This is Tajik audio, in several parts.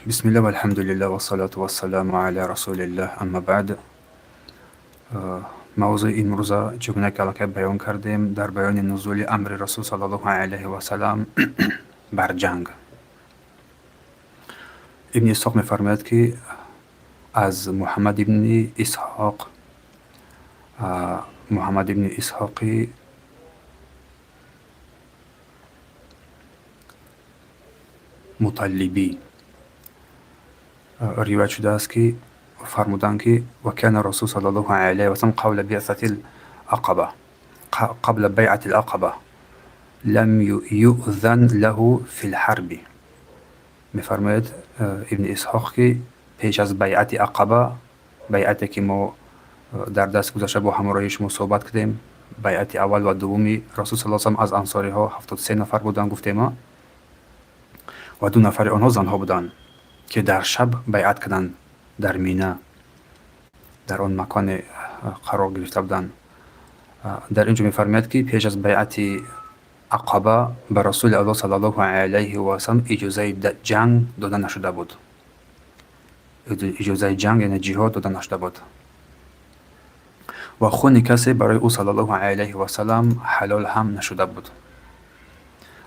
Бисмиллаҳ, валҳамдулиллаҳ, вассалату вассаламу аля расулиллаҳ, амма баъд. Мавзӯи имрӯза, чӣ гуна ки аллакай баён кардем, дар баёни нузули амри Расул саллаллоҳу алайҳи васалам бар ҷанг. Ибни Исҳоқ мефармояд, ки аз Муҳаммад ибни Исҳоқ, Муҳаммад ибни Исҳоқи Муталлибӣ ривоят шудааст, ки фармуданд, ки ва кана Расул саллаллоҳу алайҳи васалам қабла биъсати ақаба, қабла байъати ақаба лам юъзан лаҳу фи лҳарби. Мефармояд Ибни Исҳоқ, ки пеш аз байъати Ақаба, байъате ки мо дар дарси гузашта бо ҳамроҳии шумо суҳбат кардем, байъати аввал ва дуввуми Расул саллаллоҳу алайҳи васалам аз ансориҳо 73 нафар буданд, гуфтем, ва 2 нафари онҳо занҳо буданд, ки дар шаб байъат карданд дар Мина, дар он маконе қарор гирифта буданд. Дар ин ҷо мефармояд, ки пеш аз байъати Ақаба ба Расули Аллоҳ саллаллоҳу алайҳи васалам иҷозаи ҷанг дода нашуда буд. Иҷозаи ҷанг, яъне ҷиҳод, дода нашуда буд ва хуни касе барои ӯ саллаллоҳу алайҳи васалам ҳалол ҳам нашуда буд.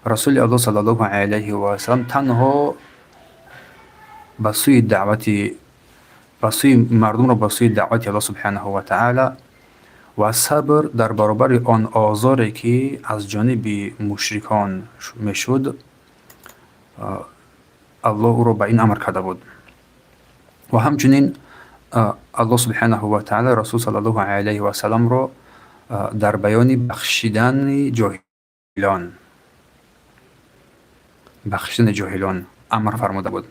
Расули Аллоҳ саллаллоҳу алайҳи васалам танҳо ба сӯи даъвати, ба сӯи мардумро ба сӯи даъвати Аллоҳ субҳанаҳу ва таъала ва сабр дар баробари он озоре, ки аз ҷониби мушрикон мешуд, Аллоҳ ӯро ба ин амр карда буд. Ва ҳамчунин Аллоҳ субҳанаҳу ва таъала Расул саллаллоҳу алайҳи васалламро дар баёни бахшидани ҷоҳилон, бахшидани ҷоҳилон амр фармуда буд.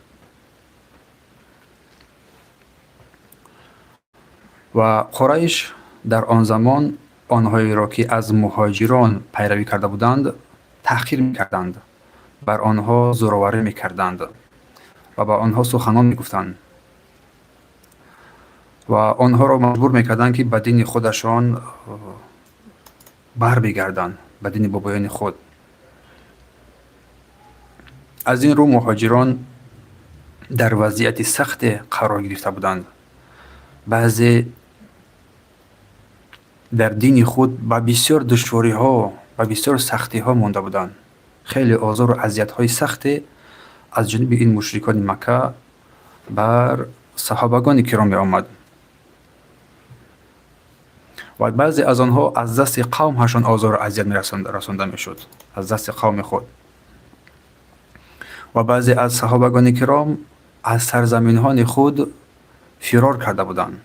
Ва Қурайш дар он замон онҳоеро, ки аз муҳоҷирон пайравӣ карда буданд, таҳқир мекарданд, бар онҳо зӯроварӣ мекарданд ва ба онҳо суханон мегуфтанд ва онҳоро маҷбур мекарданд, ки ба дини худашон барбигарданд, ба дини бобоёни худ. Аз ин рӯ муҳоҷирон дар вазъияти сахте қарор гирифта буданд. Баъзе дар дини худ ба бисёр душвориҳо, ба бисёр сахтиҳо монда буданд. Хеле озору азиятҳои сахте аз ҷониби ин мушрикони Макка бар саҳобагони киром меомад ва баъзе аз онҳо аз дасти қавмашон озору азият расонда мешуд, аз дасти қавми худ. Ва баъзе аз саҳобагони киром аз сарзаминҳои худ фирор карда буданд.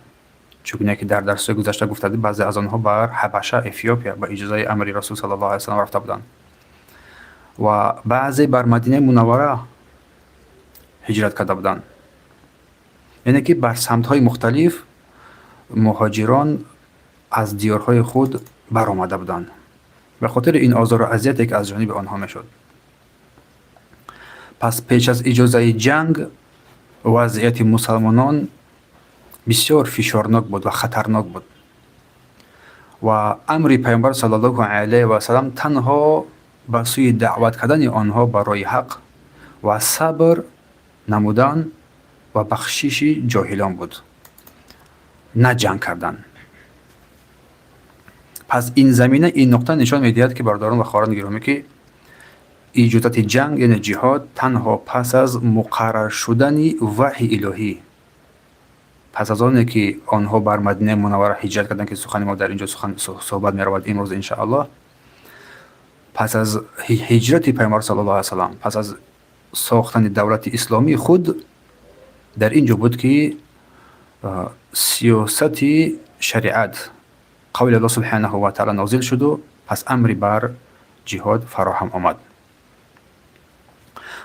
Чунки ки дар дарсҳои гузашта гуфта, баъзе аз онҳо бар Ҳабаша, Эфиопия ба иҷозаи амри Расул саллаллоҳу алайҳи васаллам рафта буданд ва баъзе бар Мадинаи Мунаввара ҳиҷрат карда буданд. Яъне ки бар самтҳои мухталиф муҳоҷирон аз диёрҳои худ баромада буданд ба хотири ин озору азияте, ки аз ҷониби онҳо мешуд. Пас пеш аз иҷозаи ҷанг вазъияти мусалмонон бисёр фишорнок буд ва хатарнок буд ва амри Пайғамбар саллаллоҳу алайҳи васалам танҳо ба сӯи даъват кардани онҳо барои ҳақ ва сабр намудан ва бахшиши ҷоҳилон буд, на ҷанг кардан. Пас ин замина, ин нуқта нишон медиҳад, ки бародарон ва хоҳарони гиромӣ, ки иҷозати ҷанг, яъне ҷиҳод, танҳо пас аз муқаррар шудани ваҳйи илоҳӣ, пас аз оне ки онҳо бар Мадинаи Мунаввара ҳиҷрат карданд, ки сухани мо дар ин ҷо сухан суҳбат меравад имрӯз, иншааллоҳ, пас аз ҳиҷрати Пайғамбар саллаллоҳу алайҳи васаллам, пас аз сохтани давлати исломии худ, дар ин ҷо буд, ки сиёсати шариат, қавли Аллоҳ субҳанаҳу ва таъала нозил шуду пас амри бар ҷиҳод фароҳам омад.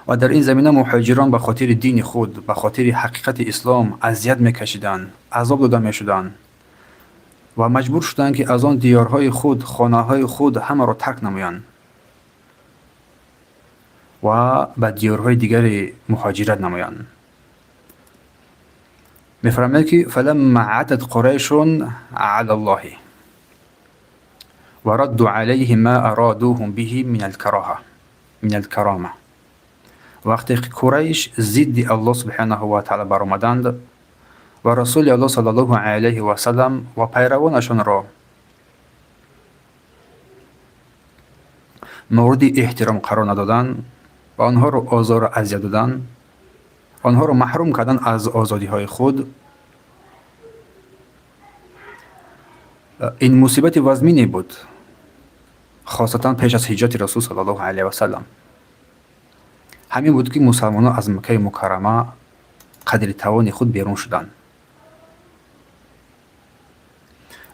Ва дар ин замина муҳоҷирон ба хотири дини худ, ба хотири ҳақиқати ислом азият мекашиданд, азоб дода мешуданд ва маҷбур шуданд, ки аз он диёрҳои худ, хонаҳои худ ҳамаро тарк намоянд ва ба диёрҳои дигаре муҳоҷират намоянд. Мефармояд, ки фаламма атат қурайшун ала Аллоҳи ва радду алайҳи ма арадуҳум биҳи мин алкароҳа, мин алкарома. Вақте ки Қурайш зидди Аллоҳ субҳанаҳу ва таъала баромаданд ва Расули Аллоҳ саллаллоҳу алайҳи васаллам ва пайравонашонро мавриди эҳтиром қарор надоданд ва онҳоро озору азият доданд, онҳоро маҳрум карданд аз озодиҳои худ, ин мусибати вазмине буд, хосатан пеш аз ҳиҷрати Расул саллаллоҳу алайҳи васаллам. Ҳамин буд, ки мусалмонон аз Маккаи Мукаррама қадри тавони худ берун шуданд.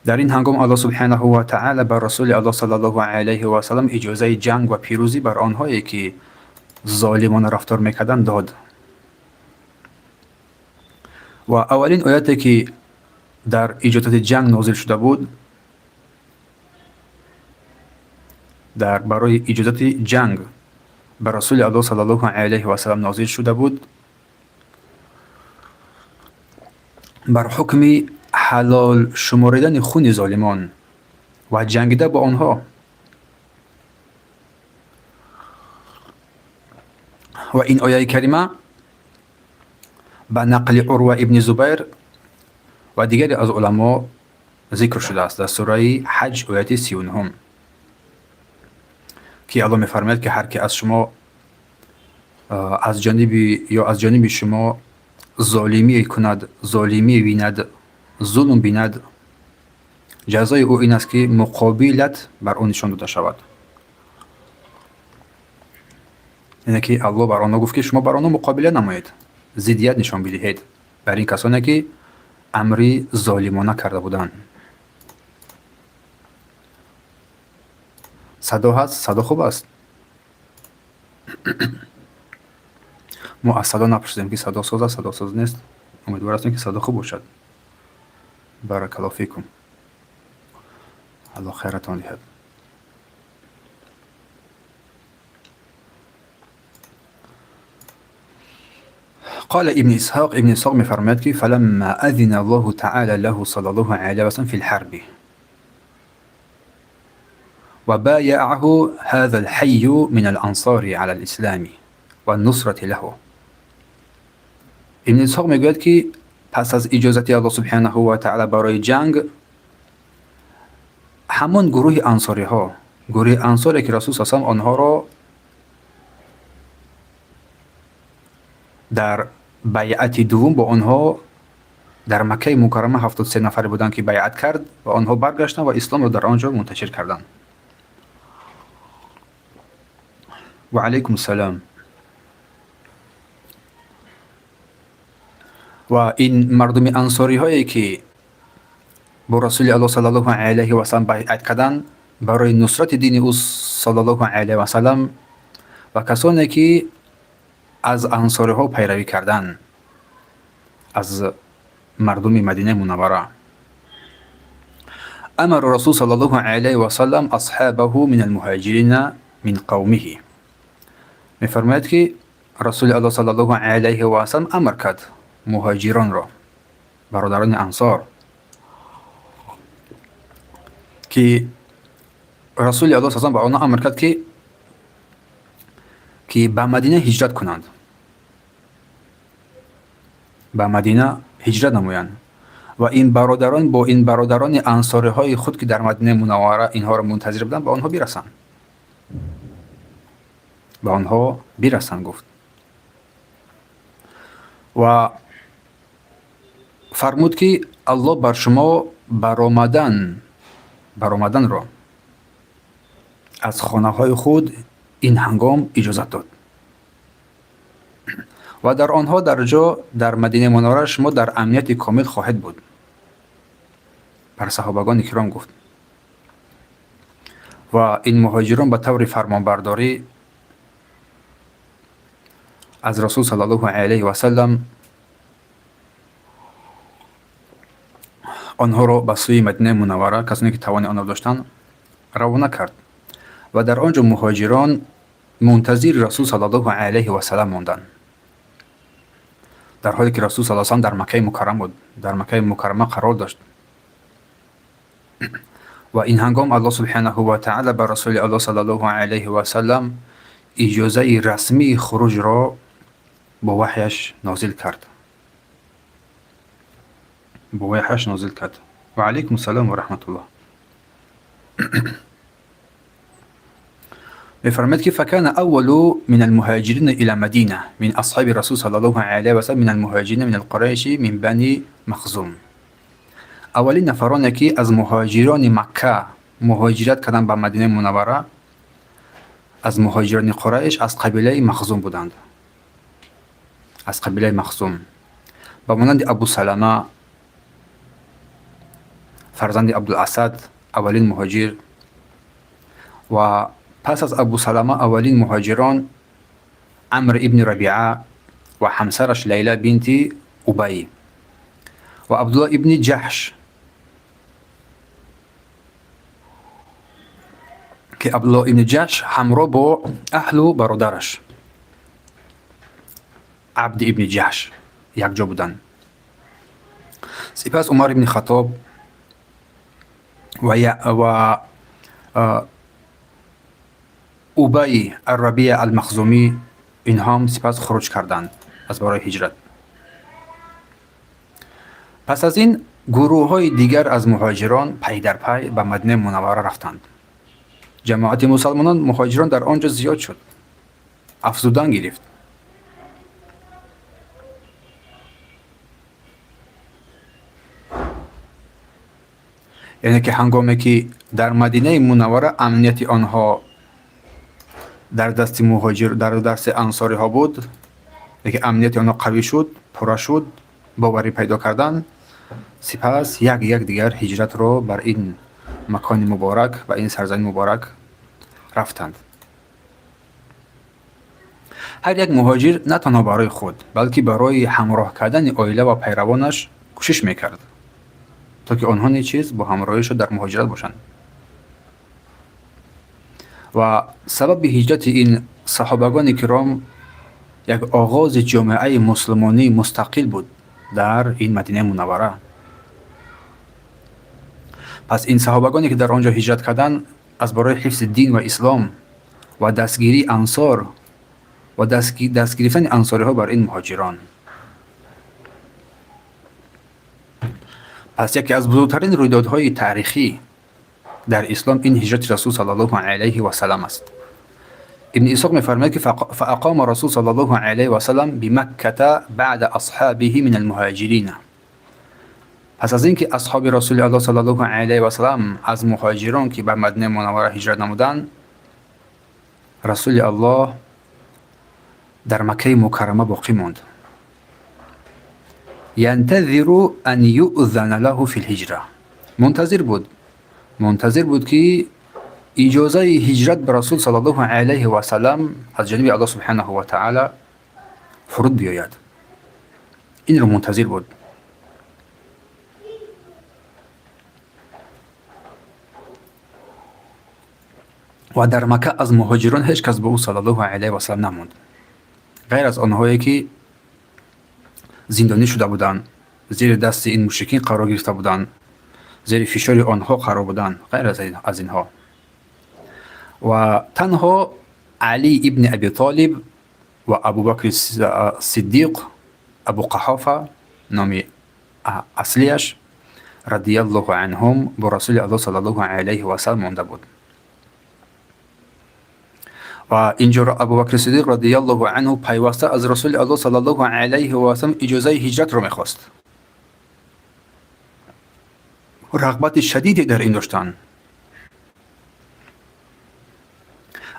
Дар ин ҳангом Аллоҳ субҳанаҳу ва таъала ба Расули Аллоҳ саллаллоҳу алайҳи васаллам иҷозаи ҷанг ва пирӯзӣ бар онҳое, ки золимона рафтор мекарданд, дод. Ва аввалин ояте, ки дар иҷозати ҷанг нозил шуда буд, дар барои иҷозати ҷанг ба Расули Аллоҳ саллаллоҳу алайҳи васаллам нозил шуда буд, бар ҳукми ҳалол шуморидани хуни золимон ва ҷангида бо онҳо. Ва ин ояи карима ба нақли Урва ибни Зубайр ва дигаре аз уламо зикр шудааст дар сураи Ҳаҷ, ояти 39, ки Аллоҳ мефармояд, ки ҳар ки аз шумо аз ҷониби ё аз ҷониби шумо золимӣ кунад, золимӣ бинад, зулм бинад, ҷазои ӯ ин аст, ки муқобилат бар ӯ нишон дода шавад. Яъне ки Аллоҳ бар онҳо гуфт, ки шумо бар онҳо муқобила намоед, зиддият нишон бидиҳед бар ин касоне, ки амри золимона карда буданд. Садо ҳаст? Садо хуб аст? Мо аз садо напурсидем, ки садо соз аст, садо соз нест. Умедвор ҳастем, ки садо хуб бошад. Баракаллоҳу фикум, Аллоҳ хайратон диҳад. قال ابن إسحاق، ابن إسحاق مفرمات كي فلما أذن الله تعالى له صلى الله عليه وسلم في الحرب وبايعه هذا الحي من الأنصار على الإسلام والنصرة له. ابن إسحاق میگوید که پس از اجازت الله سبحانه و تعالی برای جنگ، همان گروه انصاری ها، گروه انصاری که رسول صلی الله علیه و سلم آنها را در بیعت دوم با آنها در مکه مکرمه 73 نفر بودند که بیعت کرد و آنها برگشتند و اسلام را در آنجا منتشر کردند. و علیکم السلام. و این مردم انصاری هایی که با رسول الله صلی الله علیه و سلم بیعت کردند برای نصرت دین او صلی الله علیه و سلم و کسانی که از انصاری ها پیروی کردند از مردم مدینه منوره، امر رسول صلی الله علیه و سلم اصحابه من المهاجرین من قومه. میفرماید که رسول الله صلی الله علیه و سلم امر کرد مهاجران را، برادران انصار، که رسول الله صلی الله علیه و سلم به آنها امر کرد که به مدینه هجرت کنند، به مدینه هجرت نمایند و این برادران با این برادران انصاری های خود که در مدینه منوره اینها را منتظر بودند به آنها برسند، به آنها برسند گفت. و فرمود که الله بر شما برآمدن را از خانه های خود این هنگام اجازت داد و در آنها در جا در مدینه منوره شما در امنیت کامل خواهید بود. بر صحابگان کرام گفت. و این مهاجران به طور فرمانبرداری از رسول صلی الله علیه و سلم آنها را به سوی مدینه منوره، کسانی که توان آن را داشتند، روانه کرد و در آنجا مهاجران منتظر رسول صلی الله علیه و سلم ماندند، در حالی که رسول صلی الله علیه و سلم در مکه مکرمه بود، در مکه مکرمه قرار داشت. و این هنگام الله سبحانه و تعالی به رسول الله صلی الله علیه و سلم Иҷозаи расмии хуруҷро бо ваҳяш нозил кард. Бо ваҳяш нозил кард. Ва алайкум ассалом ва раҳматуллоҳ. Мефармояд ки فكان أول من المهاجرين إلى مدينة من أصحاب الرسول صلى الله عليه وسلم من المهاجرين من القريش من بني مخزوم. Аввалин нафароне ки аз муҳоҷирони Макка муҳоҷират карданд ба Мадинаи Мунаввара, аз муҳоҷирони Қурайш аз қабилаи Махзум буданд. Аз қабилаи Махзум. Ба монанди Абу Салама, фарзанди Абдуласад, аввалин муҳоҷир, ва пас аз Абу Салама аввалин муҳоҷирон Амр ибни Рабиа ва ҳамсараш Лайла бинти Убай ва Абдулла ибни Ҷаҳш, ки Абдулло ибни Ҷаҳш ҳамроҳ бо аҳлу бародараш Абди ибни Ҷаҳш якҷо буданд. Сипас Умар ибни Хаттоб ва Убай Аррабия Алмахзумӣ, инҳоам сипас хуруҷ карданд аз барои ҳиҷрат. Пас аз ин гурӯҳҳои дигар аз муҳоҷирон пай дар пай ба Мадинаи Мунаввара рафтанд. Ҷамоати мусалмонон муҳоҷирон дар он ҷо зиёд шуд, афзудан гирифт. Яъне ки ҳангоме ки дар Мадинаи Мунаввара амнияти онҳо дар дасти муҳоҷир, дар дасти ансориҳо буд, лекин амнияти онҳо қавӣ шуд, пурра шуд, боварӣ пайдо кардан, сипас як як дигар ҳиҷратро бар ин макони муборак, ба ин сарзамини муборак рафтанд. Ҳар як муҳоҷир на танҳо барои худ, балки барои ҳамроҳ кардани оила ва пайравонаш кӯшиш мекард, то ки онҳо низ чиз бо ҳамроҳишон дар муҳоҷират бошанд. Ва сабаби ҳиҷрати ин саҳобагони киром як оғози ҷомеаи мусулмонии мустақил буд дар ин Мадинаи Мунаввара. Пас ин саҳобагоне ки дар он ҷо ҳиҷрат карданд, аз барои ҳифзи дин ва ислом ва дастгирии ансор ва даст гирифтани ансориҳо бар ин муҳоҷирон. Пас яке аз бузургтарин рӯйдодҳои таърихӣ дар ислом ин ҳиҷрати Расул саллаллоҳу алайҳи васаллам аст. Ибни Исҳоқ мефармояд ки فأقام رسول صلى الله عليه وسلم بمكة بعد أصحابه من المهاجرين. Пас аз ин ки асҳоби Расули Аллоҳ саллаллоҳу алайҳи васаллам аз муҳоҷирон ки ба Мадинаи Мунаввара ҳиҷрат намуданд, Расули Аллоҳ дар Маккаи Мукаррама боқӣ монд. ينتظر أن يؤذن له في الهجرة. Мунтазир буд. Мунтазир буд ки иҷозаи ҳиҷрат ба Расул саллаллоҳу алайҳи васаллам аз ҷониби Аллоҳ субҳанаҳу ва таъала фуруд биёяд. Инро мунтазир буд. Ва дар Макка аз муҳоҷирон ҳеҷ кас бо ӯ саллаллоҳу алайҳи васаллам намонд, ғайр аз онҳое ки зиндонӣ шуда буданд, зери дасти ин мушрикин қарор гирифта буданд, зери фишори онҳо қарор буданд, ғайр аз инҳо. Ва танҳо Али ибни Аби Толиб ва Абубакри Сиддиқ, Абу Қаҳофа номи аслияш, радиаллоҳу анҳум, бо Расули Аллоҳ саллаллоҳу алайҳи васаллам монда буд. Ва инҷоро Абубакри Сиддиқ радиаллоҳу анҳу пайваста аз Расули Аллоҳ саллаллоҳу алайҳи васаллам иҷозаи ҳиҷратро мехост. Рағбати шадиде дар ин доштанд.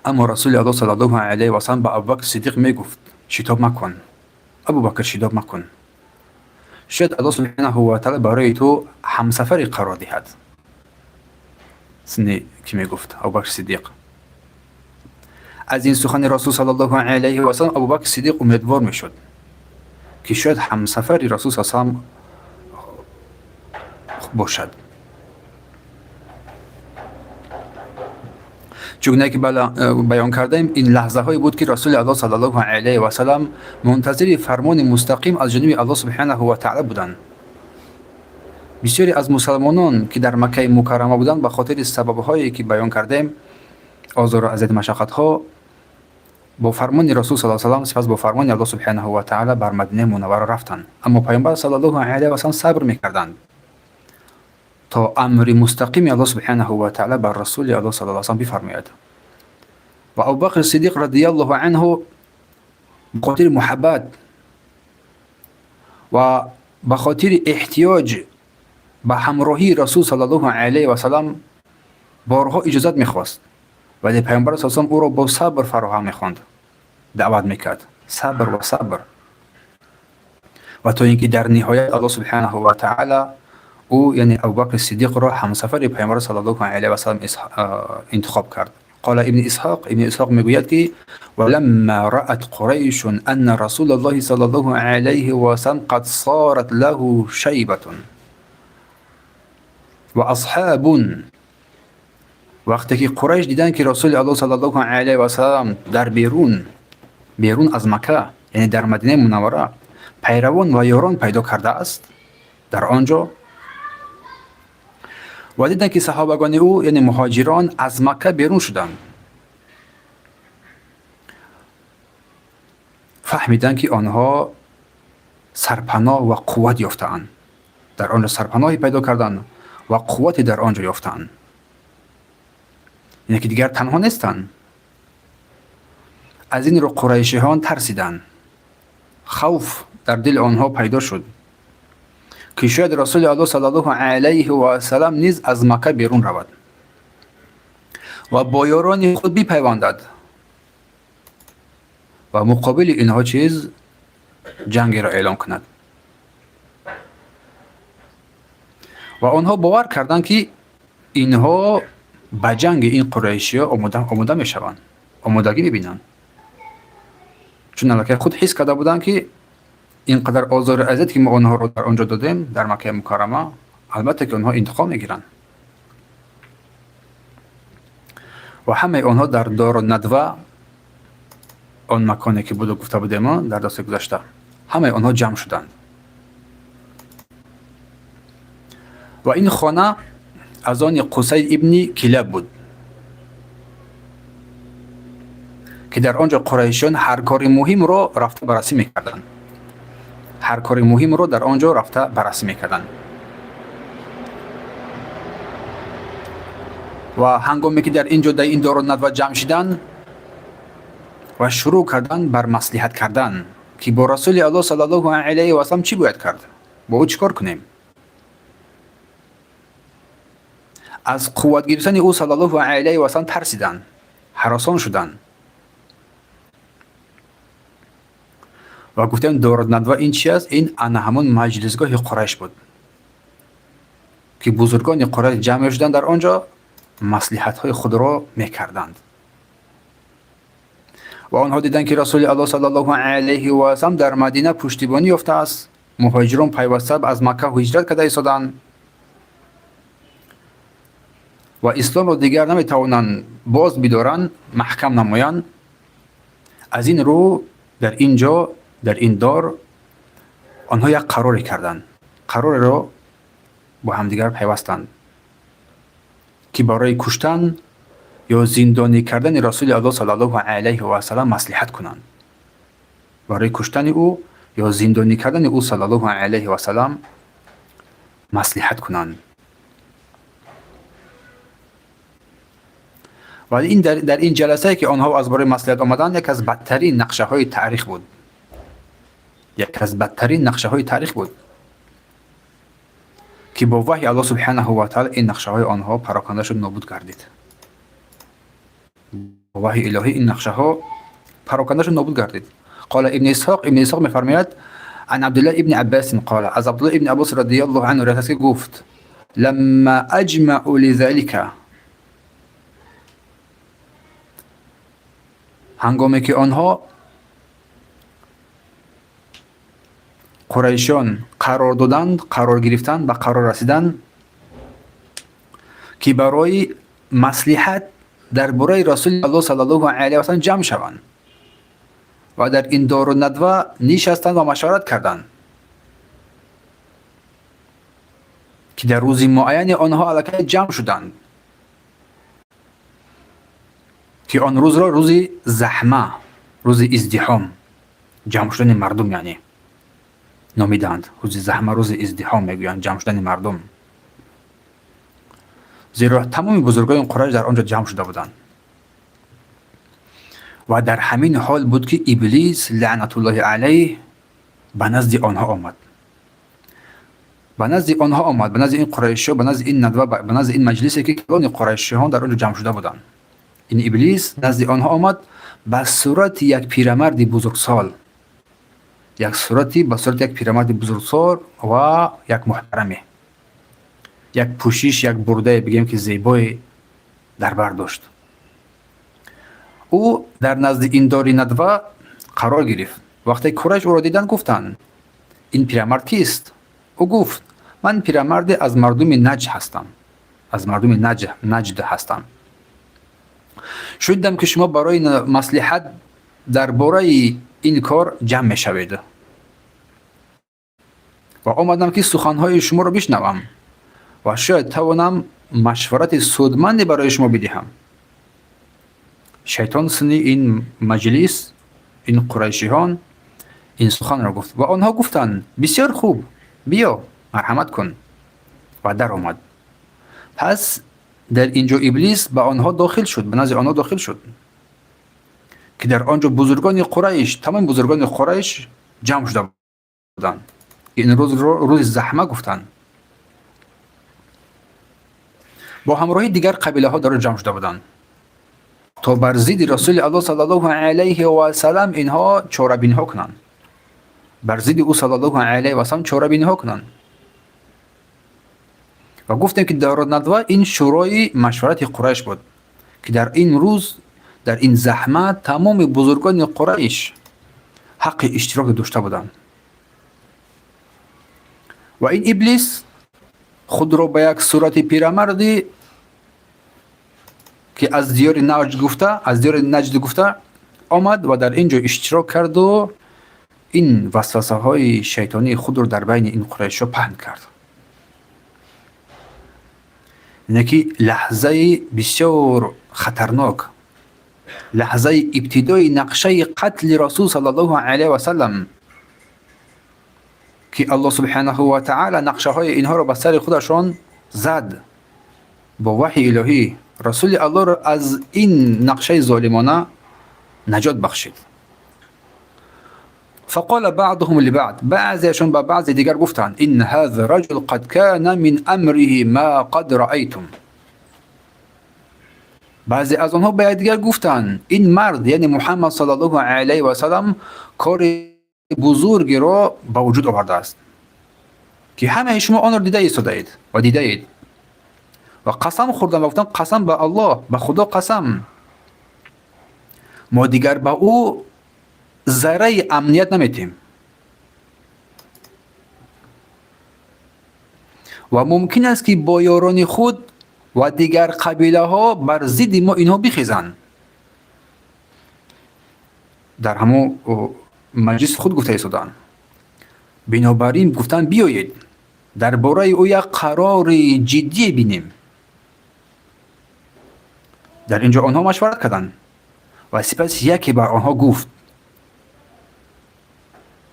Аммо Расули Аллоҳ саллаллоҳу алайҳи васаллам ба Абубакр Сиддиқ мегуфт: шитоб макун, Абубакр, шитоб макун, шояд Аллоҳ субҳанаҳу ва таъала барои ту ҳамсафаре қарор диҳад. Сине ки мегуфт Абубакр Сиддиқ. Аз ин сухани Расул саллаллоҳу алайҳи васаллам Абубакр Сиддиқ умедвор мешуд, ки шояд ҳамсафари Расул саллаллоҳу алайҳи васаллам бошад. Чугуне ки баён кардаем, ин лаҳзаҳое буд ки Расули Аллоҳ саллаллоҳу алайҳи васаллам мунтазири фармони мустақим аз ҷониби Аллоҳ субҳанаҳу ва таъала буданд. Бисёре аз мусалмонон ки дар Маккаи Мукаррама буданд, ба хотири сабабҳое ки баён кардем, озору азияти машаққатҳо, Бо фармони Расул саллаллоҳу алайҳи васаллам, сипас бо фармони Аллоҳ субҳанаҳу ва таъала бар Мадинаи Мунаввара рафтанд. Аммо Паёмбар саллаллоҳу алайҳи васаллам сабр мекарданд то амри мустақими Аллоҳ субҳанаҳу ва таъала бар Расули Аллоҳ саллаллоҳу алайҳи васаллам бифармояд. Ва Абубакр Сиддиқ радияллоҳу анҳу ба хотири муҳаббат ва ба хотири эҳтиёҷ ба ҳамроҳии Расул саллаллоҳу алайҳи васаллам борҳо иҷозат мехост, вале Паёмбар саллаллоҳу алайҳи васаллам ӯро бо сабр фароҳам мехонд, даъват мекард. Сабр ва сабр. Ва то ин ки дар ниҳоят Аллоҳ субҳанаҳу ва таъала ӯ, яъне Абубакр Сиддиқро ҳамсафари Паёмбар саллаллоҳу алайҳи васаллам интихоб кард. Қола Ибни Исҳоқ, Ибни Исҳоқ мегӯяд ки валамма раат Қурайшун анна Расулаллоҳи саллаллоҳу алайҳи васаллам қад сорат лаҳу шайбатун ва асҳобун. Вақте ки Қурайш диданд, ки Расули Аллоҳ саллаллоҳу алайҳи васаллам дар берун аз Макка, яъне дар Мадинаи Мунаввара, пайравон ва ёрон пайдо кардааст дар он ҷо, ва диданд, ки саҳобагони ӯ, яъне муҳоҷирон, аз Макка берун шуданд, фаҳмиданд, ки онҳо сарпаноҳ ва қувват ёфтаанд. Дар он ҷо сарпаноҳе пайдо карданд ва қуввате дар он ҷо ёфтаанд, яъне ки дигар танҳо нестанд. Аз ин рӯ қурайшиҳон тарсиданд, хавф дар дили онҳо пайдо шуд, ки шояд Расули Аллоҳ саллаллоҳу алайҳи васаллам низ аз Макка берун равад ва бо ёрони худ бипайвандад ва муқобили инҳо чиз ҷангеро эълон кунад. Ва онҳо бовар карданд, ки инҳо ба ҷанги ин қурайшиҳо омода мешаванд, омодагӣ мебинанд, чун аллакай худ ҳис карда буданд, ки ин қадар озору азият, ки мо онҳоро дар он ҷо додем, дар Маккаи Мукаррама, албатта ки онҳо интиқом мегиранд. Ва ҳамаи онҳо дар Дору Надва, он маконе ки буду гуфта будем дар дарси гузашта, ҳамаи онҳо ҷамъ шуданд. Ва ин хона аз они Қусай ибни Килаб буд, ки дар он ҷо қурайшиён ҳар кори муҳимро рафта баррасӣ мекарданд. Ҳар кори муҳимро дар он ҷо рафта баррасӣ мекарданд. Ва ҳангоме ки дар ин ҷо дар ин Дору Надва ҷамъ шиданд ва шурӯъ карданд бар маслиҳат кардан, ки бо Расули Аллоҳ саллаллоҳу алайҳи васаллам чӣ бояд кард, бо ӯ чӣ кор кунем. Аз қувват гирифтани ӯ саллаллоҳу алайҳи васаллам тарсиданд, ҳаросон шуданд. Ва гуфтем Дору Надва ин чи аст? Ин ана ҳамон маҷлисгоҳи Қурайш буд, ки бузургони Қурайш ҷамъ мешуданд дар он ҷо, маслиҳатҳои худро мекарданд. Ва онҳо диданд, ки Расули Аллоҳ саллаллоҳу алайҳи васаллам дар Мадина пуштибонӣ ёфтааст, муҳоҷирон пайваста аз Макка ҳиҷрат карда истоданд ва исломро дигар наметавонанд боз бидоранд, маҳкам намоянд. Аз ин рӯ дар ин ҷо, дар ин дор, онҳо як қароре карданд, қарореро бо ҳамдигар пайвастанд, ки барои куштан ё зиндонӣ кардани Расули Аллоҳ саллаллоҳу алайҳи васаллам маслиҳат кунанд. Барои куштани ӯ ё зиндонӣ кардани ӯ саллаллоҳу алайҳи васаллам маслиҳат кунанд. Ва ин дар ин ҷаласае, ки онҳо аз барои маслиҳат омаданд, яке аз бадтарин нақшаҳои таърих буд. Яке аз бадтарин нақшаҳои таърих буд, ки бо ваҳйи Аллоҳ субҳанаҳу ва таъала ин нақшаҳои онҳо пароканда шуд, нобуд гардид. Бо ваҳйи илоҳӣ ин нақшаҳо пароканда шуд, нобуд гардид. Қола Ибни Исҳоқ, Ибни Исҳоқ мефармояд: ан Абдуллоҳ ибни Аббасин қола, аз Абдуллоҳ ибни Аббос радияллоҳу анҳу ривоят аст, ки гуфт: ламма аҷмаъу лизалика, ҳангоме ки онҳо қурайшиён қарор доданд, қарор гирифтанд, ба қарор расиданд, ки барои маслиҳат дар бораи Расули Аллоҳ саллаллоҳу алайҳи васаллам ҷамъ шаванд ва дар ин Дору Надва нишастанд ва машварат карданд, ки дар рӯзи муайяне онҳо аллакай ҷамъ шуданд, ки он рӯзро рӯзи заҳма, Рӯзи издиҳом, ҷамъ шудани мардум, яъне номиданд. Рӯзи заҳма, рӯзи издиҳом мегӯянд, ҷамъ шудани мардум. Зеро тамоми бузургони Қурайш дар он ҷо ҷамъ шуда буданд. Ва дар ҳамин ҳол буд, ки Иблис лаънатуллоҳи алайҳ ба назди онҳо омад. Ба назди онҳо омад, ба назди ин қурайшиҳо, ба назди ин надва, ба назди ин маҷлисе, ки калони қурайшиҳон дар он ҷо ҷамъ шуда буданд. Ин Иблис назди онҳо омад ба сурати як пирамарди бузургсол. Як сурати, ба сурати як пирамарди бузургсол ва як муҳтараме. Як пӯшиш, як бурдае бигем, ки зебое дар бар дошт. Ӯ дар назди ин дори надва қарор гирифт. Вақте Қурайш ӯро диданд, гуфтанд: ин пирамард кист? Ӯ гуфт: ман пирамарде аз мардуми Наҷд ҳастам. Аз мардуми Наҷд ҳастам. Шунидам, ки шумо барои маслиҳат дар бораи ин кор ҷамъ мешавед. Ва омадам, ки суханҳои шуморо бишнавам ва шояд тавонам машварати судманде барои шумо бидиҳам. Шайтон сини ин маҷлис, ин қурайшиҳон ин суханро гуфт ва онҳо гуфтанд: бисёр хуб, биё, марҳамат кун. Ва даромад. Пас дар ин ҷо Иблис ба онҳо дохил шуд, ба назди онҳо дохил шуд, ки дар он ҷо бузургони Қурайш, тамоми бузургони Қурайш ҷамъ шуда буданд. Ин рӯзро рӯзи заҳма гуфтанд. Бо ҳамроҳи дигар қабилаҳо дар он ҷамъ шуда буданд, то бар зидди Расули Аллоҳ саллаллоҳу алайҳи васаллам инҳо чорабиниҳо кунанд. Бар зидди ӯ саллаллоҳу алайҳи васаллам чорабиниҳо кунанд. Ва гуфтем, ки Дорунадва ин шӯрои машварати Қурайш буд, ки дар ин рӯз, дар ин заҳма тамоми бузургони Қурайш ҳаққи иштирок дошта буданд. Ва ин Иблис худро ба як сурати пирамарди, ки аз диёри Наҷд гуфта, аз диёри Наҷд гуфта омад ва дар ин ҷо иштирок карду ин васвасаҳои шайтонии худро дар байни ин қурайшиҳо паҳн кард. Яъне ки лаҳзаи бисёр хатарнок, лаҳзаи ибтидои нақшаи қатли Расул саллаллоҳу алайҳи васаллам, ки Аллоҳ субҳанаҳу ва таъала нақшаҳои инҳоро ба сари худашон зад бо ваҳйи илоҳӣ, Расули Аллоҳро аз ин нақшаи золимона наҷот бахшид. فقال بعضهم لبعض، بعضیشون به بعض دیگر گفتند: إن هذا الرجل قد كان من أمره ما قد رأيتم. بعضی از آنها به دیگر گفتند: این مرد، یعنی محمد صلی الله علیه و سلم، کار بزرگی را به وجود آورده است که همه شما آن را دیده ایستاده‌اید و دیده اید. و قسم خوردن و گفتن: قسم به الله، به خدا قسم، ما دیگر به او ذره امنیت نمیتیم و ممکن است که با یاران خود و دیگر قبیله ها بر ضد ما اینها بخیزند. در همو مجلس خود گفته ایستادند. بنابراین گفتن: بیایید درباره او یک قرار جدی بینیم. در اینجا آنها مشورت کردند و سپس یکی بر آنها گفت.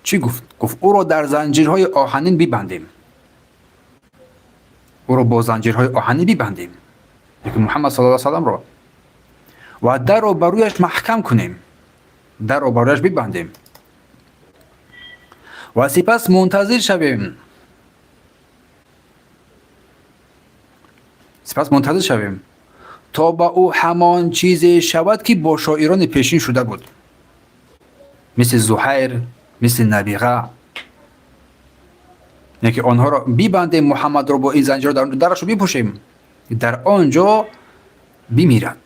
چی گفت؟ گفت او را در زنجیرهای آهنین ببندیم. او را با زنجیرهای آهنین ببندیم، یکی محمد صلی الله علیه و سلم را، و در را بر رویش محکم کنیم، در را بر رویش ببندیم و سپس منتظر شویم. سپس منتظر شویم تا با او همان چیزی شود که با شاعران پیشین شده بود، مثل زهیر، مثل نبیغه. یعنی که آنها را ببندیم، محمد را با این زنجیر در درش رو بپوشیم، در آنجا بمیرد،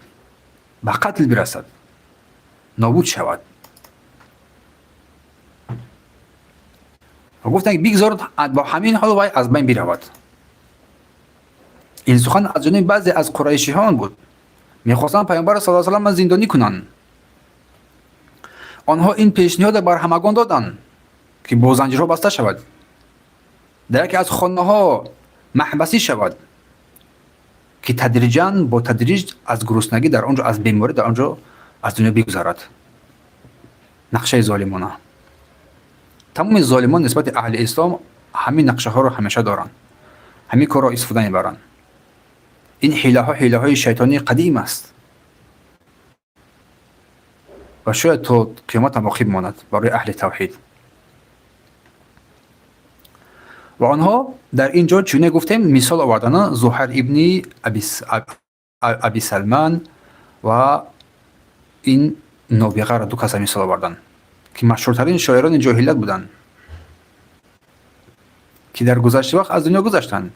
به قتل برسد، نابود شود. و گفتن که بگذار با همین حال وای از بین برود. این سخن از جانب بعضی از قریشیان بود، میخواستند پیامبر صلی الله علیه و سلم زندانی کنند. آنها این پیشنهاد بر همگان دادند که با زنجیرها بسته شود، در یکی از خانه ها محبسی شود که تدریجاً با تدریج از گرسنگی در آنجا، از بیماری در آنجا از دنیا بگذرد. Нақшаи золимона. Тамоми золимон нисбати аҳли ислом ҳамин нақшаҳоро ҳамеша доранд, ҳамин корро истифода мебаранд. Ин ҳилаҳо ҳилаҳои шайтонии қадим аст ва шояд то қиёмат ҳам боқӣ бимонад барои аҳли тавҳид. Ва онҳо дар ин ҷо чуне гуфтем, мисол овардана Зуҳайр ибни Аби Салман ва ин нобиғаро ду каса мисол оварданд, ки машҳуртарин шоирони ҷоҳилият буданд, ки дар гузашти вақт аз дунё гузаштанд.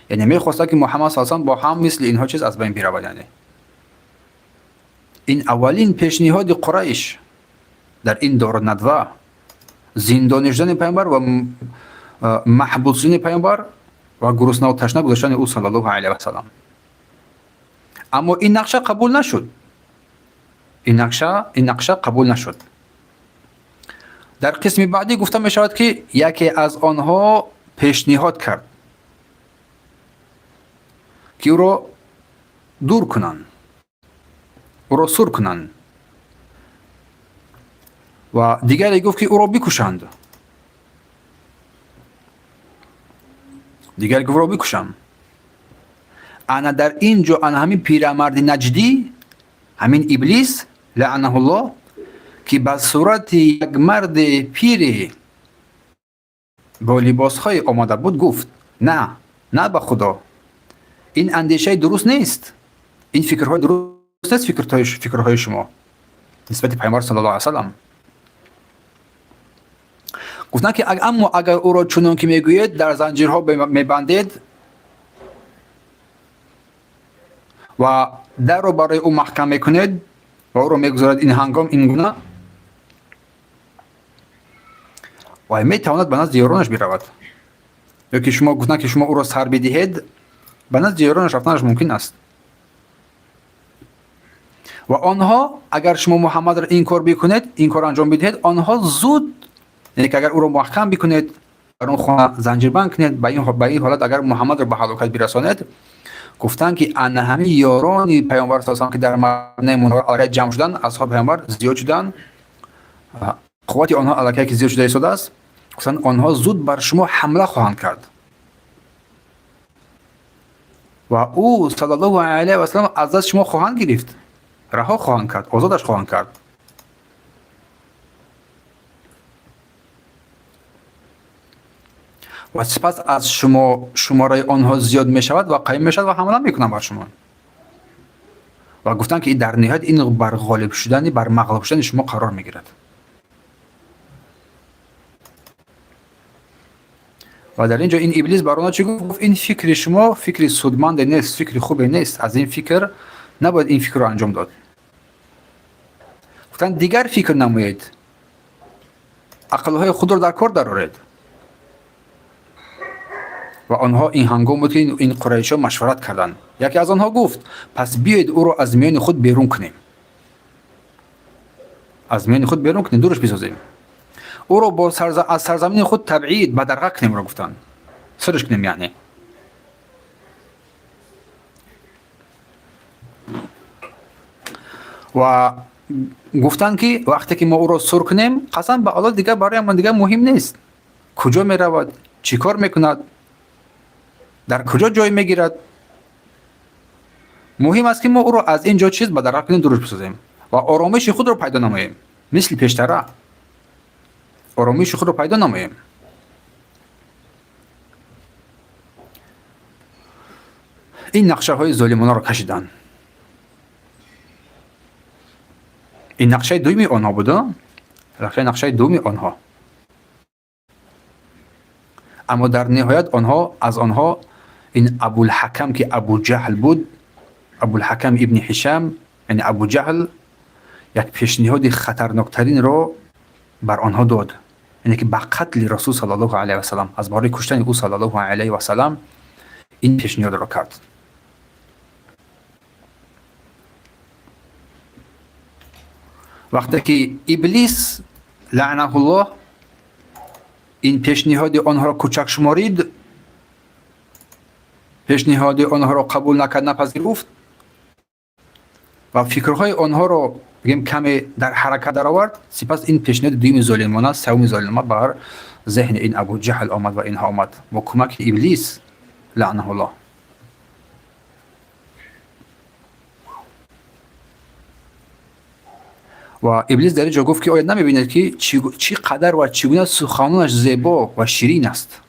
Яъне мехостанд, ки Муҳаммад саллаллоҳу алайҳи васаллам бо ҳам мисли инҳо чиз аз байн биравад. Яъне ин аввалин пешниҳоди Қурайш дар ин Дорунадва, зиндонӣ шудани паёмбар ва маҳбус шудани паёмбар ва гуруснаву ташна гузоштани ӯ саллаллоҳу алайҳи васаллам. Аммо ин нақша қабул нашуд. Ин нақша қабул нашуд. Дар қисми баъдӣ гуфта мешавад, ки яке аз онҳо пешниҳод кард, ки ӯро дур кунанд, ӯро сур кунанд, ва дигаре гуфт, ки ӯро бикушанд. Дигаре гуфт, ӯро бикушам. Ана дар ин ҷо ана ҳамин пирамарди наҷдӣ, ҳамин иблис лаънаҳуллоҳ, ки ба сурати як марди пире бо либосҳое омада буд, гуфт: на, на, ба Худо, ин андешаи дуруст нест, ин фикрҳои дуруст нест, фикрҳои шумо нисбати пайғамбар саллаллоҳу алайҳи васаллам. Гуфтанд, ки аммо агар ӯро чунон ки мегӯед дар занҷирҳо мебандед ва дарро барои ӯ маҳкам мекунед ва ӯро мегузоред ин ҳангом ин гуна, вай метавонад ба назди ёронаш биравад. Ё ки шумо гуфтанд, ки шумо ӯро сар бидиҳед, ба назди ёронаш рафтанаш мумкин аст. Ва онҳо агар шумо Муҳаммадро ин кор бикунед, ин кор анҷом бидиҳед, онҳо зуд, яъне ки агар ӯро маҳкам бикунед, дар он хона занҷирбанд кунед, ба ин ҳолат агар Муҳаммадро ба ҳалокат бирасонед, гуфтанд, ки ана ҳамин ёрони пайғамбар саллаллоҳу алайҳи васаллам, ки дар Мадинаи Мунаввара аллакай ҷамъ шуданд, асҳоби пайғамбар зиёд шуданд, қуввати онҳо аллакай ки зиёд шуда истодааст, гуфтанд, онҳо зуд бар шумо ҳамла хоҳанд кард ва ӯ саллаллоҳу алайҳи васаллам аз даст шумо хоҳанд гирифт, раҳо хоҳанд кард, озодаш хоҳанд кард. Ва сипас аз шумо шумораи онҳо зиёд мешавад ва қавӣ мешавад ва ҳамла мекунанд бар шумо. Ва гуфтанд, ки дар ниҳоят ин бар ғолиб шудани, бар мағлуб шудани шумо қарор мегирад. Ва дар ин ҷо ин иблис бар онҳо чӣ гуфт? Гуфт, ин фикри шумо фикри судманде нест, фикри хубе нест, аз ин фикр набояд ин фикрро анҷом дод. Гуфтанд, дигар фикр намоед, ақлҳои худро дар кор дароред. Ва онҳо ин ҳангом буд, ки ин қурайшиҳо машварат карданд. Яке аз онҳо гуфт, пас биёед ӯро аз миёни худ берун кунем, аз миёни худ берун кунем, дураш бисозем, ӯро аз сарзамини худ табъид, бадарға кунем, ро гуфтанд, сирш кунем. Яъне ва гуфтанд, ки вақте ки мо ӯро сур кунем, қасам ба Аллоҳ, дигар барои мо дигар муҳим нест куҷо меравад, чӣ кор мекунад, дар куҷо ҷой мегирад. Муҳим аст, ки мо ӯро аз ин ҷо чиз бадарға кунем, дуруст бисозем ва оромиши худро пайдо намоем, мисли пештара оромиши худро пайдо намоем. Ин нақшаҳои золимонаро кашиданд. Ин нақшаи дуюми онҳо буд, нақшаи дуюми онҳо. Аммо дар ниҳоят онҳо аз онҳо ин Абулҳакам, ки Абуҷаҳл буд, Абулҳакам ибни Ҳишам, яъне Абуҷаҳл, як пешниҳоди хатарноктаринро бар онҳо дод, яъне ки ба қатли Расул саллаллоҳу алайҳи васаллам, аз бораи куштани ӯ саллаллоҳу алайҳи васаллам ин пешниҳодро кард. Вақте ки иблис лаънаҳуллоҳ ин пешниҳоди онҳоро кӯчак шуморид, пешниҳоди онҳоро қабул накард, напазируфт ва фикрҳои онҳоро Бигем, каме дар ҳаракат даровард. Сипас ин пешниҳоди дуюми золимона, сеюми золимона бар зеҳни ин Абу Ҷаҳл омад ва инҳо омад бо кӯмаки Иблис лаънаҳуллоҳ. Ва Иблис дар ин ҷо гуфт, ки оё намебинед, ки чӣ қадар ва чӣ гуна суханонаш зебо ва ширин аст?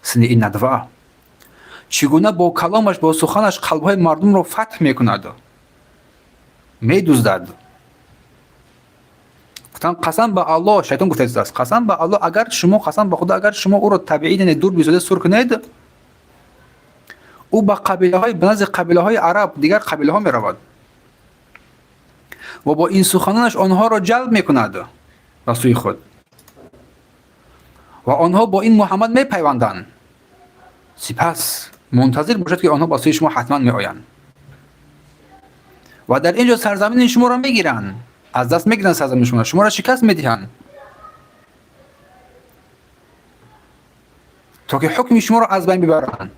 Сини ин Надва чӣ гуна бо каломаш, бо суханаш қалбҳои мардумро фатҳ мекунад, медуздад. Гуфтанд: қасам ба Аллоҳ, шайтон гуфтааст, қасам ба Аллоҳ, агар шумо, қасам ба Худо, агар шумо ӯро табиид, яъне дур бисозед, сур кунед, ӯ ба қабилаҳои, ба назди қабилаҳои араб, дигар қабилаҳо меравад ва бо ин суханонаш онҳоро ҷалб мекунад ба сӯи худ ва онҳо бо ин Муҳаммад мепайванданд. Сипас мунтазир бошад, ки онҳо ба сӯи шумо ҳатман меоянд ва дар ин ҷо сарзамини шуморо мегиранд, аз даст мегиранд сарзамини шуморо, шуморо шикаст медиҳанд, то ки ҳукми шуморо аз байн бибаранд,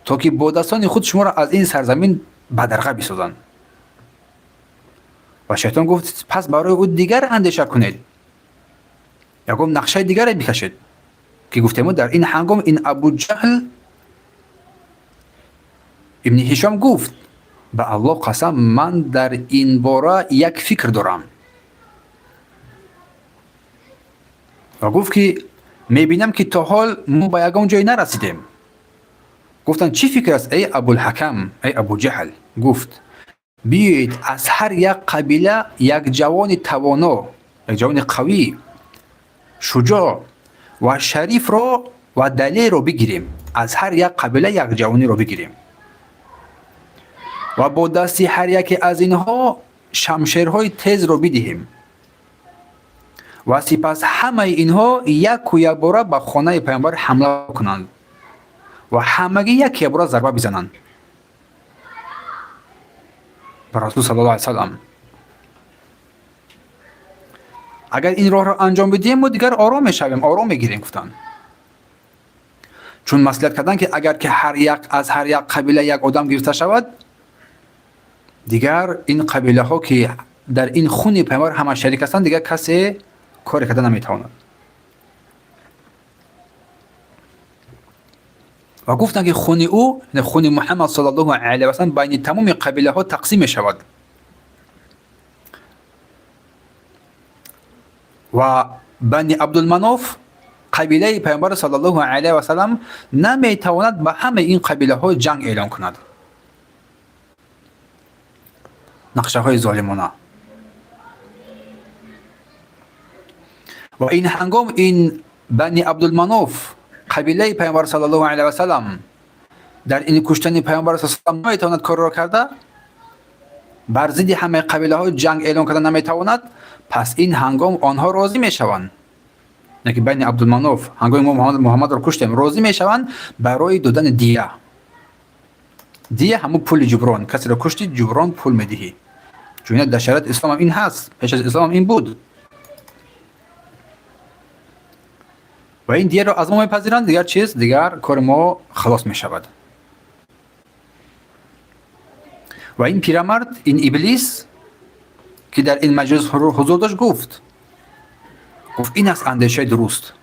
то ки бо дастони худ шуморо аз ин сарзамин бадарға бисозанд. Ва шайтон гуфт: пас барои ӯ дигар андеша кунед, ягон нақшаи дигаре бикашед, ки гуфтему дар ин ҳангом ин Абу Ҷаҳл ибни Ҳишом гуфт: ба Аллоҳ қасам, ман дар ин бора як фикр дорам. Ва гуфт, ки мебинам, ки то ҳол мо ба ягон ҷой нарасидем. Гуфтанд: чӣ фикр аст, эй Абулҳакам, эй Абу Ҷаҳл? Гуфт: биёед, аз ҳар як қабила як ҷавони тавоно, як ҷавони қавӣ, шуҷоъ ва шарифро ва далерро бигирем, аз ҳар як қабила як ҷавониро бигирем ва бо дасти ҳар яке аз инҳо шамшерҳои тезро бидиҳем ва сипас ҳамаи инҳо яку якбора ба хонаи паёмбар ҳамла кунанд ва ҳамагӣ як якбора зарба бизананд ба Расул саллаллоҳу алайҳи васаллам. Агар ин роҳро анҷом бидиҳем, мо дигар ором мешавем, ором мегирем, гуфтанд. Чун маслиҳат карданд, ки агар ки ҳар як аз ҳар як қабила як одам гирифта шавад, дигар ин қабилаҳо, ки дар ин хуни паёмбар ҳама шарик ҳастанд, дигар касе коре карда наметавонад. Ва гуфтанд, ки хуни ӯ, хуни Муҳаммад саллаллоҳу алайҳи васаллам, байни тамоми қабилаҳо тақсим мешавад ва Бани Абдулманоф, қабилаи паёмбар саллаллоҳу алайҳи васаллам, наметавонад ба ҳамаи ин қабилаҳо ҷанг эълон кунад. Нақшаҳои золимона. Ва ин ҳангом ин Бани Абдулманоф, қабилаи паёмбар саллаллоҳу алайҳи васаллам, дар ин куштани паёмбар саллаллоҳу наметавонад корро карда, бар зидди ҳамаи қабилаҳо ҷанг эълон карда наметавонад. Пас ин ҳангом онҳо розӣ мешаванд, яки Бани Абдулманоф, ҳангоми мо Муҳаммадро куштем, розӣ мешаванд барои додани дия. Дия ҳамун пули ҷуброн, касеро кушти, ҷуброн пул медиҳӣ, чун дар шариати исломам ин ҳаст, пеш аз исломам ин буд. Ва ин дияро аз мо мепазиранд, дигар чиз, дигар кори мо халос мешавад. Ва ин пирамард, ин Иблис, ки дар ин маҷлис ҳузур дошт, гуфт: ин аст андешаи дуруст.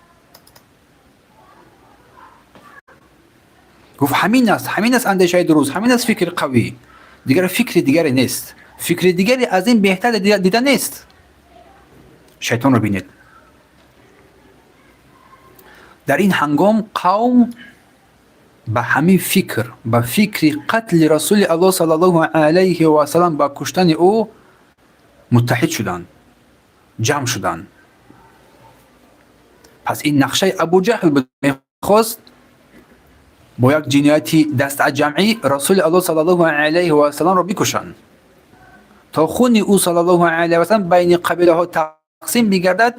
Гуфт: ҳамин аст, ҳамин аст андешаи дуруст, ҳамин аст фикри қавӣ, дигар фикри дигаре нест, фикри дигаре аз ин беҳтар дида нест. Шайтонро бинед. Дар ин ҳангом қавм ба ҳамин фикр, ба фикри қатли Расули Аллоҳ саллаллоҳу алайҳи васаллам, ба куштани ӯ муттаҳид шуданд, ҷамъ шуданд. Пас ин нақшаи Абуҷаҳл буд, мехост бо як ҷинояти дастаҷамъӣ Расули Аллоҳ саллаллоҳу алайҳи васалламро бикушанд, то хуни ӯ саллаллоҳу алайҳи васаллам байни қабилаҳо тақсим бигардад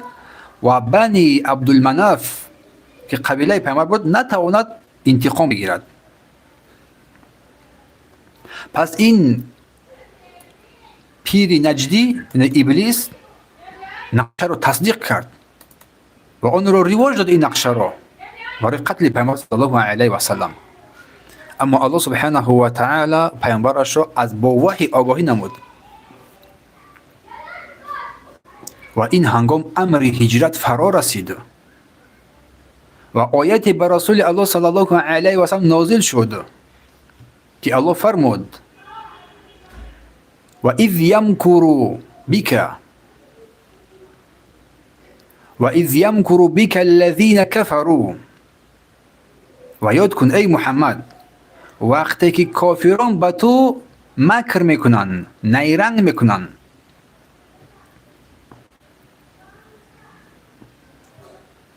ва Бани Абдулманаф, ки қабилаи паёмбар буд, натавонад интиқом бигирад. Пас ин пири наҷдӣ, Иблис, нақшаро тасдиқ кард ва онро ривоҷ дод, ин нақшаро барои қатли паёмбар саллаллоҳу алайҳи васаллам. Аммо Аллоҳ субҳанаҳу ва таала паёмбарашро аз бо ваҳй огоҳӣ намуд. Ва ин ҳангом амри ҳиҷрат фаро расид ва ояте ба Расули Аллоҳ саллаллоҳу алайҳи васаллам нозил шуд, ки Аллоҳ фармуд: ва из ямкуру бика ва из ямкуру бика аллазина кафару. Ва ёд кун, эй Муҳаммад, вақте ки кофирон ба ту макр мекунанд, найранг мекунанд,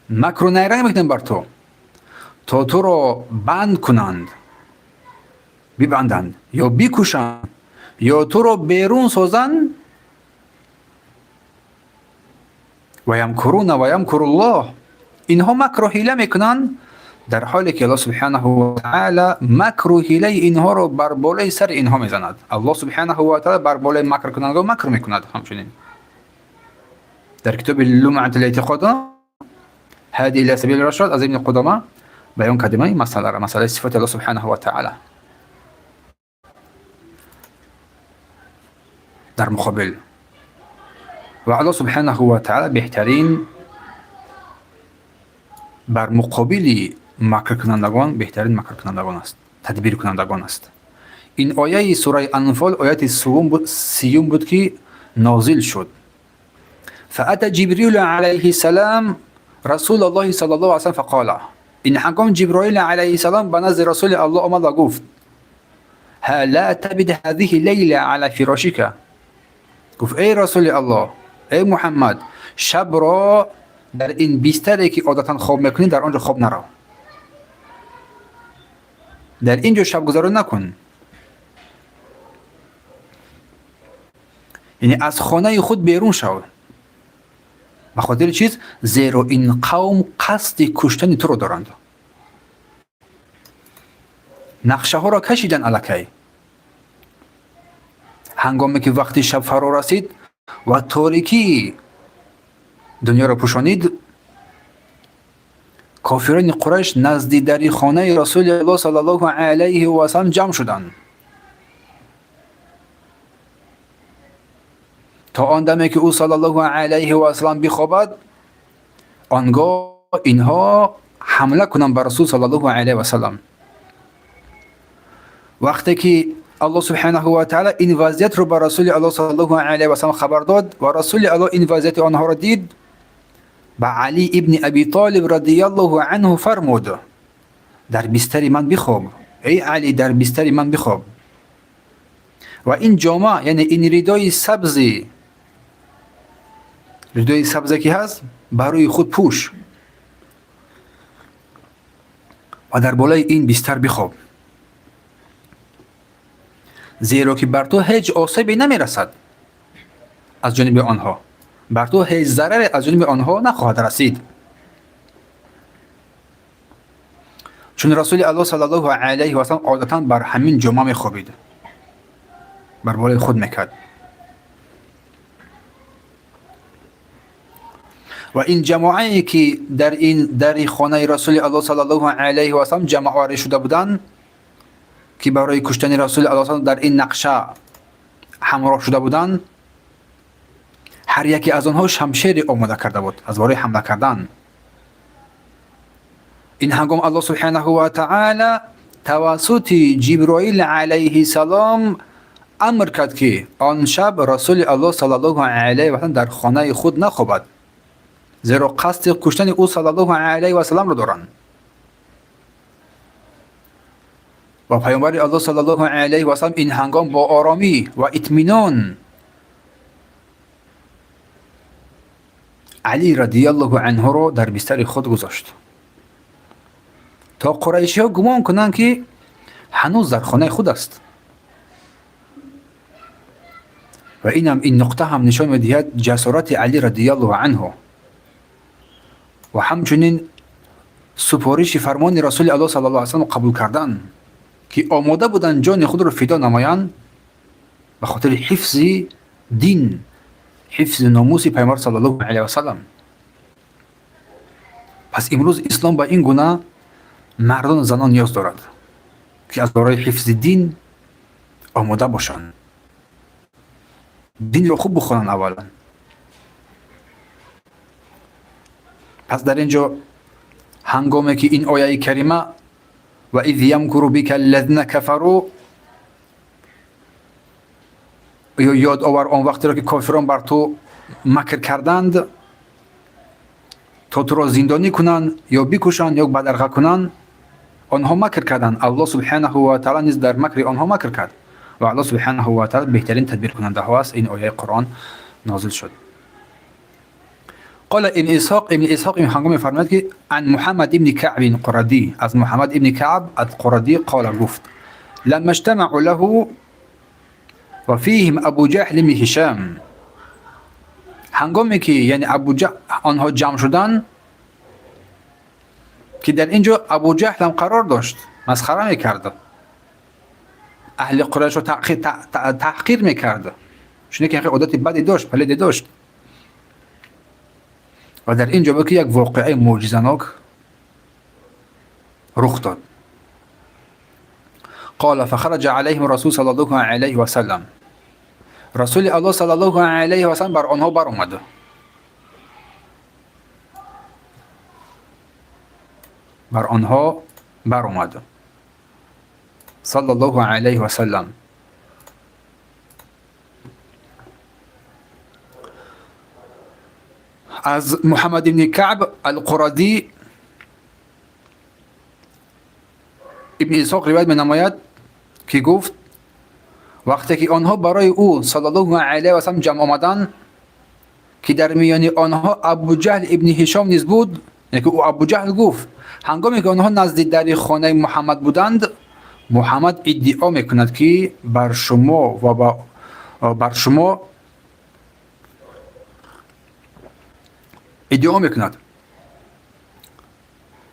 макру найранг мекунанд бар ту, то туро банд кунанд, бибанданд ё бикушанд ё туро берун созанд. Ва ямкуруна ва ямкуруллоҳ. Инҳо макру ҳила мекунанд, дар ҳоле ки Аллоҳ субҳанаҳу ва таъала макру ҳилаи инҳоро бар болои сари инҳо мезанад. Аллоҳ субҳанаҳу ва таъала бар болои макркунандагон макр мекунад. Ҳамчунин дар китоби Лумъатул эътиқод ҳади ила сабили рашод аз Ибни Қудома баён кардем ин масъаларо, масъалаи сифати Аллоҳ субҳанаҳу ва таъала дар муқобил. Ва Аллоҳ субҳанаҳу ва таъала беҳтарин бар муқобили макркунандагон, беҳтарин макркунандагон аст, тадбиркунандагон аст. Ин ояи сураи Анфол ояти сиюм буд, ки нозил шуд. Фаата Ҷибрилу алайҳи салам Расулаллоҳи саллаллоҳу алайҳи васаллам фақола. Ин ҳангом Ҷиброил алайҳи салом ба назди Расули Аллоҳ омад ва гуфт: ҳа ла табид ҳазиҳи лейла ала фирошика. Гуфт: эй Расули Аллоҳ, эй Муҳаммад, шабро дар ин бистаре ки одатан хоб мекунӣ, дар он ҷо хоб нарав, дар ин ҷо шабгузаронӣ накун, яъне аз хонаи худ берун шав. Ба хотири чиз? Зеро ин қавм қасди куштани туро доранд, нақшаҳоро кашиданд аллакай. Ҳангоме ки вақти шаб фаро расид ва торикии дунёро пӯшонид, кофирони Қурайш назди дари хонаи Расули Аллоҳ саллаллоҳу алайҳи васаллам ҷамъ шуданд, то он даме ки ӯ саллаллоҳу алайҳи васаллам бихобад, он гоҳ инҳо ҳамла кунанд ба Расул саллаллоҳу алайҳи васаллам. Вақте ки Аллоҳ субҳанаҳу ва таъала ин вазъиятро ба Расули Аллоҳ саллаллоҳу алайҳи васаллам хабар дод ва Расули Аллоҳ ин вазъияти онҳоро дид, ба Алӣ ибни Аби Толиб радияллоҳу анҳу фармуд: дар бистари ман бихоб, эй Алӣ, дар бистари ман бихоб. Ва ин ҷома, яъне ин ридои сабзи, ридои сабзе ки ҳаст, бар рӯи худ пӯш ва дар болои ин бистар бихоб, зеро ки бар ту ҳеҷ осебе намерасад аз ҷониби онҳо, бар ту ҳеҷ зараре аз ҷониби онҳо нахоҳад расид. Чун Расули Аллоҳ саллаллоҳу алайҳи васаллам одатан бар ҳамин ҷома мехобид, бар болои худ мекард. Ва ин ҷамоае ки дар ин дари хонаи Расули Аллоҳ саллаллоҳу алайҳи васаллам ҷамъоварӣ шуда буданд, ки барои куштани Расули Аллоҳ дар ин нақша ҳамроҳ шуда буданд, ҳар яке аз онҳо шамшере омода карда буд аз барои ҳамла кардан. Ин ҳангом Аллоҳ субҳанаҳу ва таъала тавассути Ҷиброил алайҳи салом амр кард, ки он шаб Расули Аллоҳ саллаллоҳу алайҳи васаллам дар хонаи худ нахобад, зеро қасди куштани ӯ саллаллоҳу алайҳи васалламро доранд. Ва Паёмбари Аллоҳ саллаллоҳу алайҳи васаллам ин ҳангом бо оромӣ ва итминон Алӣ радияллоҳу анҳуро дар бистари худ гузошт, то қурайшиҳо гумон кунанд, ки ҳанӯз дар хонаи худ аст. Ва инам ин нуқта ҳам нишон медиҳад ҷасорати Алӣ радияллоҳу анҳу ва ҳамчунин супориши фармони Расули Аллоҳ саллаллоҳу алайҳи васаллам қабул кардан, ки омода буданд ҷони худро фидо намоянд ба хотири ҳифзи дин, ҳифзи номуси Пайғамбар саллаллоҳу алайҳи васаллам. Пас имрӯз ислом ба ин гуна мардону занон ниёз дорад, ки аз барои ҳифзи дин омода бошанд, динро хуб бихонанд аввалан. Пас дар инҷо ҳангоме ки ин ояи карима ва из ямкуру бика аллазина кафару, ё ёд овар он вақтеро ки кофирон бар ту макр карданд то туро зиндонӣ кунанд ё бикушанд ё бадарға кунанд, онҳо макр карданд. Аллоҳ субҳанаҳу ва таъала низ дар макри онҳо макр кард ва Аллоҳ субҳанаҳу ва таъала беҳтарин тадбиркунандаҳо аст. Ин ояи Қуръон нозил шуд. قال ابن اسحاق، ابن اسحاق این هنگام می‌فرماید که عن محمد ابن كعب قردی، از محمد ابن كعب القردی قال گفت لما اجتمعوا له و فيهم ابو جهل بن هشام. هنگامی که یعنی ابو جهل آنها جمع شدن که در اینجا ابو جهل هم قرار داشت، مسخره میکرد، اهل قریش رو تحقیر میکرد، چون که عادت بدی داشت، پلیدی داشت. و در اینجا بود که یک واقعه معجزه‌ناک رخ داد. قال فخرج علیهم رسول صلی الله علیه و سلم، رسول الله صلی الله علیه و سلم بر آنها برآمد. بر آنها برآمد صلی الله علیه و سلم. از محمد بن كعب القردی ابن اسحاق روایت می‌نماید که گفت وقتی که آنها برای او صلی الله علیه و سلم جمع آمدند که در میان آنها ابو جهل ابن هشام نیز بود، یعنی که او ابو جهل گفت هنگامی که آنها نزد در خانه محمد بودند، محمد ادعا میکند که بر شما و بر شما ادعا میکند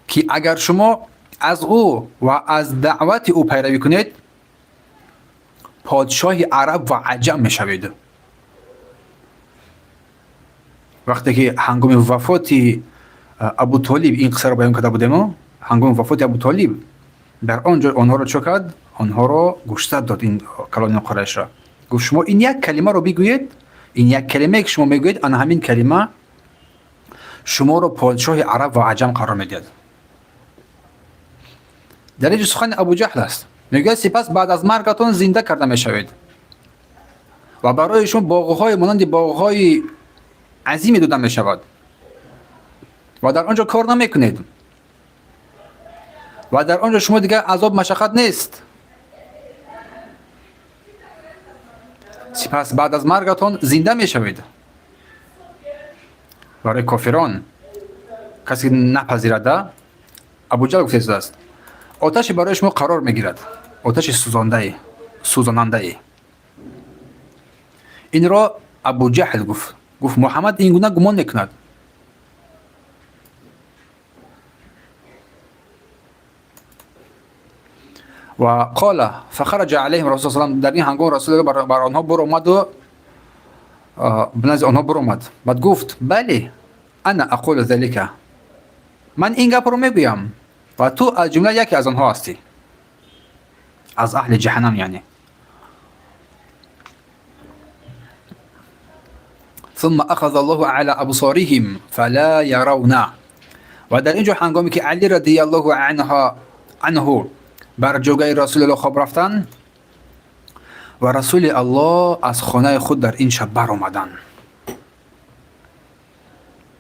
که اگر شما از او و از دعوت او پیروی کنید پادشاه عرب و عجم میشوید. وقتی که هنگام وفات ابو طالب این قصه را بیان کرده بودیم، هنگام وفات ابو طالب در آنجا آنها را چه کرد؟ آنها را گوشزد داد، این کلان قریش را. گفت شما این یک کلمه را بگویید، این یک کلمه که شما میگویید، آن همین کلمه شما را پادشاه عرب و عجم قرار میدهد. در اینجا سخن ابو جهل است. میگوید سپس بعد از مرگتان زنده کرده میشوید و برای شما باغهای مانند باغهای عظیمی داده میشود و در آنجا کار نمیکنید و در آنجا شما دیگر عذاب مشقت نیست. سپس بعد از مرگتان زنده میشوید. برای کافران کسی نپذیرده، ابو جهل گفته است آتش برای شما قرار میگیرد، آتش سوزاننده. این را ابو جهل گفت. گفت محمد این گونه گمان میکند. و قال فخرج علیهم رسول الله صلی الله علیه و سلم، در این هنگام رسول الله بر آنها برآمد و نزد آنها برآمد. بعد گفت بله انا اقول ذلك، من این گپ رو میگویم و تو از جمله یکی از آنها هستی، از اهل جهنم یعنی. ثم اخذ الله على ابصارهم فلا يرون. و در اینجا هنگامی که علی رضی الله عنه بر جوگه رسول الله خواب رفتن و رسول الله از خانه خود در این شب برآمدند،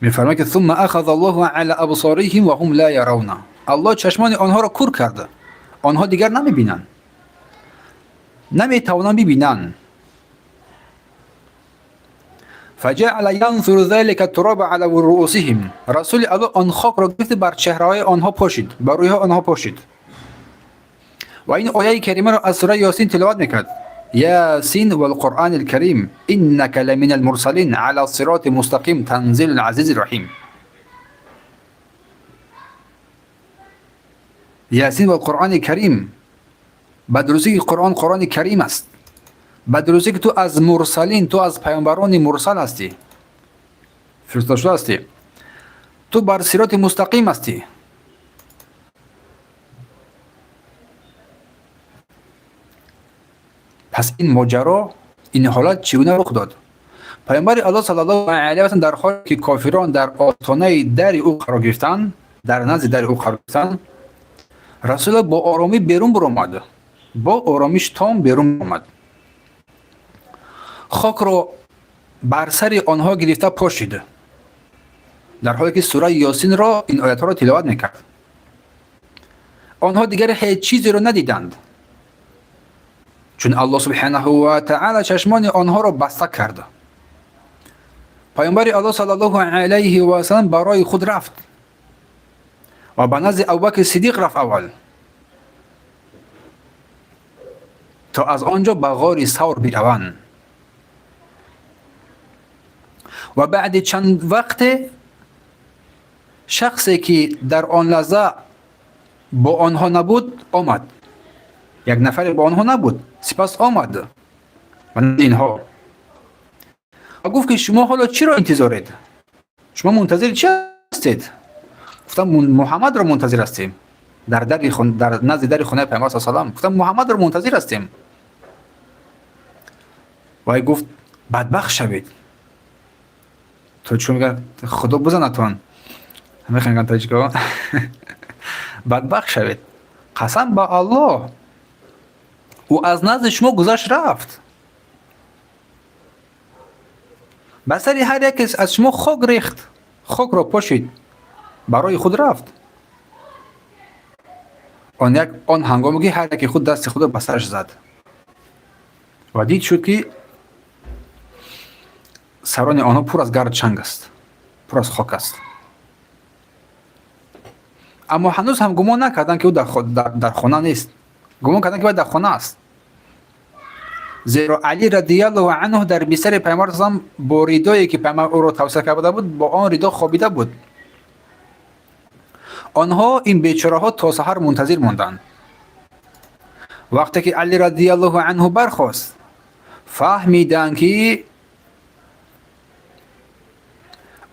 می‌فرماید که ثم اخذ الله على ابصارهم وهم لا يرون. الله چشمان آنها را کور کرده، آنها دیگر نمی‌بینند، نمی‌توانند ببینند. فجعل ينثر ذلك التراب على رؤوسهم. رسول الله آن خاک را گرفت بر چهره‌های آنها پاشید، بر روی آنها پاشید. و این آیه کریمه را از سوره یاسین تلاوت میکرد. یاسین والقرآن الكریم انک لمن المرسلین على صراط مستقیم تنزیل العزیز الرحیم. یاسین والقرآن الکریم، به درستی که قرآن قرآن کریم است، به درستی که تو از مرسلین، تو از پیامبران مرسل هستی، فرستاده شده هستی، تو بر صراط مستقیم هستی. پس این ماجرا، این حالت چگونه رخ داد؟ Паёмбари Аллоҳ саллаллоҳу алайҳи васаллам дар ҳоле ки кофирон дар остонаи дари ӯ қарор гирифтанд, дар назди дари ӯ қарор гирифтанд, Расулуллоҳ бо оромӣ берун баромад. Бо оромиш том берун омад. Хокро бар сари онҳо гирифта пошид, дар ҳоле ки сураи Ёсинро, ин оятҳоро тиловат мекард. Онҳо дигар ҳеҷ чизеро надиданд, чун Аллоҳ субҳанаҳу ва таъала чашмони онҳоро баста кард. Паёмбари Аллоҳ саллаллоҳу алайҳи васаллам барои худ рафт ва ба назди Абубакри Сиддиқ рафт аввал, то аз он ҷо ба ғори Савр бираванд. Ва баъди чанд вақте шахсе ки дар он лаҳза бо онҳо набуд омад. Як нафаре бо онҳо набуд, сипас омад ва инҳо ва гуфт ки шумо ҳоло чиро интизоред? Шумо мунтазири чи ҳастед? Гуфтам, Муҳаммадро мунтазир ҳастем. Дар назди дари хонаи Пайғамбар саллаллоҳу алайҳи васаллам гуфтам, Муҳаммадро мунтазир ҳастем. Вай гуфт, бадбахт шавед. Тоҷикҳо мегӯянд, Худо бизанатон. Механганд тоҷикҳо. Бадбахт шавед. Қасам ба Аллоҳ, ӯ аз назди шумо гузашт рафт. Ба сари ҳар яке аз шумо хок рехт, хокро пошид, барои худ рафт. Он як он ҳангоме ки ҳар яке худ дасти худро ба сараш зад ва дид шуд ки сарони онҳо пур аз гард чанг аст, пур аз хок аст. Аммо ҳанӯз ҳам гумон накарданд, ки ӯ дар хона нест. Гумон карданд, ки вай дар хона аст. Зеро Али радиаллоҳу анҳу дар бистари Пайғамбар салам бо ридое ки Пайғамбар ӯро тавсия карда буд, бо он ридо хобида буд. Онҳо, ин бечораҳо, то саҳар мунтазир монданд. Вақте ки Али радиаллоҳу анҳу бархост, фаҳмиданд, ки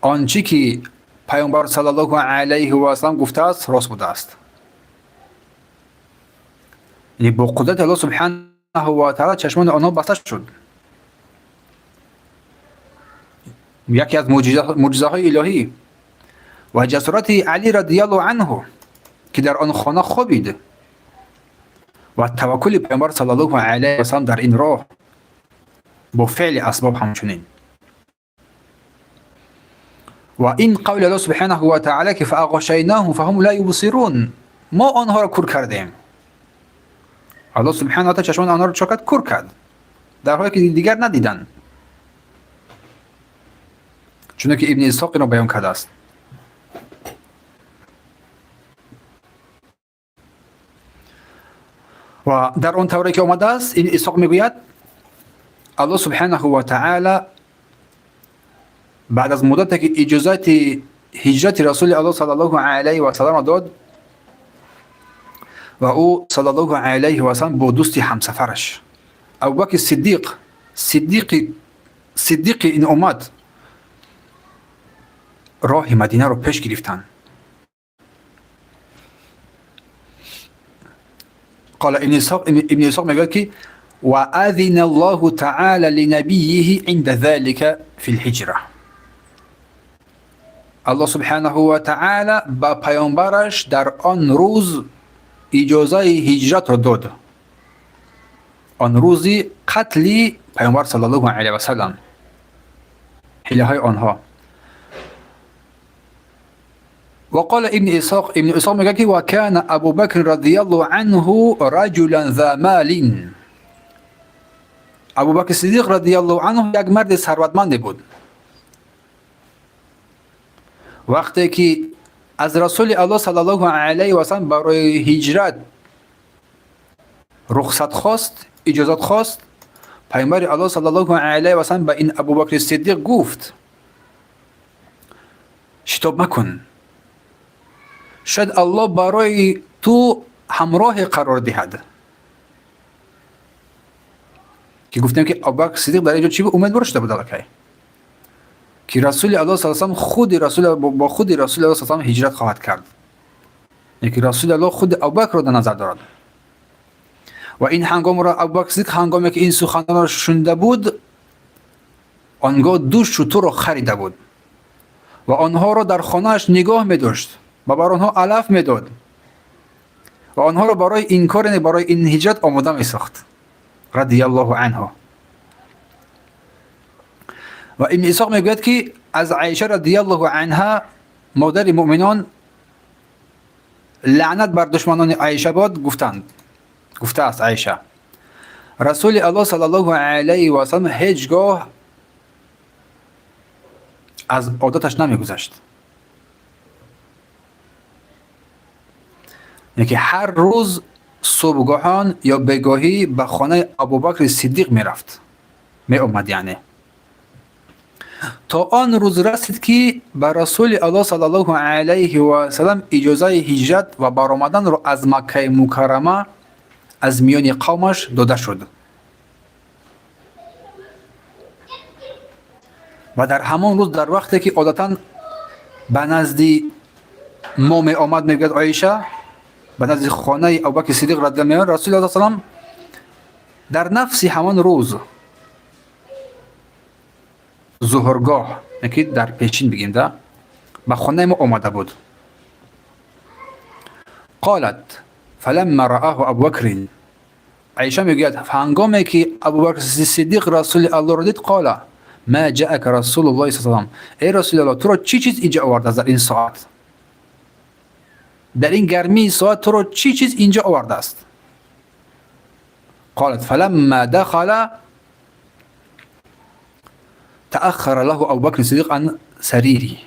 он чӣ ки Пайғамбар саллаллоҳу алайҳи васаллам гуфтааст, рост будааст. Яъне бо қудрати Аллоҳ субҳанаҳу ва таъала чашмони онҳо баста шуд. Яке аз мӯъҷизаҳои илоҳӣ ва ҷасорати Али радиаллоҳу анҳу, ки дар он хона хобид, ва таваккули Пайғамбар саллаллоҳу алайҳи васаллам дар ин роҳ бо феъли асбоб ҳамчунин. Ва ин қавли Аллоҳ субҳанаҳу ва таъала, ки фаағшайнаҳум фаҳум ла юбсирун, мо онҳоро кур кардем. Аллоҳ субҳанаҳу ва таъала чашмони онҳоро чо кард? Кур кард, дар ҳоле ки дигар надиданд, чуне ки Ибни Исҳоқ инро баён кардааст. Ва дар он тавре ки омадааст, Ибни Исҳоқ мегӯяд, Аллоҳ субҳанаҳу ва таъала баъд аз муддате ки иҷозати ҳиҷрати Расули Аллоҳ саллаллоҳу алайҳи васалламро дод ва ӯ саллаллоҳу алайҳи васаллам бо дӯсти ҳамсафараш Абубакри Сиддиқ, сиддиқи ин уммат, роҳи Мадинаро пеш гирифтанд. Қала Ибни Исҳоқ, Ибни Исҳоқ мегӯяд, ки ва азина Аллоҳу таъала линабийиҳи инда залика фи лҳиҷра. Аллоҳ субҳанаҳу ва таъала ба паёмбараш дар он рӯз иҷозаи ҳиҷратро дод. Он рӯзи қатли Пайғамбар саллаллоҳу алайҳи васаллам, ҳилаҳои онҳо. Ва қала Ибни Исҳоқ, Ибни Исҳоқ мегӯяд, ки ва кана Абубакр радиаллоҳу анҳу раҷулан за малин. Абубакр Сиддиқ радиаллоҳу анҳу як марди сарватманде буд. Вақте ки аз Расули Аллоҳ саллаллоҳу алайҳи васаллам барои ҳиҷрат рухсат хост, иҷозат хост, Пайғамбари Аллоҳ саллаллоҳу алайҳи васаллам ба ин Абубакри Сиддиқ гуфт: шитоб макун, шояд Аллоҳ барои ту ҳамроҳе қарор диҳад. Ки гуфтем, ки Абубакр Сиддиқ дар ин ҷо чӣ буд? Умедвор шуда буд аллакай, ки Расули Аллоҳ саллаллоҳу алайҳи васаллам худи Расули бо худи Расули Аллоҳ саллаллоҳу алайҳи васаллам ҳиҷрат хоҳад кард. Яъне ки Расули Аллоҳ худи Абубакрро дар назар дорад. Ва ин ҳангомро Абубакр Сиддиқ, ҳангоме ки ин суханонро шунида буд, Он гоҳ ду шутурро харида буд ва онҳоро дар хонааш нигоҳ медошт ва бар онҳо алаф медод ва онҳоро барои ин кор, яъне барои ин ҳиҷрат омода месохт. Радиаллоҳу анҳу. Ва Ибни Исоқ мегӯяд, ки аз Аиша радиаллоҳу анҳа, модари муъминон, лаънат бар душманони Аиша бод, гуфтанд, гуфтааст Аиша: Расули Аллоҳ саллаллоҳу алайҳи васаллам ҳеҷ гоҳ аз одаташ намегузашт, яке ҳар рӯз субҳгоҳон ё бегоҳӣ ба хонаи Абубакри Сиддиқ мерафт, меомад. Яъне то он рӯз расид, ки ба Расули Аллоҳ саллаллоҳу алайҳи васаллам иҷозаи ҳиҷрат ва баромаданро аз Маккаи Мукаррама, аз миёни қавмаш дода шуд. Ва дар ҳамон рӯз, дар вақте ки одатан ба назди мо меомад, мегӯяд Оиша, ба назди хонаи Абубакри Сиддиқ радиаллоҳу меомад Расули Аллоҳ салам, дар нафси ҳамон рӯз зуҳргоҳ, яки дар печин бигем да, ба хонаи мо омада буд. Қолат: фаламма раъаҳу Абубакрин, Аиша мегӯяд, ҳангоме ки Абубакр Сиддиқ Расули Аллоҳро дид, қола: ма ҷаака Расулуллоҳи салам, эй Расули Аллоҳ, туро чӣ чиз инҷа овардааст дар ин соат, дар ин гармии соат туро чӣ чиз инҷа овардааст? Қолат: фаламма дахала тааххара лаҳу Абубакри Сиддиқ ан сарири.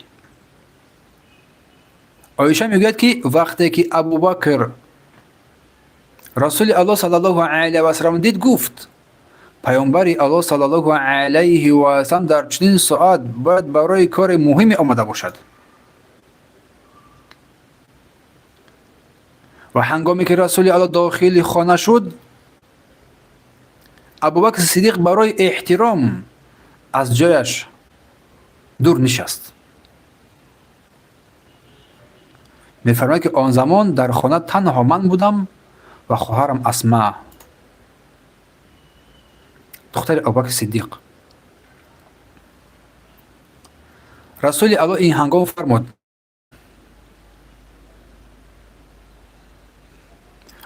Оиша мегӯяд, ки вақте ки Абубакр Расули Аллоҳ саллаллоҳу алайҳи васаллам дид, гуфт: паёмбари Аллоҳ саллаллоҳу алайҳи васаллам дар чунин соат бояд барои кори муҳиме омада бошад. Ва ҳангоме ки Расули Аллоҳ дохили хона шуд, Абубакр Сиддиқ барои эҳтиром аз ҷояш дур нишаст. Мефармояд, ки он замон дар хона танҳо ман будам ва хоҳарам Асма, духтари Абубакри Сиддиқ. Расули Аллоҳ ин ҳангом фармуд: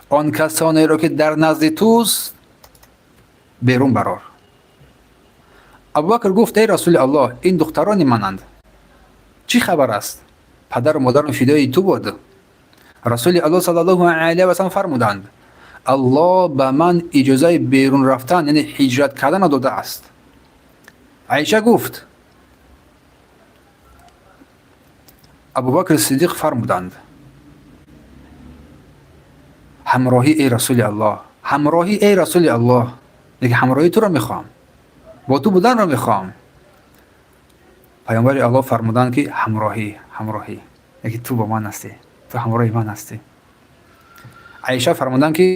он касонеро, ки дар назди туст, берун барор. Абубакр гуфт: эй Расули Аллоҳ, ин духтарони мананд, чӣ хабар аст? Падару модарам фидои ту буд. Расули Аллоҳ саллаллоҳу алайҳи васаллам фармуданд: Аллоҳ ба ман иҷозаи берун рафтан, яъне ҳиҷрат карданро додааст. Аиша гуфт: Абубакри Сиддиқ фармуданд: ҳамроҳӣ, эй Расули Аллоҳ, ҳамроҳӣ, эй Расули Аллоҳ, лекин ҳамроҳии туро мехоҳам, бо ту буданро мехоҳам. Паёмбари Аллоҳ фармуданд, ки ҳамроҳӣ, ҳамроҳӣ, лекин ту бо ман ҳастӣ, ту ҳамроҳи ман ҳастӣ. Аиша фармуданд, ки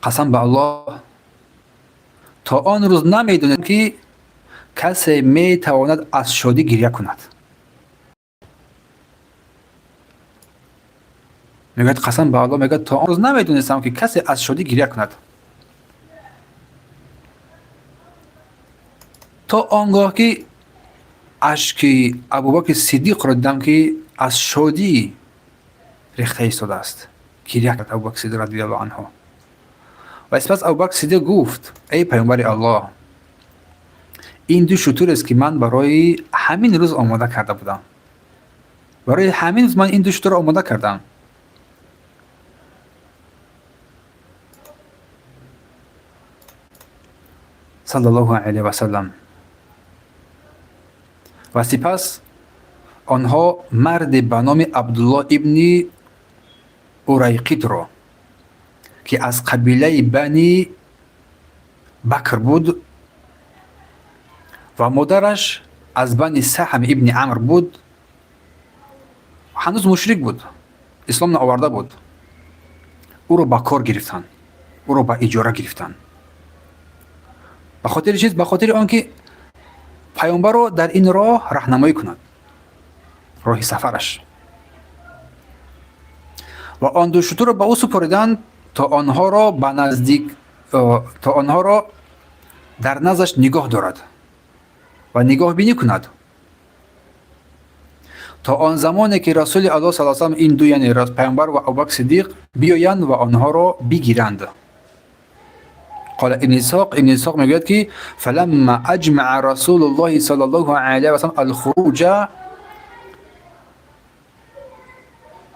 қасам ба Аллоҳ, то он рӯз намедонем, ки касе метавонад аз шодӣ гиря кунад. Мегӯяд, қасам ба Аллоҳ, мегӯяд, то он рӯз намедонистам, ки касе аз шодӣ гиря кунад, то он гоҳ ки ашки Абубакри Сиддиқро дидам, ки аз шодӣ рехта истодааст, гиря кард Абубакр Сиддиқ радиаллоҳу анҳу. Ва сипас Абубакр Сиддиқ гуфт: эй паёмбари Аллоҳ, ин ду шутурест, ки ман барои ҳамин рӯз омода карда будам, барои ҳамин рӯз ман ин ду шутурро омода кардам. Саллаллоҳу алайҳи васаллам. Ва сипас онҳо марде ба номи Абдуллоҳ ибни Урайқитро, ки аз қабилаи Бани Бакр буд ва модараш аз Бани Саҳм ибни Амр буд, ҳанӯз мушрик буд, ислом наоварда буд, ӯро ба кор гирифтанд, ӯро ба иҷора гирифтанд. Ба хотири чиз? Ба хотири он ки паёмбарро дар ин роҳ раҳнамоӣ кунад, роҳи сафараш. Ва он ду шутурро ба ӯ супориданд, то онҳоро ба наздик, то онҳоро Дар наздаш нигоҳ дорад ва нигоҳбинӣ кунад то он замоне ки Расули Аллоҳ саллаллоҳу алайҳи васаллам ин ду, яъне Паёмбар ва Абубакр Сиддиқ, биёянд ва онҳоро бигиранд. Қола Ибни Исҳоқ, Ибни Исҳоқ мегӯяд ки фаламма аҷмаа Расулуллоҳи саллаллоҳу алайҳи васаллам алхуруҷа,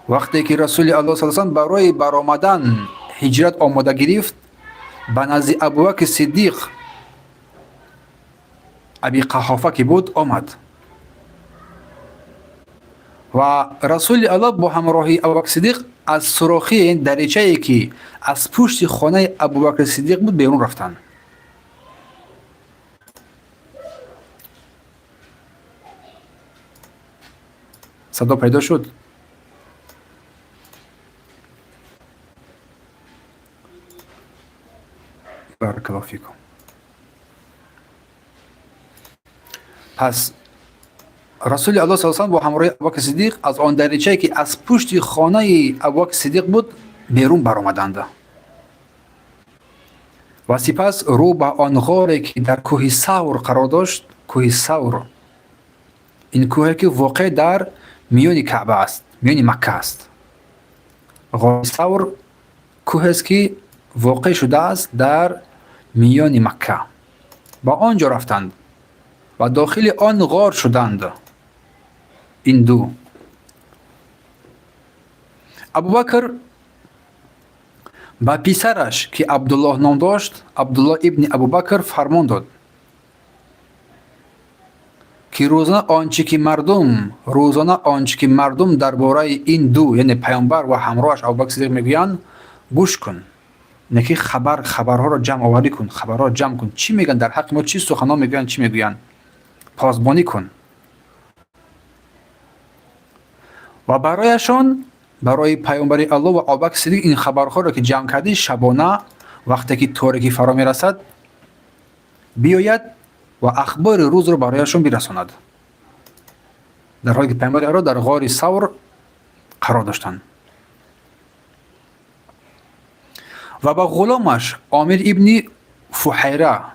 вақте ки Расули Аллоҳ саллаллоҳу алайҳи васаллам барои баромадан ҳиҷрат омода гирифт, ба назди Абубакр Сиддиқ Аби Қаҳофа ки буд омад ва Расули Аллоҳ бо ҳамроҳии Абубакр Сиддиқ аз сурохии даричае ки аз пушти хонаи Абубакр Сиддиқ буд берун рафтанд. Садо пайдо шуд? Баракаллоҳу фикум. Пас Расули Аллоҳ саллаллоҳу алайҳи васаллам бо ҳамроҳии Абубакр Сиддиқ аз он даричае ки аз пушти хонаи Абубакр Сиддиқ буд берун баромаданд ва сипас рӯ ба он ғоре ки дар кӯҳи Савр қарор дошт, кӯҳи Савр, ин кӯҳе ки воқеъ дар миёни Каъба аст, миёни Макка аст. Ғори Савр кӯҳест ки воқеъ шудааст дар миёни Макка. Ба он ҷо рафтанд ва дохили он ғор шуданд. Ин ду. Абубакр ба писараш ки Абдуллоҳ ном дошт, Абдуллоҳ ибни Абубакр, фармон дод ки рӯзона он чӣ ки мардум дар бораи ин ду, яъне Паёмбар ва ҳамроҳаш Абубакр Сиддиқ мегӯянд, гӯш кун, неки хабарҳоро ҷамъ оварӣ кун, хабарҳоро ҷамъ кун, чӣ мегӯянд дар ҳаққи мо, чӣ суханҳо мегӯянд, чӣ мегӯянд, посбонӣ кун ва барояшон, барои Паёмбари Аллоҳ ва Абубакр Сиддиқ ин хабарҳоро ки ҷамъ кардӣ, шабона вақте ки торикӣ фаро мерасад биёяд ва ахбори рӯзро барояшон бирасонад, дар ҳоле ки Паёмбари Аллоҳ дар ғори Савр қарор доштанд. Ва ба ғуломаш Омир ибни Фуҳайра,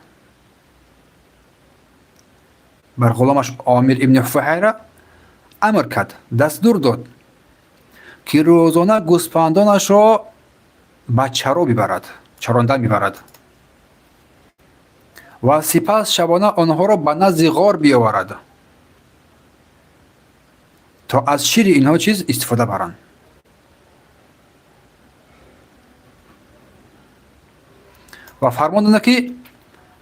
бар ғуломаш Омир ибни Фуҳайра амр кард, дастур дод ки рӯзона гӯспандонашро ба чаро бибарад, чарондан бибарад ва сипас шабона онҳоро ба назди ғор биёварад то аз шири инҳо чиз истифода баранд. Ва фармон доданд ки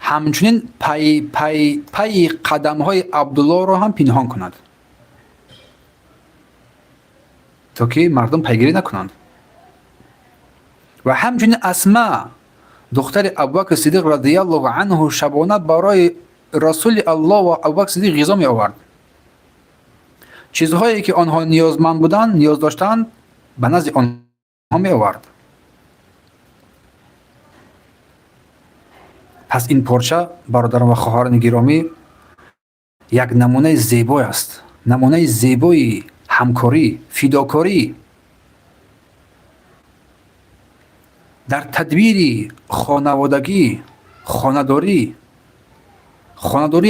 ҳамчунин пайи қадамҳои Абдуллоҳро ҳам пинҳон кунад, то ки мардум пайгирӣ накунанд. Ва ҳамчунин Асма духтари Абубакр Сиддиқ радиаллоҳу анҳу шабона барои Расули Аллоҳ ва Абубакр Сиддиқ ғизо меовард. Чизҳое ки онҳо ниёзманд буданд, ниёз доштанд, ба назди онҳо меовард. Пас ин порча, бародарон ва хоҳарони гиромӣ, як намунаи зебой аст, намунаи зебои ҳамкорӣ, фидокорӣ дар тадбири хонаводагӣ, хонадории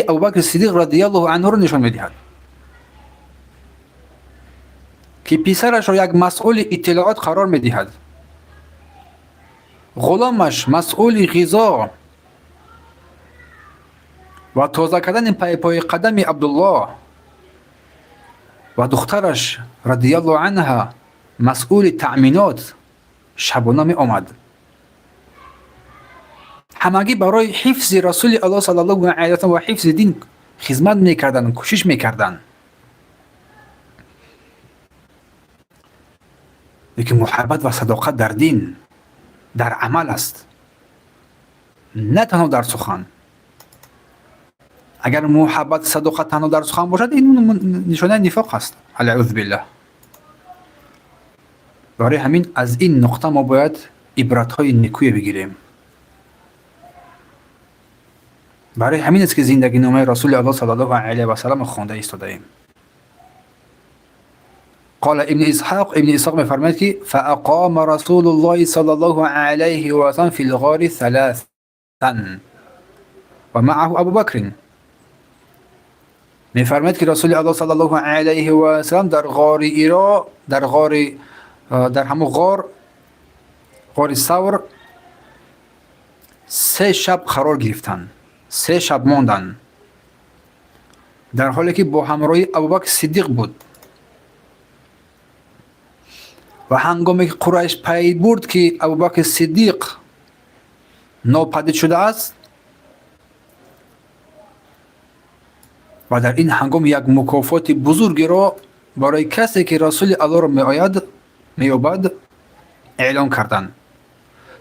Абубакри Сиддиқ радиаллоҳу анҳуро нишон медиҳад, ки писарашро як масъули иттилоот қарор медиҳад, ғуломаш масъули ғизо ва тоза кардани пайпои қадами Абдуллоҳ ва духтараш радиаллоҳу анҳа масъули таъминот шабона меомад. Ҳамагӣ барои ҳифзи Расули Аллоҳ саллаллоҳу алайҳи васаллам ва ҳифзи дин хизмат мекарданд, кӯшиш мекарданд. Лекин муҳаббат ва садоқат дар дин дар амал аст, на танҳо дар сухан. Агар муҳаббат, садоқат танҳо дар сухан бошад, ин нишонаи нифоқ аст, алъузу биллаҳ. Барои ҳамин аз ин нуқта мо бояд ибратҳои некӯе бигирем. Барои ҳамин аст ки зиндагиномаи Расули Аллоҳ саллаллоҳу алайҳи васаллам хонда истодаем. Қола Ибни Исҳоқ, Ибни Исҳоқ мефармояд ки фаақома Расулуллоҳи саллаллоҳу алайҳи васаллам фил ғори саласан. ва маъаҳу Абу Бакрин. Мефармояд, ки Расули Аллоҳ саллаллоҳу алайҳи васаллам дар ғори Иро, дар ҳамон ғор, ғори Савр, 3 шаб қарор гирифтанд, 3 шаб монданд, дар ҳоле ки бо ҳамроҳи Абубакр Сиддиқ буд. Ва ҳангоме ки Қурайш пай бурд, ки Абубакр Сиддиқ нопадид шудааст, ва дар ин ҳангом як мукофоти бузургеро барои касе, ки Расули Аллоҳро меёбад, эълон карданд.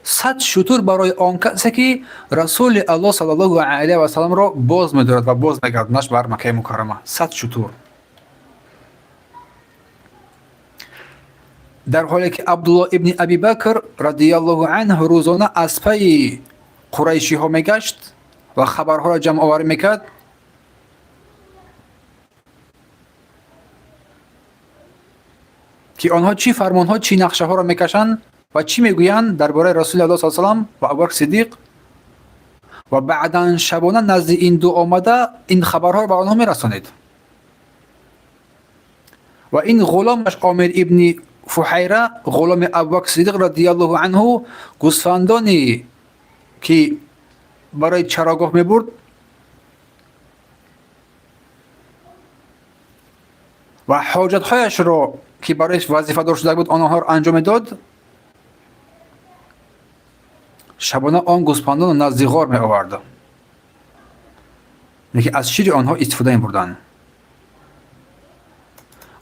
100 шутур барои он касе, ки Расули Аллоҳ саллаллоҳу алайҳи васалламро боз медорад ва боз мегардонаш бар Маккаи Мукаррама. 100 шутур. Дар ҳоле ки Абдуллоҳ ибни Аби Бакр радияллоҳу анҳу рӯзона аз пайи қурайшиҳо мегашт ва хабарҳоро ҷамъоварӣ мекард, ки онҳо чӣ фармонҳо, чӣ нақшаҳоро мекашанд ва чӣ мегӯянд дар бораи Расули Аллоҳ саллаллоҳу алайҳи васаллам ва Абубакр Сиддиқ, ва баъдан шабона назди ин ду омада ин хабарҳоро ба онҳо мерасонид. Ва ин ғуломаш Омир ибни Фуҳайра, ғуломи Абубакр Сиддиқ радияллоҳу анҳу, гӯсфандоне ки барои чарогоҳ мебурд ва ҳоҷатҳояшро ки барояш вазифадор шуда буд, онҳоро анҷом медод, шабона он гӯсфандонро назди ғор меовард, лекин аз шири онҳо истифода мебурданд.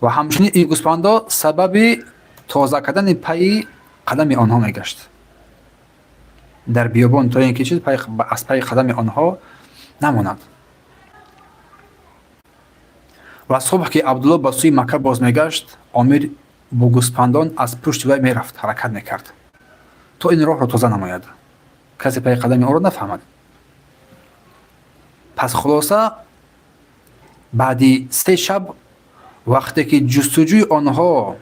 Ва ҳамчунин ин гӯсфандо сабаби тоза кардани пайи қадами онҳо мегашт дар биёбон, то ин ки чиз аз пайи қадами онҳо намонад. Ва субҳ ки Абдуллоҳ ба сӯи Макка боз мегашт, Омир бо гӯсфандон аз пушти вай мерафт, ҳаракат мекард, то ин роҳро тоза намояд, касе пайи қадами онро нафаҳмад. Пас хулоса, баъди 3 шаб, вақте ки ҷустуҷӯи онҳо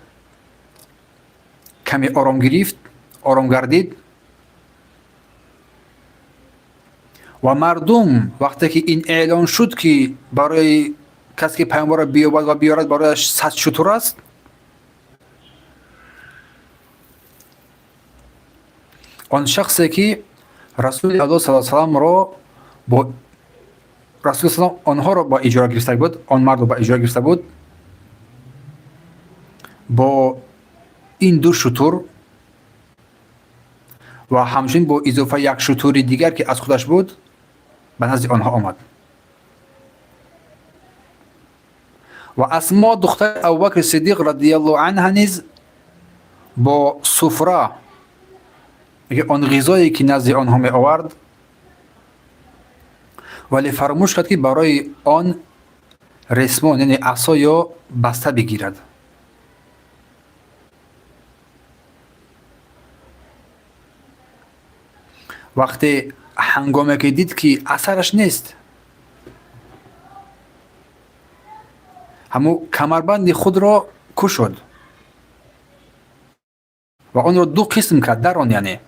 каме ором гирифт, ором гардид, ва мардум вақте ки ин эълон шуд, ки барои касе ки паёмбарро биёбад ва биёрад барояш 100 шутур аст, он шахсе ки Расули Аллоҳ саллаллоҳу алайҳи васалламро бо Расули саллам онҳоро ба иҷора гирифта буд, он мардро ба иҷора гирифта буд, бо ин 2 шутур ва ҳамчунин бо изофа як шутури дигар, ки аз худаш буд, ба назди онҳо омад. Ва Асмо духтари Абубакри Сиддиқ радияллоҳу анҳа низ бо суфра, он ғизое ки назди онҳо меовард, вале фаромӯш кард, ки барои он ресмон, яъне асо ё баста бигирад. Вақте ҳангоме ки дид, ки асараш нест, ҳамун камарбанди худро кушод ва онро 2 қисм кард, дар он, яъне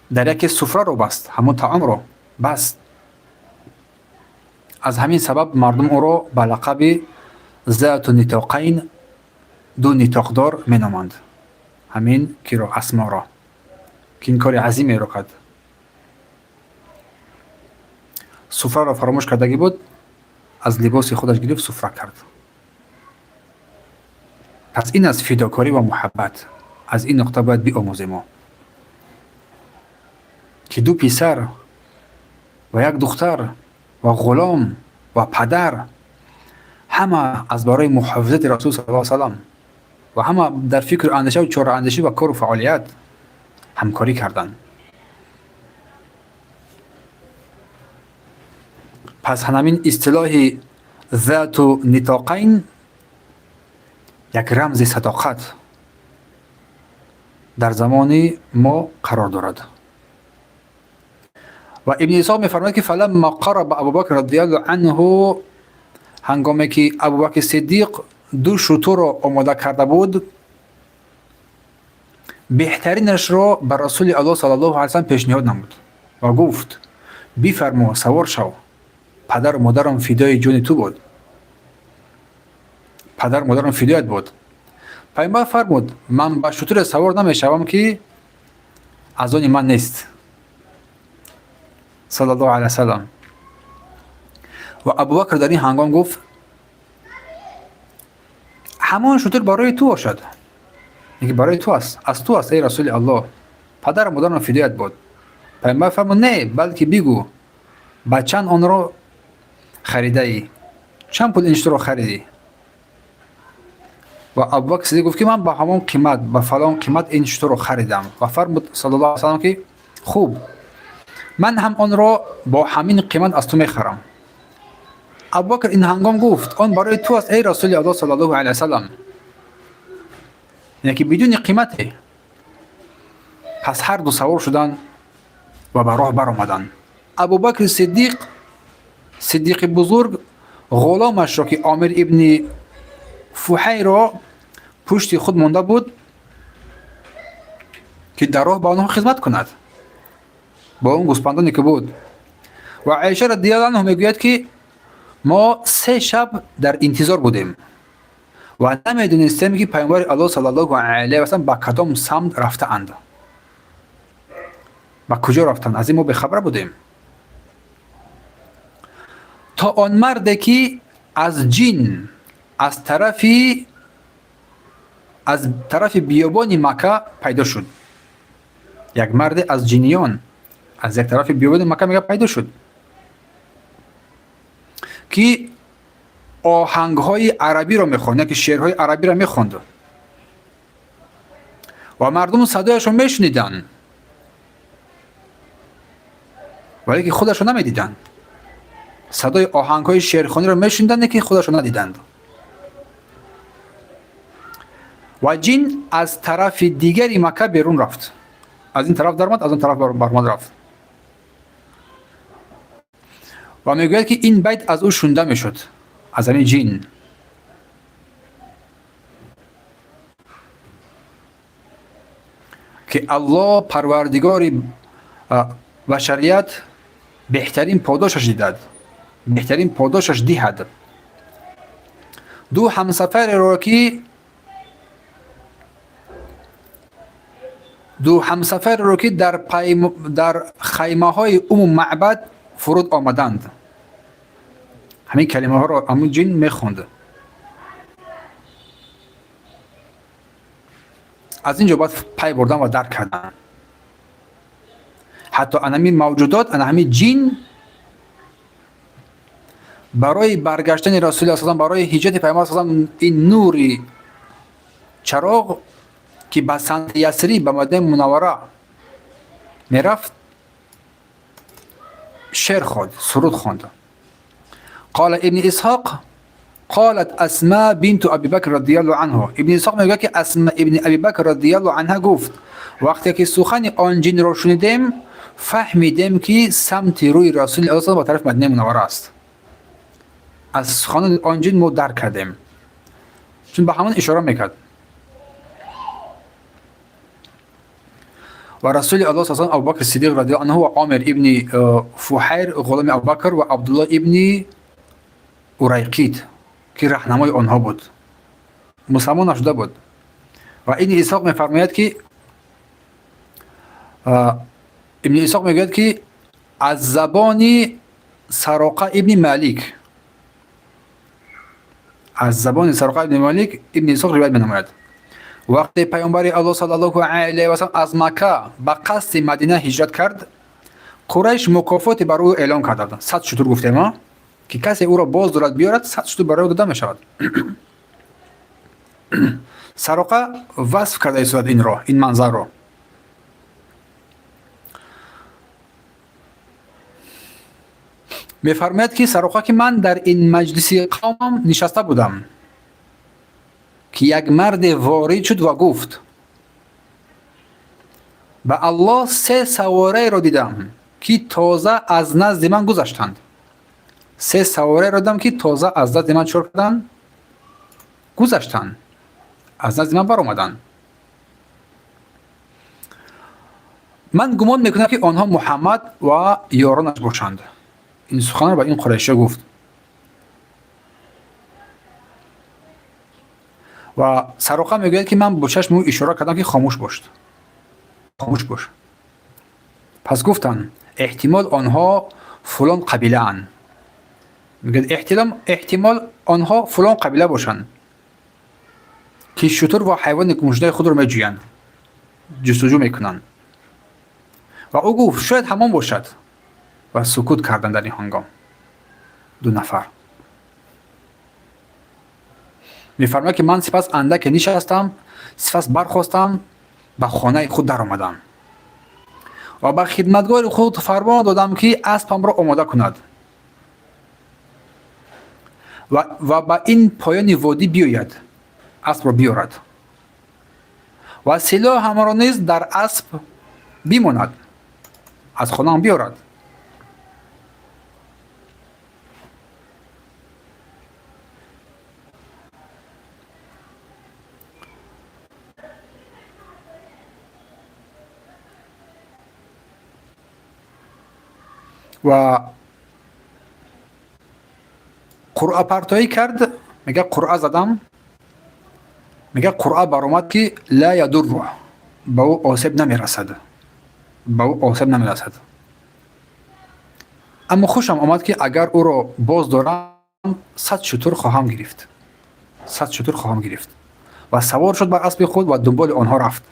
дар яке суфраро баст, ҳамун таомро баст. Аз ҳамин сабаб мардум ӯро ба лақаби Зату Нитоқайн, 2 нитоқдор меноманд. Ҳамин киро, Асморо, ки ин кори азимеро кард. Суфраро фаромӯш кардагӣ буд, аз либоси худаш гирифт, суфра кард. Пас ин аст фидокорӣ ва муҳаббат. Аз ин нуқта бояд биомӯзем мо, ки 2 писар ва як духтар ва ғулом ва падар ҳама аз барои муҳофизати Расул саллаллоҳу алайҳи васаллам ва ҳама дар фикру андеша ва чораандешӣ ва кору фаъолият ҳамкорӣ карданд. Пас ҳамин истилоҳи Зату Нитоқайн як рамзи садоқат дар замони мо қарор дорад. Ва Ибни Исҳоқ мефармояд, ки фаламма қараба Абубакр радияллоҳу анҳу, ҳангоме ки Абубакри Сиддиқ 2 шутурро омода карда буд, беҳтаринашро ба Расули Аллоҳ саллаллоҳу алайҳи васаллам пешниҳод намуд ва гуфт: Бифармо, савор шав, падару модарам фидои ҷони ту бод, падару модарам фидоят бод. Пайғамбар фармуд: ман ба шутуре савор намешавам, ки аз они ман нест. Саллаллоҳу алайҳи васаллам. Ва Абубакр дар ин ҳангом гуфт: ҳамон шутур барои ту бошад, яке барои ту аст, аз ту аст, эй Расули Аллоҳ, падару модарам фидоят бод. Пайғамбар фармуд: не, балки бигӯ, ба чанд онро харидаӣ, чанд пул ин шутурро харидӣ? Ва Абубакр Сиддиқ гуфт, ки ман ба ҳамон қимат, ба фалон қимат ин шутурро харидам. Ва фармуд саллаллоҳу алайҳи васаллам, ки хуб, ман ҳам онро бо ҳамин қимат аз ту мехарам. Абубакр ин ҳангом гуфт: он барои ту аст, эй Расули Аллоҳ саллаллоҳу алайҳи васаллам, яъне ки бидуни қимате. Пас ҳар ду савор шуданд ва ба роҳ баромаданд. Абубакри Сиддиқ, Сиддиқи бузург, ғуломашро, ки Омир ибни Фуҳайро пушти худ монда буд, ки дар роҳ ба онҳо хизмат кунад, бо он гӯспандоне ки буд. Ва Аиша радиаллоҳу анҳу мегӯяд, ки мо 3 шаб дар интизор будем ва намедонистем, ки Пайғамбари Аллоҳ саллаллоҳу алайҳи васаллам ба кадом самт рафтаанд, ба куҷо рафтанд, аз ин мо бехабар будем. То он марде, ки аз ҷин аз тарафи биёбони Макка пайдо шуд. Як марде аз ҷиниён аз як тарафи биёбони Макка мега пайдо шуд, ки оҳангҳои арабиро мехонд, яке шеърҳои арабиро мехонд ва мардум садояшро мешуниданд, вале ки худашро намедиданд. Садои оҳангҳои шеърхониро мешуниданд, ки худашро надиданд. Ва ҷин аз тарафи дигари Макка берун рафт, аз ин тараф даромад, аз он тараф баромад рафт. Ва мегӯяд, ки ин байт аз ӯ шунида мешуд, аз ҳамин ҷин. Ки Аллоҳ парвардигори башарият беҳтарин подошаш дидад, беҳтарин подошаш диҳад. Ду ҳамсафареро ки дар хаймаҳои Умму Маъбад фуруд омаданд. Ҳамин калимаҳоро ҳамун ҷин мехонд. Аз ин ҷо бояд пай бурдан ва дарк кардан. Ҳатто ана ҳамин мавҷудот, ана ҳамин ҷин барои баргаштани Расули Аллоҳ, барои ҳиҷрати Пайғамбар саллаллоҳу алайҳи васаллам, ин нури чароғ, ки ба самти Ясриб, ба Мадинаи Мунаввара мерафт, шеър хонд, суруд хонд. Қала Ибни Исҳоқ: қолат Асма бинту Аби Бакр радиаллоҳу анҳу. Ибни Исҳоқ мегӯяд, ки Асма ибни Аби Бакр радиаллоҳу анҳа гуфт: вақте ки сухани он ҷинро шунидем, фаҳмидем, ки самти рӯи Расули Аллоҳ ба тарафи Мадинаи Мунаввара аст. Аз суханони он ҷин мо дарк кардем, чун ба ҳамон ишора мекард. Ва Расули Аллоҳ саллаллоҳу алайҳи васаллам Абубакр Сиддиқ радиаллоҳу анҳу ва Омир ибни Фуҳайр, ғуломи Абубакр, ва Абдуллоҳ ибни Урайқид, ки раҳнамои онҳо буд, мусалмон нашуда буд. Ва Ибни Исҳоқ мефармояд, ки Ибни Исҳоқ мегӯяд, ки аз забони Сароқа ибни Малик, аз забони Сароқа ибни Малик Ибни Исҳоқ ривоят менамояд: вақте Пайғамбари Аллоҳ саллаллоҳу алайҳи васаллам аз Макка ба қасди Мадина ҳиҷрат кард, Қурайш мукофоте бар ӯ эълон карданд. 100 шутур гуфтем, ки касе ӯро боз дорад, биёрад, 100 шутур барои ӯ дода мешавад. Сароқа васф карда истодад инро, ин манзарро. Мефармояд, ки Сароқа, ки ман дар ин маҷлиси қавмам нишаста будам, ки як марде ворид шуд ва гуфт: ба Аллоҳ, се савораеро дидам, ки тоза аз назди ман гузаштанд. Се савораеро дидам, ки тоза аз назди ман чор карданд, гузаштанд, аз назди ман баромаданд. Ман гумон мекунам, ки онҳо Муҳаммад ва ёронаш бошанд. Ин суханро ба ин қурайшиҳо гуфт. Ва Сароқа мегӯяд, ки ман бо чашми ӯ ишора кардам, ки хомӯш бош. Хомӯш бош. Пас гуфтанд, эҳтимол онҳо фулон қабилаанд. Мегӯяд, эҳтимол онҳо фулон қабила бошанд, ки шутур ва ҳайвони гумшудаи худро меҷӯянд, ҷустуҷӯ мекунанд. Ва ӯ гуфт, шояд ҳамон бошад. Ва сукут карданд дар ин ҳангом ду нафар. Мефармояд, ки ман сипас андаке нишастам, сипас бархостам, ба хонаи худ даромадам ва ба хидматгори худ фармон додам, ки аспамро омода кунад ва ба ин поёни водӣ биёяд, аспро биёрад ва силоҳамро низ дар асп бимонад, аз хонаам биёрад. Ва қуръапартоӣ кард, мега қуръа задам, мега қуръа баромад, ки ла ядурру, ба ӯ осеб намерасад, ба ӯ осеб намерасад. Аммо хушам омад, ки агар ӯро боз дорам, 100 шутур хоҳам гирифт, 100 шутур хоҳам гирифт. Ва савор шуд бар аспи худ ва дунболи онҳо рафт.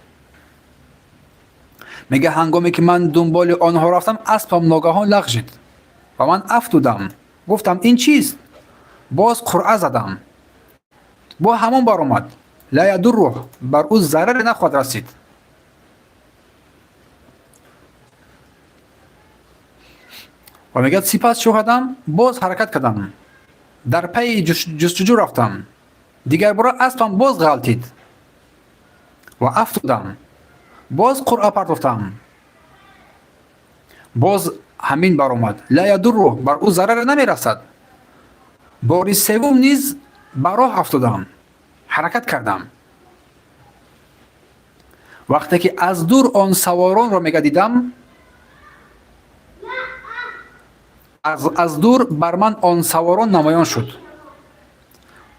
Мега ҳангоме ки ман дунболи онҳо рафтам, аспам ногаҳон лағжид ва ман афтудам. Гуфтам, ин чист? Боз қуръа задам, бо ҳамон баромад, ла ядурруҳ, бар ӯ зараре нахоҳад расид. Ва мегӯяд, сипас чӯ кардам? Боз ҳаракат кардам, дар пайи ҷустуҷӯ рафтам. Дигарбора аспам боз ғалтид ва афтудам. Боз қуръа партофтам, боз ҳамин баромад, ла ядурруҳ, бар ӯ зараре намерасад. Бори севум низ ба роҳ афтодам, ҳаракат кардам. Вақте ки аз дур он саворонро мега дидам, аз дур бар ман он саворон намоён шуд.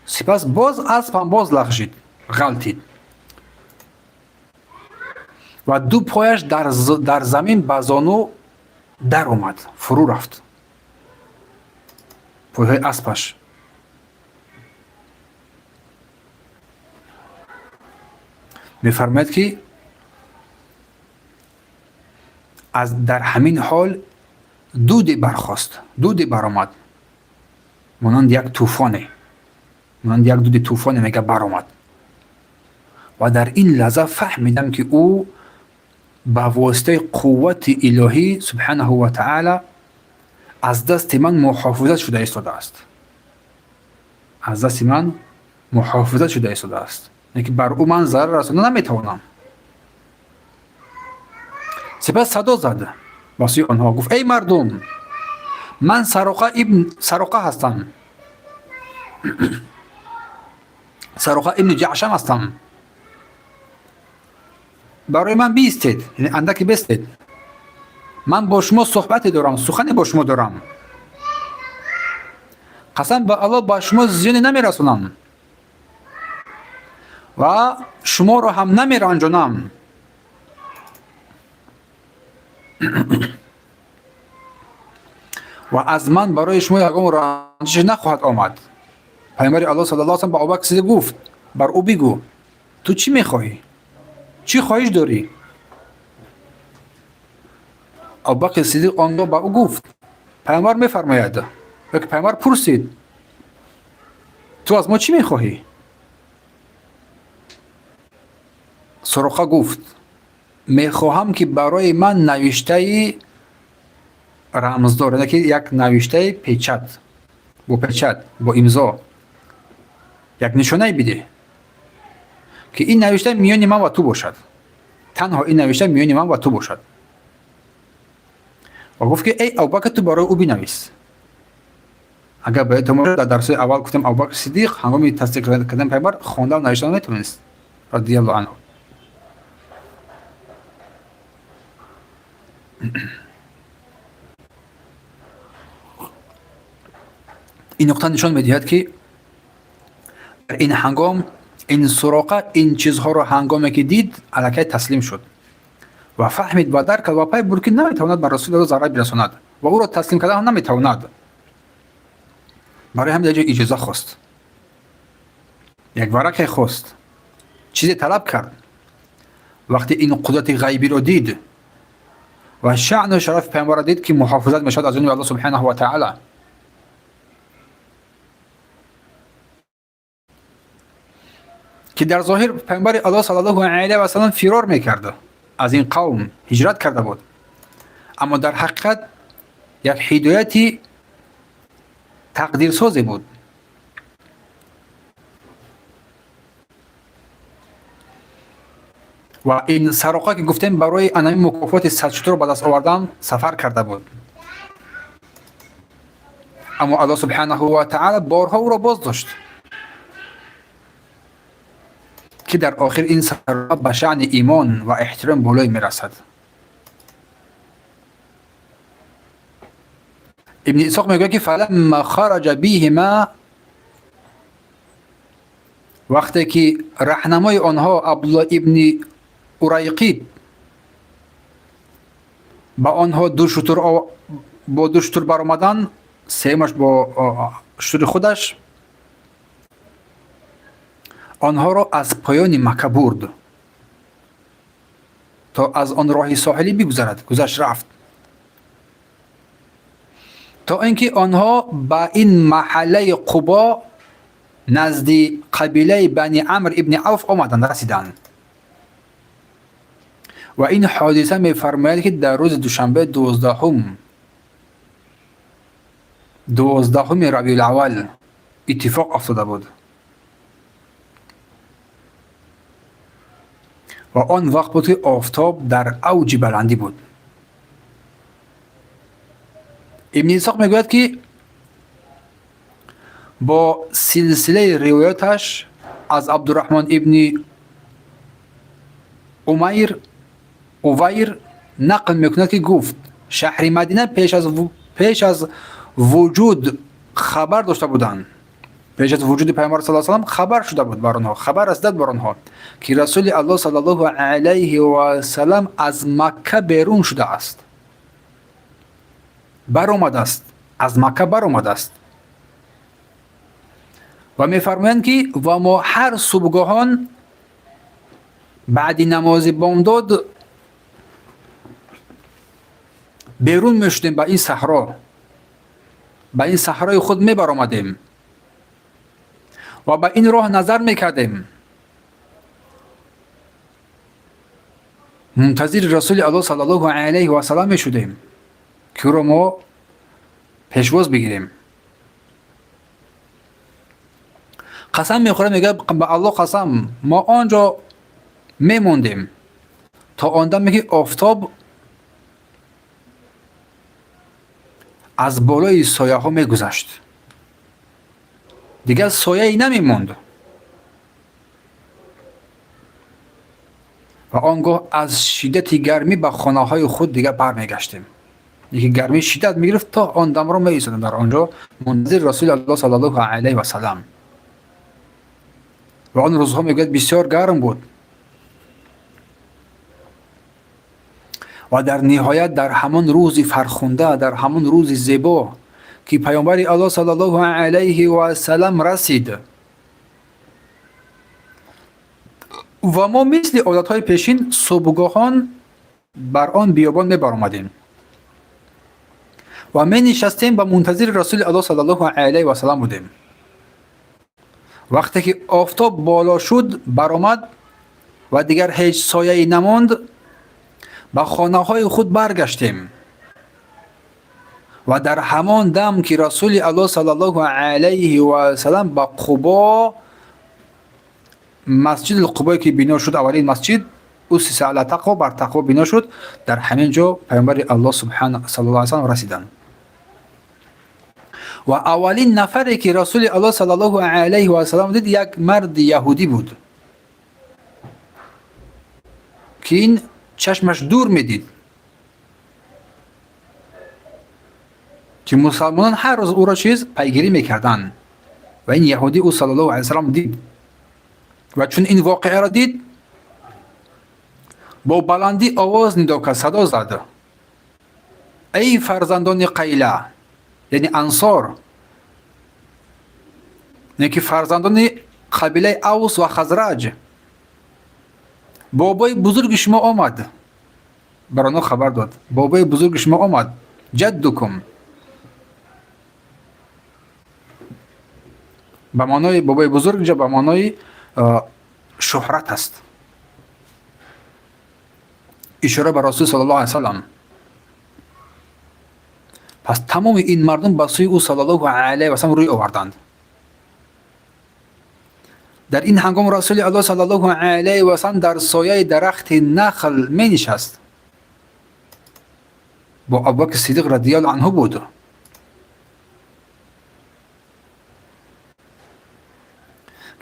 Сипас боз аспам боз лағжид, ғалтид ва ду пояш дар замин ба зону даромад, фурӯ рафт пойҳои аспаш. Мефармояд, ки аз дар ҳамин ҳол дуде бархост, дуде баромад, монанди як тӯфоне, монанди як дуди тӯфоне мега баромад. Ва дар ин лаҳза фаҳмидам, ки ӯ ба воситаи қуввати илоҳӣ субҳанаҳу ва таъала аз дасти ман муҳофизат шуда истодааст, аз дасти ман муҳофизат шуда истодааст, яъне ки бар ӯ ман зарар расонда наметавонам. Сипас садо зад ба сӯи онҳо, гуфт: эй мардум, ман Сароқа ибн Сароқа ҳастам, Сароқа ибни Ҷаъшам ҳастам. Барои ман биистед, яъне андаке бистед, ман бо шумо суҳбате дорам, сухане бо шумо дорам. Қасам ба Аллоҳ, ба шумо зиёне намерасонам ва шуморо ҳам намеранҷонам. Ва аз ман барои шумо ягон ранҷише нахоҳад омад. Паёмбари Аллоҳ саллаллоҳу алайҳи васаллам ба Абубакр Сиддиқ гуфт: бар ӯ бигӯ, ту чӣ мехоҳӣ, чӣ хоҳиш дорӣ? Абубакр Сиддиқ он гоҳ ба ӯ гуфт: паёмбар мефармояд, ё ки паёмбар пурсид, ту аз мо чӣ мехоҳӣ? Суроқа гуфт: мехоҳам, ки барои ман навиштаи рамздор, яъне ки як навиштаи печат, бо печат, бо имзо, як нишонае бидеҳ, ки ин навишта миёни ман ва ту бошад, танҳо ин навишта миёни ман ва ту бошад. Ва гуфт, ки эй Абубакр, ту барои ӯ бинавис. Агар ба ёдтон бошад, дар дарсҳои аввал гуфтем, Абубакр Сиддиқ ҳангоми тасдиқ кардани паёмбар хонда навишта наметавонист, радиаллоҳу анҳу. Ин нуқта нишон медиҳад, ки дар ин ҳангом ин Суроқа ин чизҳоро ҳангоме ки дид, аллакай таслим шуд ва фаҳмид ва дарк кард ва пай бурд, ки наметавонад ба Расули Аллоҳ зарар бирасонад ва ӯро таслим кардан ҳам наметавонад. Барои ҳамин дар ҷо иҷоза хост, як варақе хост, чизе талаб кард. Вақте ин қудрати ғайбиро дид ва шаъну шарафи паёмбарро дид, ки муҳофизат мешавад аз ҷониби Аллоҳ субҳанаҳу ва таъала, ки дар зоҳир паёмбари Аллоҳ саллаллоҳу алайҳи васаллам фирор мекард аз ин қавм, ҳиҷрат карда буд, аммо дар ҳақиқат як ҳидояти тақдирсозе буд. Ва ин Сароқа, ки гуфтем, барои анами мукофоти 100 шутурро ба даст овардан сафар карда буд, аммо Аллоҳ субҳанаҳу ва таъала борҳо ӯро боз дошт, ки дар охир ин Сароқа ба шаъни имон ва эҳтиром болой мерасад. Ибни Исоқ мегӯяд, ки фаламма хараҷа биҳима, вақте ки раҳнамои онҳо Абдулло ибни Урайқид ба онҳо ду шутур бо ду шутур баромадан, сеюмаш бо шутури худаш, онҳоро аз поёни Макка бурд, то аз он роҳи соҳилӣ бигузарад. Гузашт, рафт, то ин ки онҳо ба ин маҳаллаи Қубо назди қабилаи Бани Амр ибни Авф омаданд, расиданд. Ва ин ҳодиса мефармояд, ки дар рӯзи душанбе, 12-уми Рабиулаввал иттифоқ афтода буд ва он вақт буд, ки офтоб дар авҷи баландӣ буд. Ибни Исоқ мегӯяд, ки бо силсилаи ривояташ аз Абдураҳмон ибни Умайр Увайр нақл мекунад, ки гуфт: шаҳри Мадина пеш аз вуҷуд хабар дошта буданд, пеш аз вуҷуди Пайғамбар саллаллоҳу алайҳи васаллам хабар шуда буд бар онҳо, хабар расидад бар онҳо, ки Расули Аллоҳ саллаллоҳу алайҳи васаллам аз Макка берун шудааст, баромадааст, аз Макка баромадааст. Ва мефармоянд, ки ва мо ҳар субҳгоҳон баъди намози бомдод берун мешудем ба ин саҳро, ба ин саҳрои худ мебаромадем ва ба ин роҳ назар мекардем, мунтазири Расули Аллоҳ саллаллоҳу алайҳи васаллам мешудем, ки ӯро мо пешвоз бигирем. Қасам мехӯрад, мегӯяд: ба Аллоҳ қасам, мо он ҷо мемондем то он даме, ки офтоб аз болои сояҳо мегузашт, дигар сояе намемонд, ва он гоҳ аз шиддати гармӣ ба хонаҳои худ дигар бармегаштем. Яке гармӣ шиддат мегирифт, то он дамро меистодем дар он ҷо мунтазири Расули Аллоҳ саллаллоҳу алайҳи васаллам. Ва он рӯзҳо, мегӯяд, бисёр гарм буд. Ва дар ниҳоят дар ҳамон рӯзи фархунда, дар ҳамон рӯзи зебо, ки Паёмбари Аллоҳ саллаллоҳу алайҳи васаллам расид, ва мо мисли одатҳои пешин субҳгоҳон бар он биёбон мебаромадем ва менишастем ба мунтазири Расули Аллоҳ саллаллоҳу алайҳи васаллам будем. Вақте ки офтоб боло шуд, баромад ва дигар ҳеҷ сояе намонд, ба хонаҳои худ баргаштем. Ва дар ҳамон дам, ки Расули Аллоҳ саллаллоҳу алайҳи васаллам ба Қубо, масҷиди Қубое ки бино шуд, аввалин масҷид, уссиса ала тақво, бар тақво бино шуд, дар ҳамин ҷо Паёмбари Аллоҳ субҳана саллаллоҳу алайҳи васаллам расиданд. Ва аввалин нафаре, ки Расули Аллоҳ саллаллоҳу алайҳи васаллам дид, як марди яҳудӣ буд, ки ин чашмаш дур медид. ки мусалмонон ҳар рӯз ӯро чиз пайгирӣ мекарданд ва ин яҳудӣ ӯ саллаллоҳу алайҳи васаллам дид ва чун ин воқеаро дид, бо баландӣ овоз нидо кард, садо зад: эй фарзандони Қайла, яъне ансор, яъне ки фарзандони қабилаи Авс ва Хазраҷ, бобои бузурги шумо омад. Бар онҳо хабар дод: бобои бузурги шумо омад, ҷаддукум, ба маънои бобои бузург инҷа ба маънои шӯҳрат аст, ишора ба расул саллаллоҳу алайҳи васаллам. Пас тамоми ин мардум ба сӯи ӯ саллаллоҳу алайҳи васаллам рӯй оварданд. Дар ин ҳангом расули аллоҳ саллаллоҳу алайҳи васаллам дар сояи дарахти нахл менишаст, бо Абубакр Сидиқ радиаллоҳу анҳу буд.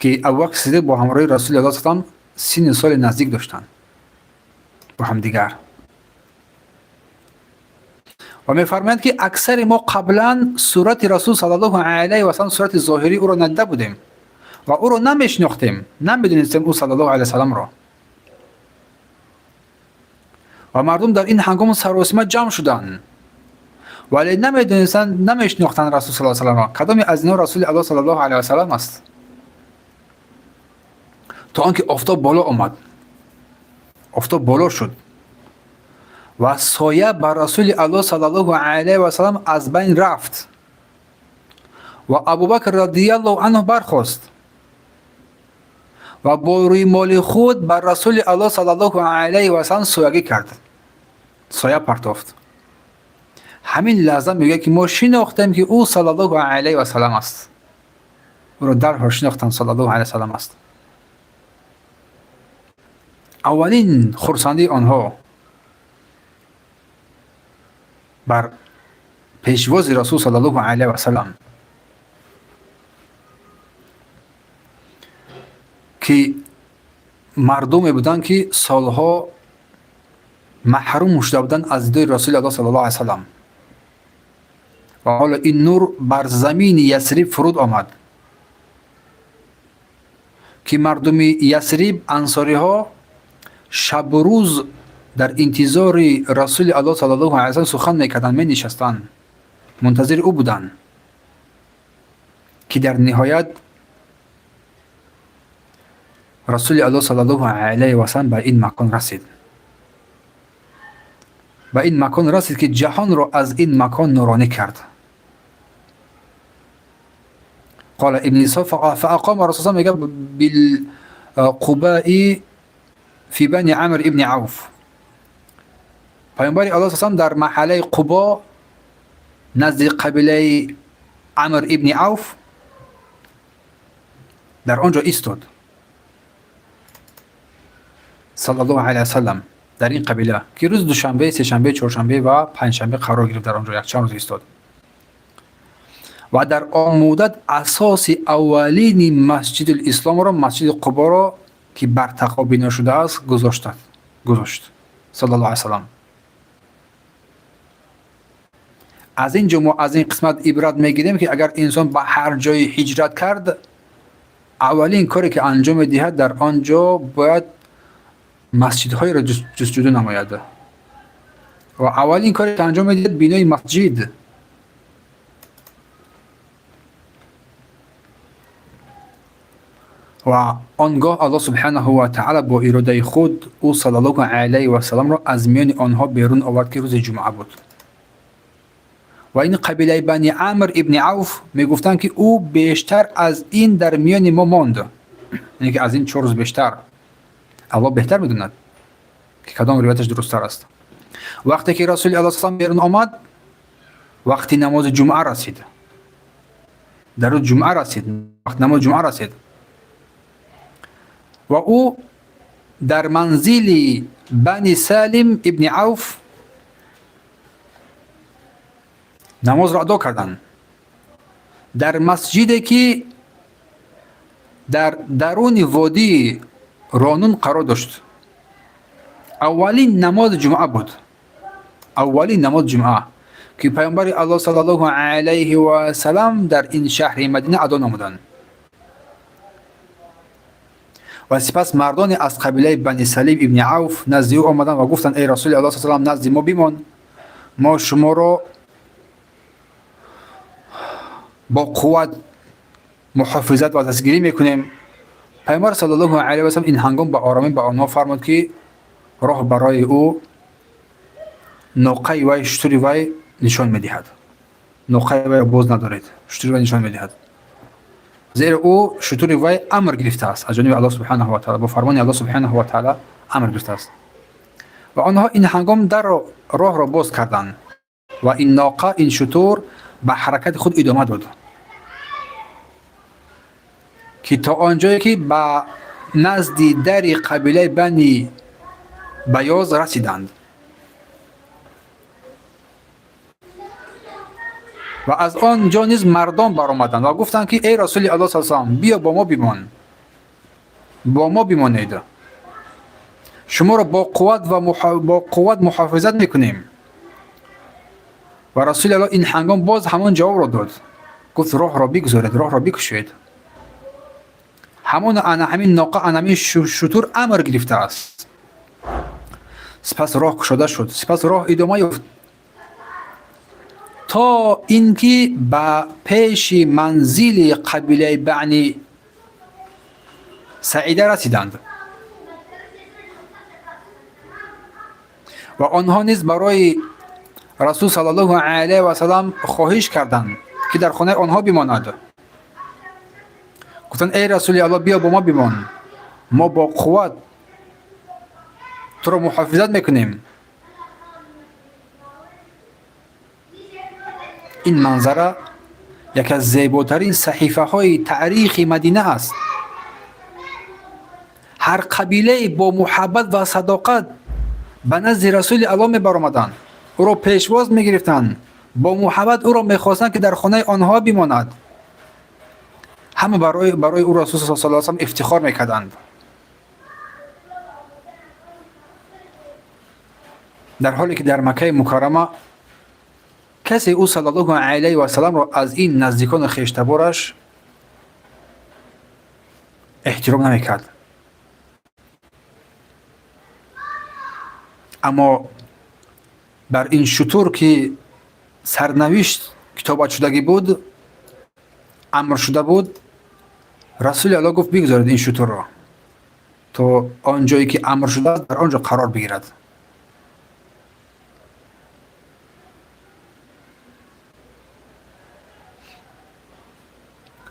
Ки Абубакр Сидиқ бо ҳамроҳи расули аллоҳ саллам синни соли наздик доштанд бо ҳамдигар. Ва мефармоянд, ки аксари мо қаблан сурати расул саллаллоҳу алайҳи васаллам, сурати зоҳирии ӯро надида будем ва ӯро намешинохтем, намедонистем ӯ саллаллоҳу алайҳи васалламро. Ва мардум дар ин ҳангом саросима ҷамъ шуданд, вале намедонистанд, намешинохтанд расул саллаллоҳу алайҳи васалламро, кадоме аз инҳо расули аллоҳ саллаллоҳу алайҳи васаллам аст, то он ки офтоб боло омад, офтоб боло шуд ва соя бар расули аллоҳ саллаллоҳу алайҳи васаллам аз байн рафт ва Абубакр радиаллоҳу анҳу бархост ва бо рӯймоли худ бар расули аллоҳ саллаллоҳу алайҳи васаллам соягӣ кард, соя партофт. Ҳамин лаҳза мегӯяд, ки мо шинохтем, ки ӯ саллаллоҳу алайҳи васаллам аст. Ӯро дарҳол шинохтанд, саллаллоҳу алайҳи васаллам аст. Аввалин хурсандии онҳо бар пешвози расул саллаллоҳу алайҳи васаллам, ки мардуме буданд, ки солҳо маҳрум шуда буданд аз дидори расули аллоҳ саллаллоҳу алайҳи васаллам, ва ҳоло ин нур бар замини Ясриб фуруд омад, ки мардуми Ясриб, ансориҳо, шабу рӯз дар интизори расули аллоҳ саллаллоҳу алайҳи васаллам сухан мекарданд, менишастанд, мунтазири ӯ буданд, ки дар ниҳоят расули аллоҳ саллаллоҳу алайҳи васаллам ба ин макон расид, ба ин макон расид, ки ҷаҳонро аз ин макон нуронӣ кард. Қола ибни Исҳоқ: фаақома расул мега билқубаи фи бани Амр ибни Авф. Паёмбари аллоҳ саллам дар маҳаллаи Қубо назди қабилаи Амр ибни Авф дар он ҷо истод саллаллоҳу алайҳи васаллам. Дар ин қабила, ки рӯзи душанбе, сешанбе, чоршанбе ва панҷшанбе қарор гирифт, дар он ҷо якчанд рӯз истод ва дар он муддат асоси аввалини масҷиди исломро, масҷиди Қуборо, ки бар тақво бино шудааст, гузошт саллаллоҳу алайҳи васаллам. Аз ин ҷо мо аз ин қисмат ибрат мегирем, ки агар инсон ба ҳар ҷое ҳиҷрат кард, аввалин коре ки анҷом медиҳад, дар он ҷо бояд масҷидҳоеро ҷустуҷӯ намояд ва аввалин коре ки анҷом медиҳад, бинои масҷид. Ва он гоҳ Аллоҳ субҳанаҳу ва таъала бо иродаи худ ӯ саллаллоҳу алайҳи васалламро аз миёни онҳо берун овард, ки рӯзи ҷумъа буд. Ва ин қабилаи бани Амр ибни Авф мегуфтанд, ки ӯ бештар аз ин дар миёни мо монд, яъне ки аз ин 4 рӯз бештар. Аллоҳ беҳтар медонад, ки кадом ривояташ дурусттар аст. Вақте ки расули аллоҳ саллам берун омад, вақти намози ҷумъа расид, дар рӯзи ҷумъа расид, вақти намози ҷумъа расид ва ӯ дар манзили бани Салим ибни Авф намозро адо карданд, дар масҷиде, ки дар даруни водии Ронун қарор дошт. Аввалин намози ҷумъа буд, аввалин намози ҷумъа, Ки Паёмбари Аллоҳ саллаллоҳу алайҳи васалам дар ин шаҳри Мадина адо намуданд. Ва сипас мардоне аз қабилаи Бани Салим ибни Авф назди ӯ омаданд ва гуфтанд: эй Расули Аллоҳ саллаллоҳу алайҳи васалам, назди мо бимон, мо шуморо бо қувват муҳофизат ва дастгирӣ мекунем. Пайғамбар саллаллоҳу алайҳи васалам ин ҳангом ба оромӣ ба онҳо фармуд, ки роҳ барои ӯ ноқаи вай, шутури вай нишон медиҳад. Ноқаи вайро боз надоред, шутури вай нишон медиҳад. Зеро ӯ шутури вай амр гирифтааст аз ҷониби Аллоҳ субҳанаҳу ва таъала, бо фармони Аллоҳ субҳанаҳу ва таъала амр гирифтааст. Ва онҳо ин ҳангом дарро, роҳро боз карданд ва ин ноқа, ин шутур ба ҳаракати худ идома дод, ки то он ҷое ки ба назди дари қабилаи Бани Баёз расиданд. Ва аз он ҷо низ мардон баромаданд ва гуфтанд, ки эй Расули Аллоҳ саллаллоҳу алайҳи васаллам, биё бо мо бимон, бо мо бимонед, шуморо бо қувват ва бо қувват муҳофизат мекунем. Ва Расули Аллоҳ ин ҳангом боз ҳамон ҷавобро дод, гуфт: роҳро бигузоред, роҳро бикушоед. Ҳамон ана ҳамин ноқа, ана ҳамин шутур амр гирифтааст. Сипас роҳ кушода шуд, сипас роҳ идома ёфт то ин ки ба пеши манзили қабилаи Бани Саида расиданд. Ва онҳо низ барои Расул саллаллоҳу алайҳи васалам хоҳиш карданд, ки дар хонаи онҳо бимонад. Гуфтанд: эй Расули Аллоҳ, биё бо мо бимон, мо бо қувват туро муҳофизат мекунем. Ин манзара яке аз зеботарин саҳифаҳои таърихи Мадина аст. Ҳар қабилае бо муҳаббат ва садоқат ба назди Расули Аллоҳ мебаромаданд, ӯро пешвоз мегирифтанд, бо муҳаббат ӯро мехостанд, ки дар хонаи онҳо бимонад. Ҳама барои ӯ Расул саллаллоҳу алайҳи васаллам ифтихор мекарданд. Дар ҳоле ки дар Маккаи Мукаррама касе ӯ саллаллоҳу алайҳи васалламро аз ин наздикону хештабораш эҳтиром намекард. Аммо бар ин шутур, ки сарнавишт китобатшудагӣ буд, амр шуда буд, Расули Аллоҳ гуфт: бигузоред ин шутурро то он ҷое ки амр шудааст, дар он ҷо қарор бигирад.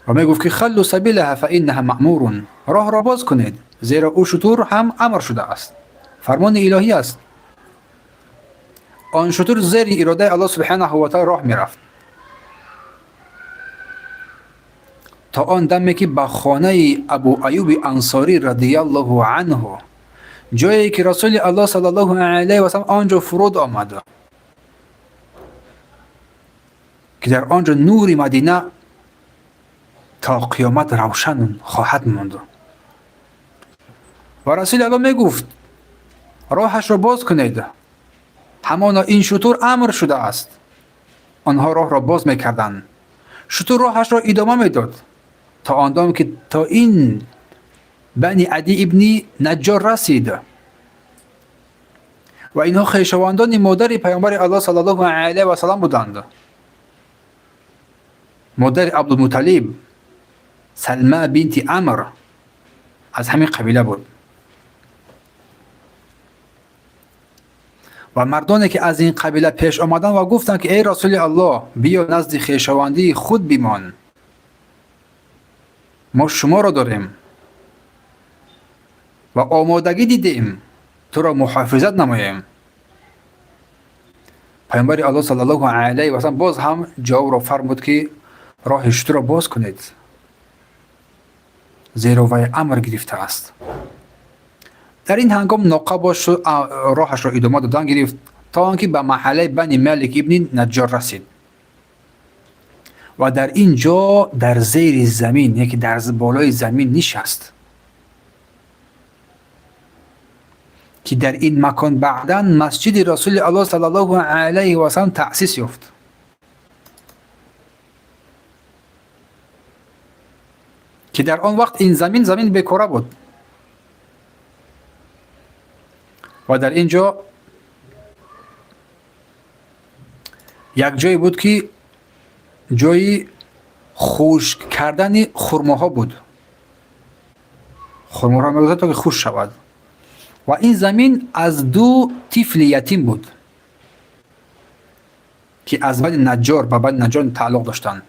Ва мегуфт, ки халлу сабилаҳа фа иннаҳа маъмурун, роҳро боз кунед, зеро ӯ шутур ҳам амр шудааст, фармони илоҳӣ аст. Он шутур зери иродаи Аллоҳ субҳанаҳу ва таъала роҳ мерафт то он даме ки ба хонаи Абу Аюби Ансорӣ радиаллоҳу анҳу, ҷое ки Расули Аллоҳ саллаллоҳу алайҳи васаллам он ҷо фуруд омад, ки дар он ҷо нури Мадина то қиёмат равшан хоҳад монд. Ва Расули Аллоҳ мегуфт: роҳашро боз кунед, ҳамоно ин шутур амр шудааст. Онҳо роҳро боз мекарданд, шутур роҳашро идома медод то он дам ки то ин Бани Ади ибни Наҷҷор расид. Ва инҳо хешовандони модари Паёмбари Аллоҳ саллаллоҳу алайҳи васаллам буданд. Модари Абдулмуталиб Салма бинти Амр аз ҳамин қабила буд. Ва мардоне ки аз ин қабила пеш омаданд ва гуфтанд, ки эй Расули Аллоҳ, биё назди хешовандии худ бимон, мо шуморо дорем ва омодагӣ дидем туро муҳофизат намоем. Паёмбари Аллоҳ саллаллоҳу алайҳи васаллам боз ҳам ҷавобро фармуд, ки роҳи шутурро боз кунед, зеро вай амр гирифтааст. Дар ин ҳангом ноқа боз роҳашро идома додан гирифт то он ки ба маҳаллаи Бани Малик ибни Наҷҷор расид. Ва дар ин ҷо дар зери замин, яке дар болои замин нишаст, ки дар ин макон баъдан масҷиди Расули Аллоҳ саллаллоҳу алайҳи васаллам таъсис ёфт. Ки дар он вақт ин замин замини бекора буд ва дар ин ҷо як ҷое буд, ки ҷои хушк кардани хурмоҳо буд. Хурмоҳоро мегузошт, то ки хушк шавад. Ва ин замин аз ду тифли ятим буд, ки аз Бани Наҷҷор ба Бани Наҷҷор тааллуқ доштанд.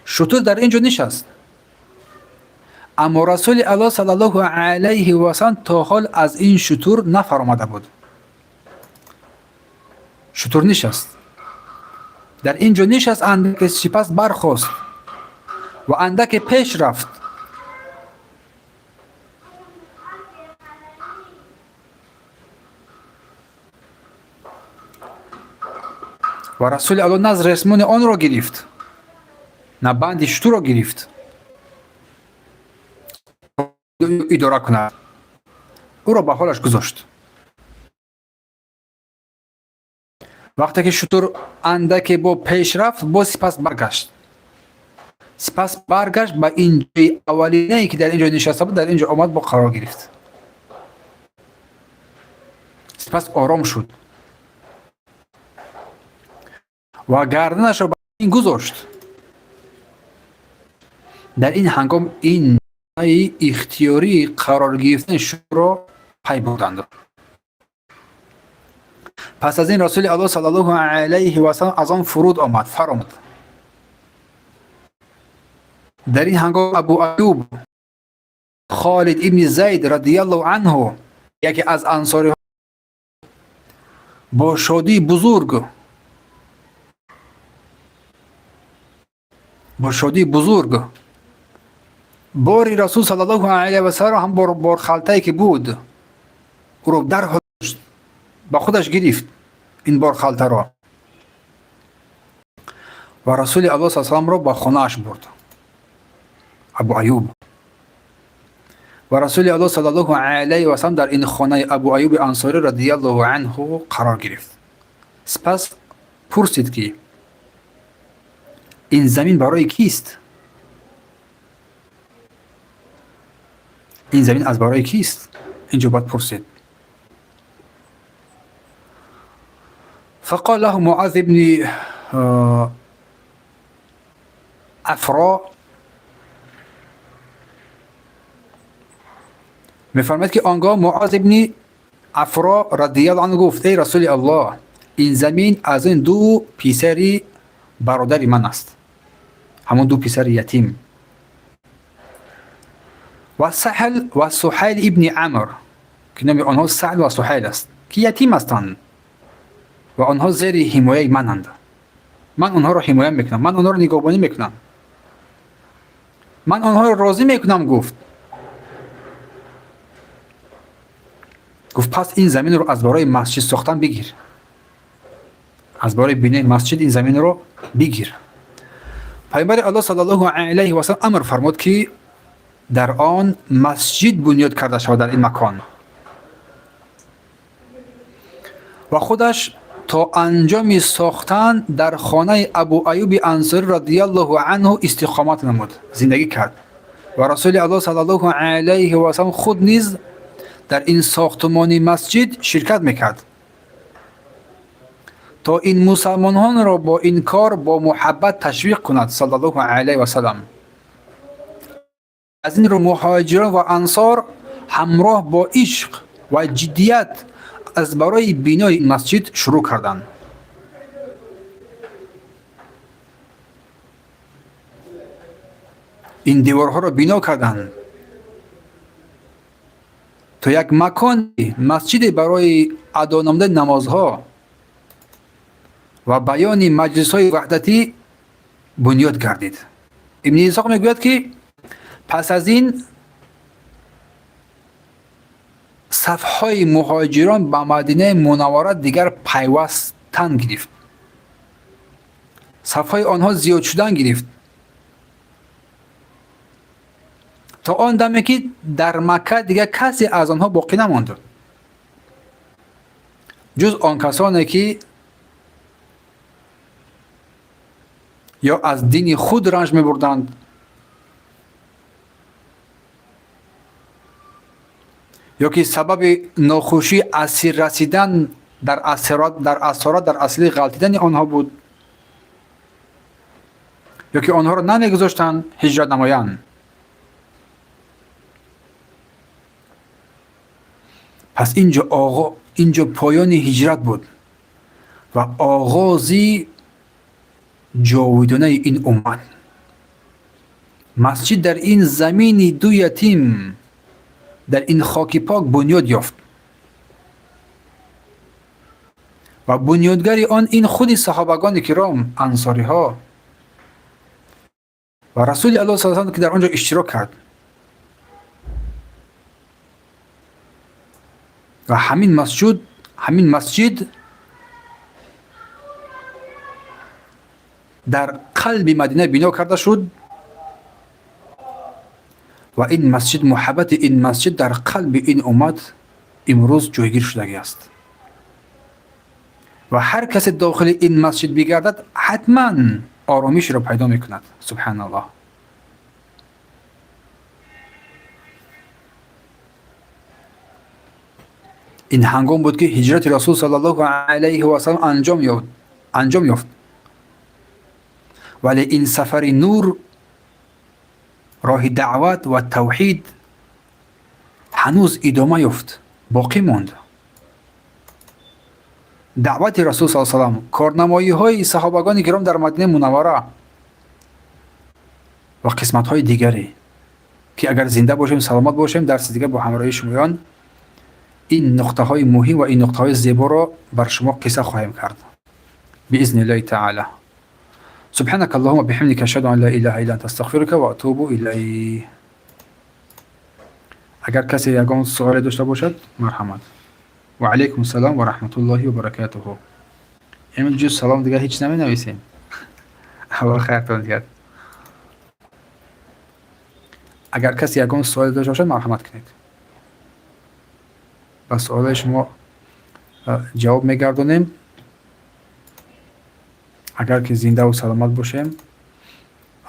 Шутур дар ин ҷо нишаст, аммо Расули Аллоҳ саллаллоҳу алайҳи васаллам то ҳол аз ин шутур нафаромада буд. Шутур нишаст, дар ин ҷо нишаст, андаке сипас бархост ва андаке пеш рафт. Ва Расули Аллоҳ на ресмони онро гирифт, на банди шутурро гирифт идора кунад, ӯро ба ҳолаш гузошт. Вақте ки шутур андаке бо пеш рафт, боз сипас баргашт. Сипас баргашт ба ин ҷои аввалинае, ки дар ин ҷо нишаста буд, дар ин ҷо омад, бо қарор гирифт. Сипас ором шуд ва гарданашро ба ин гузошт. Дар ин ҳангом ин ихтиёрии қарор гирифтани шутурро пай бурданд. Пас аз ин Расули Аллоҳ саллаллоҳу алайҳи васаллам аз он фуруд омад, фаромад. Дар ин ҳангом Абу Аюб Холид ибни Зайд радиаллоҳу анҳу, яке аз ансориҳо, бо шодии бузург бори Расул саллаллоҳу алайҳи васаллам ҳам борхалтае ки буд, ӯро дарҳол ба худаш гирифт, ин борхалтаро, ва Расули Аллоҳ са салламро ба хонааш бурд. Абу Аюб ва Расули Аллоҳ саллаллоҳу алайҳи васаллам дар ин хонаи Абу Аюби Ансорӣ радиаллоҳу анҳу қарор гирифт. Сипас пурсид, ки ин замин барои кист? Ин замин аз барои кист? Инҷо бояд пурсид. فقال له معاذ بن عفراء، میفرماید که آنگاه معاذ ابن عفراء رضی الله عنه گفت: ای رسول الله، این زمین از این دو پسری برادر من است، همون دو پسر یتیم، و سهل و سهیل ابن عمر، که نام آنها سهل و سهیل است، که یتیم هستند و آنها زیر حمایه منند. من آنها را حمایت میکنم، من آنها را نگهبانی میکنم، من آنها را راضی میکنم. گفت پس این زمین رو از برای مسجد ساختن بگیر، از برای بینای مسجد این زمین رو بگیر. پیامبر الله صلی الله علیه و سلم امر فرمود که در آن مسجد بنیاد کرده شود در این مکان، و خودش تا انجام ساختن در خانه ابو ایوب انصاری رضی الله عنه استقامت نمود، زندگی کرد. و رسول الله صلی الله علیه و سلم خود نیز در این ساختمان مسجد شرکت میکرد تا این مسلمانان را با این کار با محبت تشویق کند صلی الله علیه و سلم. از این رو مهاجران و انصار همراه با عشق و جدیت از برای بینای مسجد شروع کردند. این دیوارها را بنا کردند تا یک مکان مسجد برای ادا نمودن نمازها و بیان مجلس‌های وحدتی بنیاد گردید. ابن اسحاق میگوید که پس از این صفهای مهاجران به مدینه منوره دیگر پیوستن گرفت، صفهای آنها زیاد شدن گرفت تا آن دمی که در مکه دیگر کسی از آنها باقی نماند جز آن کسانی که یا از دین خود رنج می‌بردند Ё ки сабаби нохушӣ асир расидан дар асорат, дар асли ғалтидани онҳо буд, ё ки онҳоро намегузоштанд ҳиҷрат намоянд. Пас инҷо поёни ҳиҷрат буд ва оғози ҷовидонаи ин уммат. Масҷид дар ин замини ду ятим, дар ин хоки пок бунёд ёфт ва бунёдгари он ин худи саҳобагони киром, ансориҳо ва Расули Аллоҳ саллаллоҳу алайҳи васаллам, ки дар он ҷо иштирок кард. Ва ҳамин масҷид дар қалби Мадина бино карда шуд ва ин масҷид, муҳаббати ин масҷид дар қалби ин уммат имрӯз ҷойгир шудагӣ аст. Ва ҳар касе дохили ин масҷид бигардад, ҳатман оромишро пайдо мекунад. Субҳаналлоҳ. Ин ҳангом буд, ки ҳиҷрати Расул саллаллоҳу алайҳи васаллам анҷом ёфт. Вале ин сафари нур, роҳи даъват ва тавҳид ҳанӯз идома ёфт, боқӣ монд. Даъвати Расул саллаллоҳу алайҳи васаллам, корнамоиҳои саҳобагони киром дар Мадинаи Мунаввара ва қисматҳои дигаре, ки агар зинда бошем, саломат бошем, дарси дигар бо ҳамроҳии шумоён ин нуқтаҳои муҳим ва ин нуқтаҳои зеборо бар шумо қисса хоҳем кард биизни иллаҳи таала. سبحانك اللهم بحمدك أشهد أن لا إله إلا أنت أستغفرك وأتوب إليه. اگر کسی یگان سوالی داشته باشد، مرحمت. و علیکم السلام و رحمت الله و برکاته. امروز جز سلام دیگه هیچ نمی نویسیم. اول خیرتون دیگه. اگر کسی یگان سوالی داشته باشد، مرحمت کنید. به سوال شما جواب میگردونیم. اگر که زنده و سلامت باشیم،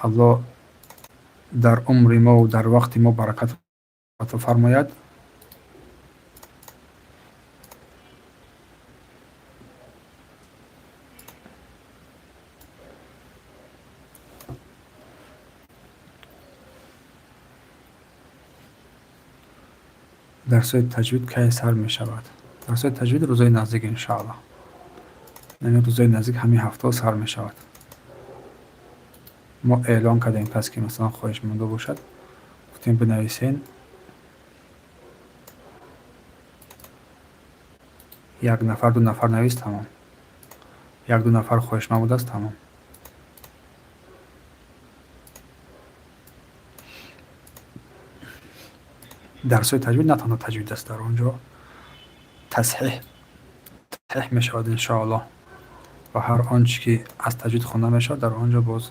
الله در عمر ما و در وقت ما برکت عطا فرماید. درس‌های تجوید کی سر می شود؟ درس‌های تجوید روزهای نزدیک انشاءالله. یعنی روزهای نزدیک همین هفته سر می شود. ما اعلان کردیم پس که مثلا خواهش مونده باشد، گفتیم بنویسین. یک نفر دو نفر نویس تمام. یک دو نفر خواهش من بوده است تمام. درس‌های تجوید نه تنها تجوید است، در آنجا تصحیح می شود انشاءالله و هر آنچه که از تجوید خوانده می شود در آنجا باز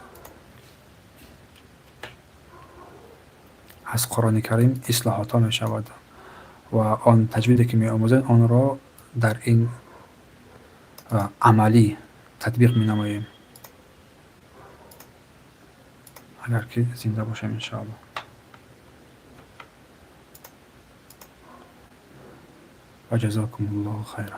از قرآن کریم اصلاحات می شود و آن تجویدی که می آموزند آن را در این عملی تطبیق می نماییم اگر که زنده باشیم انشاءالله. و جزاکم الله خیرا.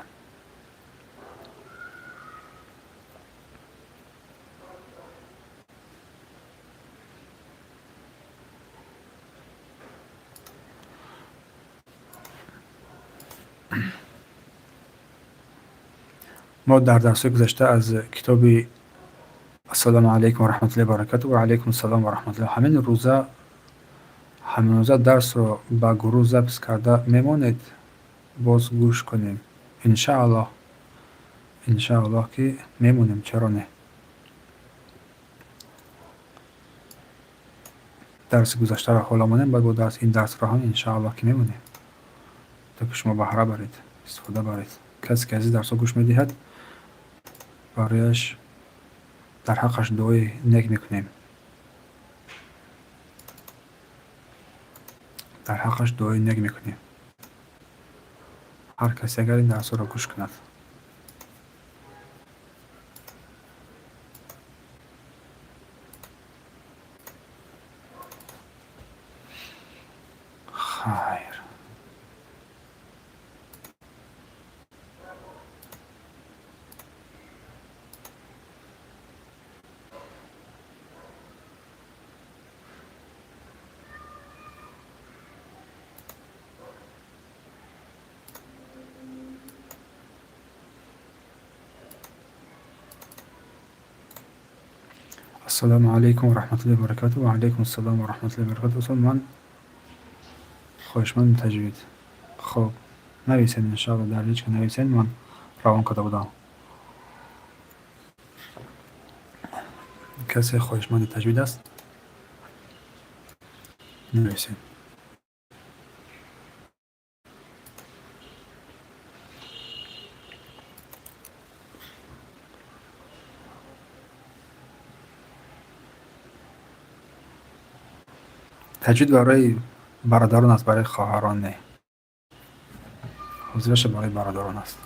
ما در درس گذشته از کتاب السلام علیکم و رحمت الله و برکاته و علیکم السلام و رحمت الله همین روزه درس رو با گروه ضبط کرده میمونید، باز گوش کنیم انشاءالله. انشاءالله که میمونیم، چرا نه. درس گذشته را حالا مونیم، بعد با درس این درس را هم انشاءالله که میمونیم تا که شما بهره برید، استفاده برید. کسی که از این درس ها گوش میدهد برایش در حقش دعای نیک میکنیم، در حقش دعای نیک میکنیم. هر کسی اگر این درس را گوش کند. خیر. Ассалому алайкум ва раҳматуллоҳи ва баракатуҳ. Ва алайкум ассалом ва раҳматуллоҳи ва баракатуҳ. Устод, ман хоҳишмандам таҷвид. Хоб, нависед, иншоалло, дар личка нависед, ман равон карда будам. Касе хоҳишманди таҷвид аст? Нависед. Таҷвид барои бародарон аст, барои хоҳарон не. Ҳозираша барои бародарон аст.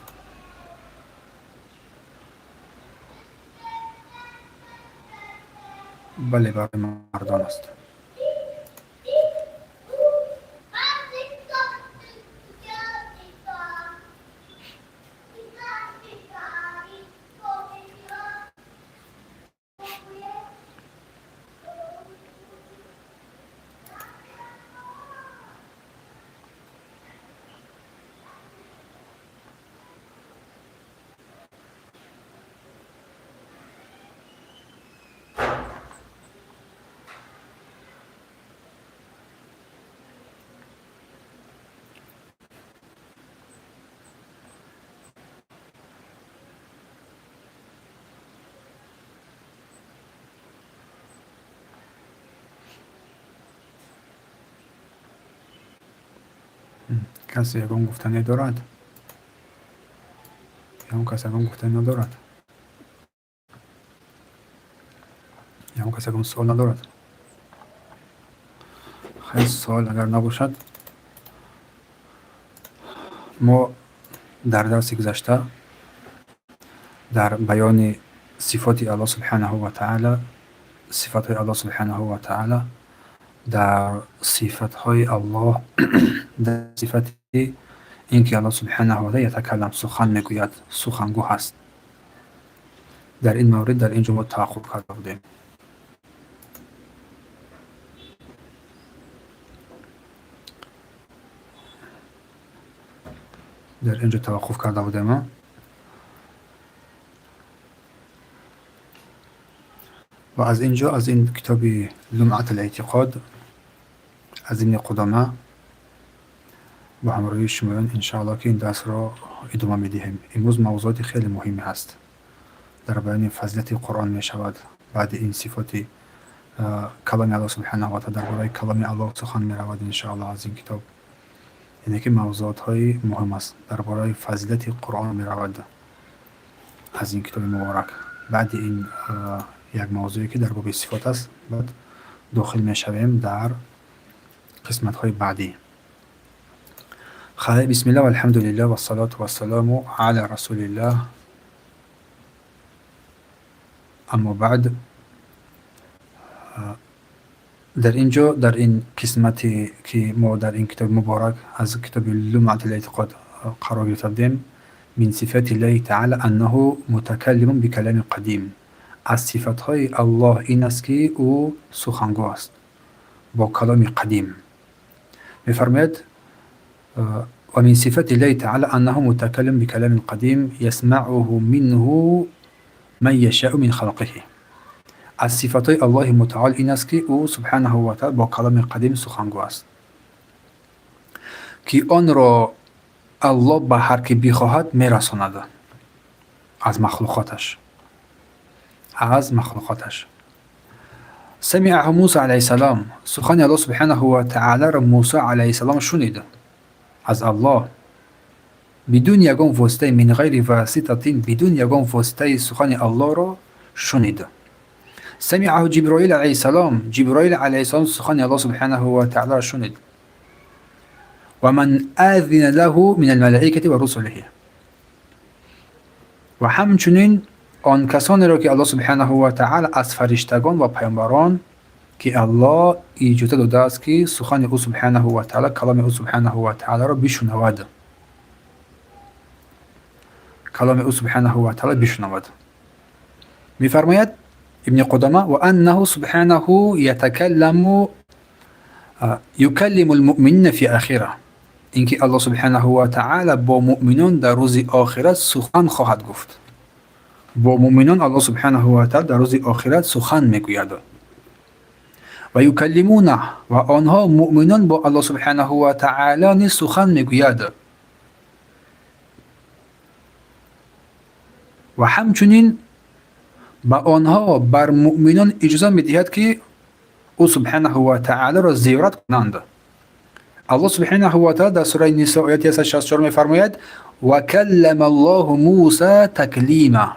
Бале, барои мардон аст. Касе ягон гуфтане дорад? Ягон кас ягон гуфтане надорад? Ягон кас ягон суол надорад? Хайр, суол агар набошад, мо дар дарси гузашта дар баёни сифоти Аллоҳ субҳанаҳу ва таъала, сифатҳои Аллоҳ субҳанаҳу ва таъала, дар сифатҳои Аллоҳ, дар сифати ин ки Аллоҳ субҳанаҳу ва таъала ятакаллам, сухан мегӯяд, сухангӯ ҳаст. Дар ин маврид дар ин ҷо мо таваққуф карда будем. Дар ин ҷо таваққуф карда будем. Ва аз ин ҷо, аз ин китоби Лумъат ал-эътиқод аз Ибни Қудома бо ҳамроҳии шумоён иншоаллоҳ ки ин дарсро идома медиҳем. Имрӯз мавзӯоти хеле муҳиме ҳаст. Дар баёни фазилати Қуръон мешавад. Баъди ин сифоти каломи Аллоҳ субҳанаҳу ва таъала, дар бораи каломи Аллоҳ сухан меравад иншоаллоҳ аз ин китоб. Яъне ки мавзӯотҳои муҳим аст. Дар бораи фазилати Қуръон меравад аз ин китоби муборак. Баъди ин як мавзӯе ки дар боби сифот аст, баъд дохил мешавем дар қисматҳои баъдӣ. Хайр, бисмиллаҳ валҳамдулиллаҳ вассалоту вассаламу ала расулиллаҳ. Аммо баъд, дар ин ҷо, дар ин қисмате ки мо дар ин китоби муборак аз китоби Лумъат ал-эътиқод қарор гирифта будем, мин сифати ллаҳи таъала аннаҳу мутакаллимун бикалами қадим. Аз сифатҳои Аллоҳ ин аст ки ӯ сухангӯ аст бо каломи қадим. Мефармояд: ва мин сифати ллаҳи таъала аннаҳу мутакаллимун бикалами қадим ясмаъуҳу минҳу ман яшаъу мин халқиҳи. Аз сифатҳои Аллоҳи мутаол ин аст ки ӯ субҳанаҳу ва таъала бо каломи қадим сухангӯ аст, ки онро Аллоҳ ба ҳар ки бихоҳад мерасонад аз махлуқоташ. Аз махлуқоташ. Самиаҳу Муса алайҳиссалом, сухани Аллоҳ субҳанаҳу ва таъаларо Муса алайҳиссалом шунид аз Аллоҳ бидуни ягон воситаи, мин ғайри васитатин, бидуни ягон воситаи сухани Аллоҳро шунид. Самиаҳу Ҷиброил алайҳиссалом, Ҷиброил алайҳиссалом сухани Аллоҳ субҳанаҳу ва таъаларо шунид. Ва ман азина лаҳу мин алмалаикати ва русулиҳи. Ва ҳамчунин он касонеро ки Аллоҳ субҳанаҳу ва таъала аз фариштагон ва паёмбарон ки Аллоҳ иҷоза додааст ки сухани ӯ субҳанаҳу ва таъала, каломи ӯ субҳанаҳу ва таъаларо бишунавад. Каломи ӯ субҳанаҳу ва таъала бишунавад. Мефармояд Ибни Қудома: ва аннаҳу субҳанаҳу ятакалламу юкаллиму алмуъминина фи ахира. Ин ки Аллоҳ субҳанаҳу ва таъала бо муъминон дар рӯзи охират сухан хоҳад гуфт. Бо муъминон Аллоҳ субҳанаҳу ва таъала дар рӯзи охират сухан мегӯяд. Ва юкаллимуна, ва онҳо муъминон бо Аллоҳ субҳанаҳу ва таъала низ сухан мегӯяд. Ва ҳамчунин ба онҳо бар муъминон иҷоза медиҳад, ки ӯ субҳанаҳу ва таъаларо зиёрат кунанд. Аллоҳ субҳанаҳу ва таъала дар сураи Нисо ояти 164 мефармояд: ва каллама Аллоҳу Муса таклима.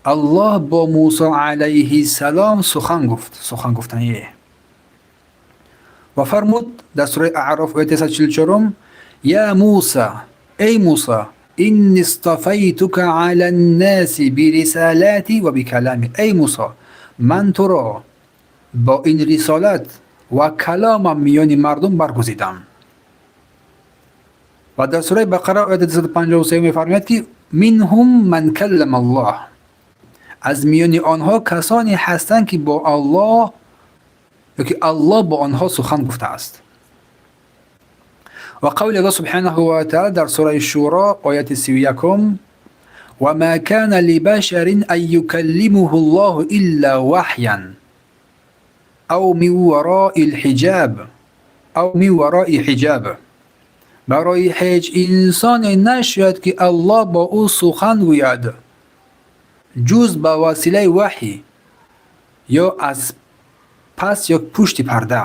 Аллоҳ бо Мусо алайҳиссалом сухан гуфт, сухан гуфтание. Ва фармуд дар сураи Аъроф ояти 144: я Муса, эй Муса, инни истафайтука ала ннаси бирисалати ва бикалами. Эй Мусо, ман туро бо ин рисолат ва каломам миёни мардум баргузидам. Ва дар сураи Бақара ояти 253 мефармояд, ки минҳум ман каллама Аллоҳ. Аз миёни онҳо касоне ҳастанд, ки бо Аллоҳ ё ки Аллоҳ бо онҳо сухан гуфтааст. Ва қавли Аллоҳ субҳанаҳу ва таъала дар сураи Шуро ояти 31: ва ма кана либашарин ан юкаллимуҳу Аллоҳу илла ваҳян ав мин варои лҳиҷаб, ав мин варои ҳиҷаб. Барои ҳеҷ инсоне нашояд, ки Аллоҳ бо ӯ сухан гӯяд, ҷуз ба василаи ваҳй ё аз пас ё пушти парда.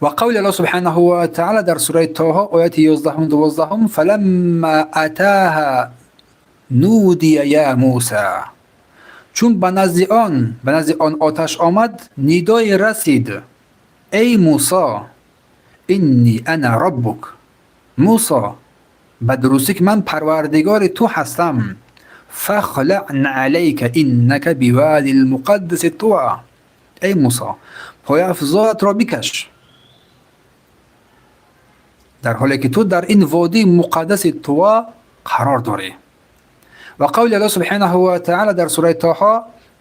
Ва қавли Аллоҳ субҳанаҳу ва таъала дар сураи Тоҳо ояти 11-12: фаламма атааҳа нудия я Муса. Чун ба назди он оташ омад, нидое расид: эй Мусо, инни ана роббук. Мусо, ба дурустӣ ки ман парвардигори ту ҳастам. Фахлаъ наълайка иннака бивади лмуқаддаси туа. Эй Мусо, пойафзолатро бикаш, дар ҳоле ки ту дар ин водии муқаддаси Туа қарор дорӣ. Ва қавли Аллоҳ субҳанаҳу ва таъала дар сураи Тоҳо: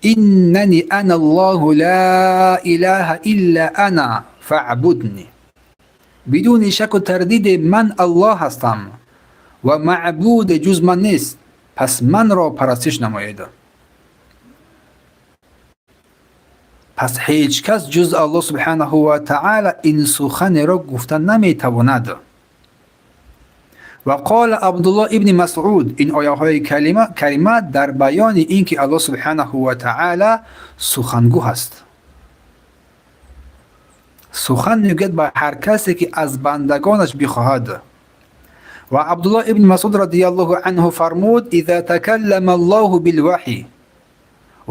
иннани ана Аллоҳу ла илаҳа илла ана фаъбудни. Бидуни шаку тардиде ман Аллоҳ ҳастам ва маъбуде ҷуз ман нест, пас манро парастиш намоед. Пас ҳеҷ кас ҷуз Аллоҳ субҳанаҳу ва таъала ин суханеро гуфта наметавонад. Ва қола Абдуллоҳ ибни Масъуд: ин ояҳои карима дар баёни ин ки Аллоҳ субҳанаҳу ва таъала сухангӯ ҳаст, сухан мегӯяд ба ҳар касе, ки аз бандагонаш бихоҳад. Ва Абдуллоҳ ибни Масъуд радиаллоҳу анҳу фармуд: иза такаллама Аллоҳу билваҳй,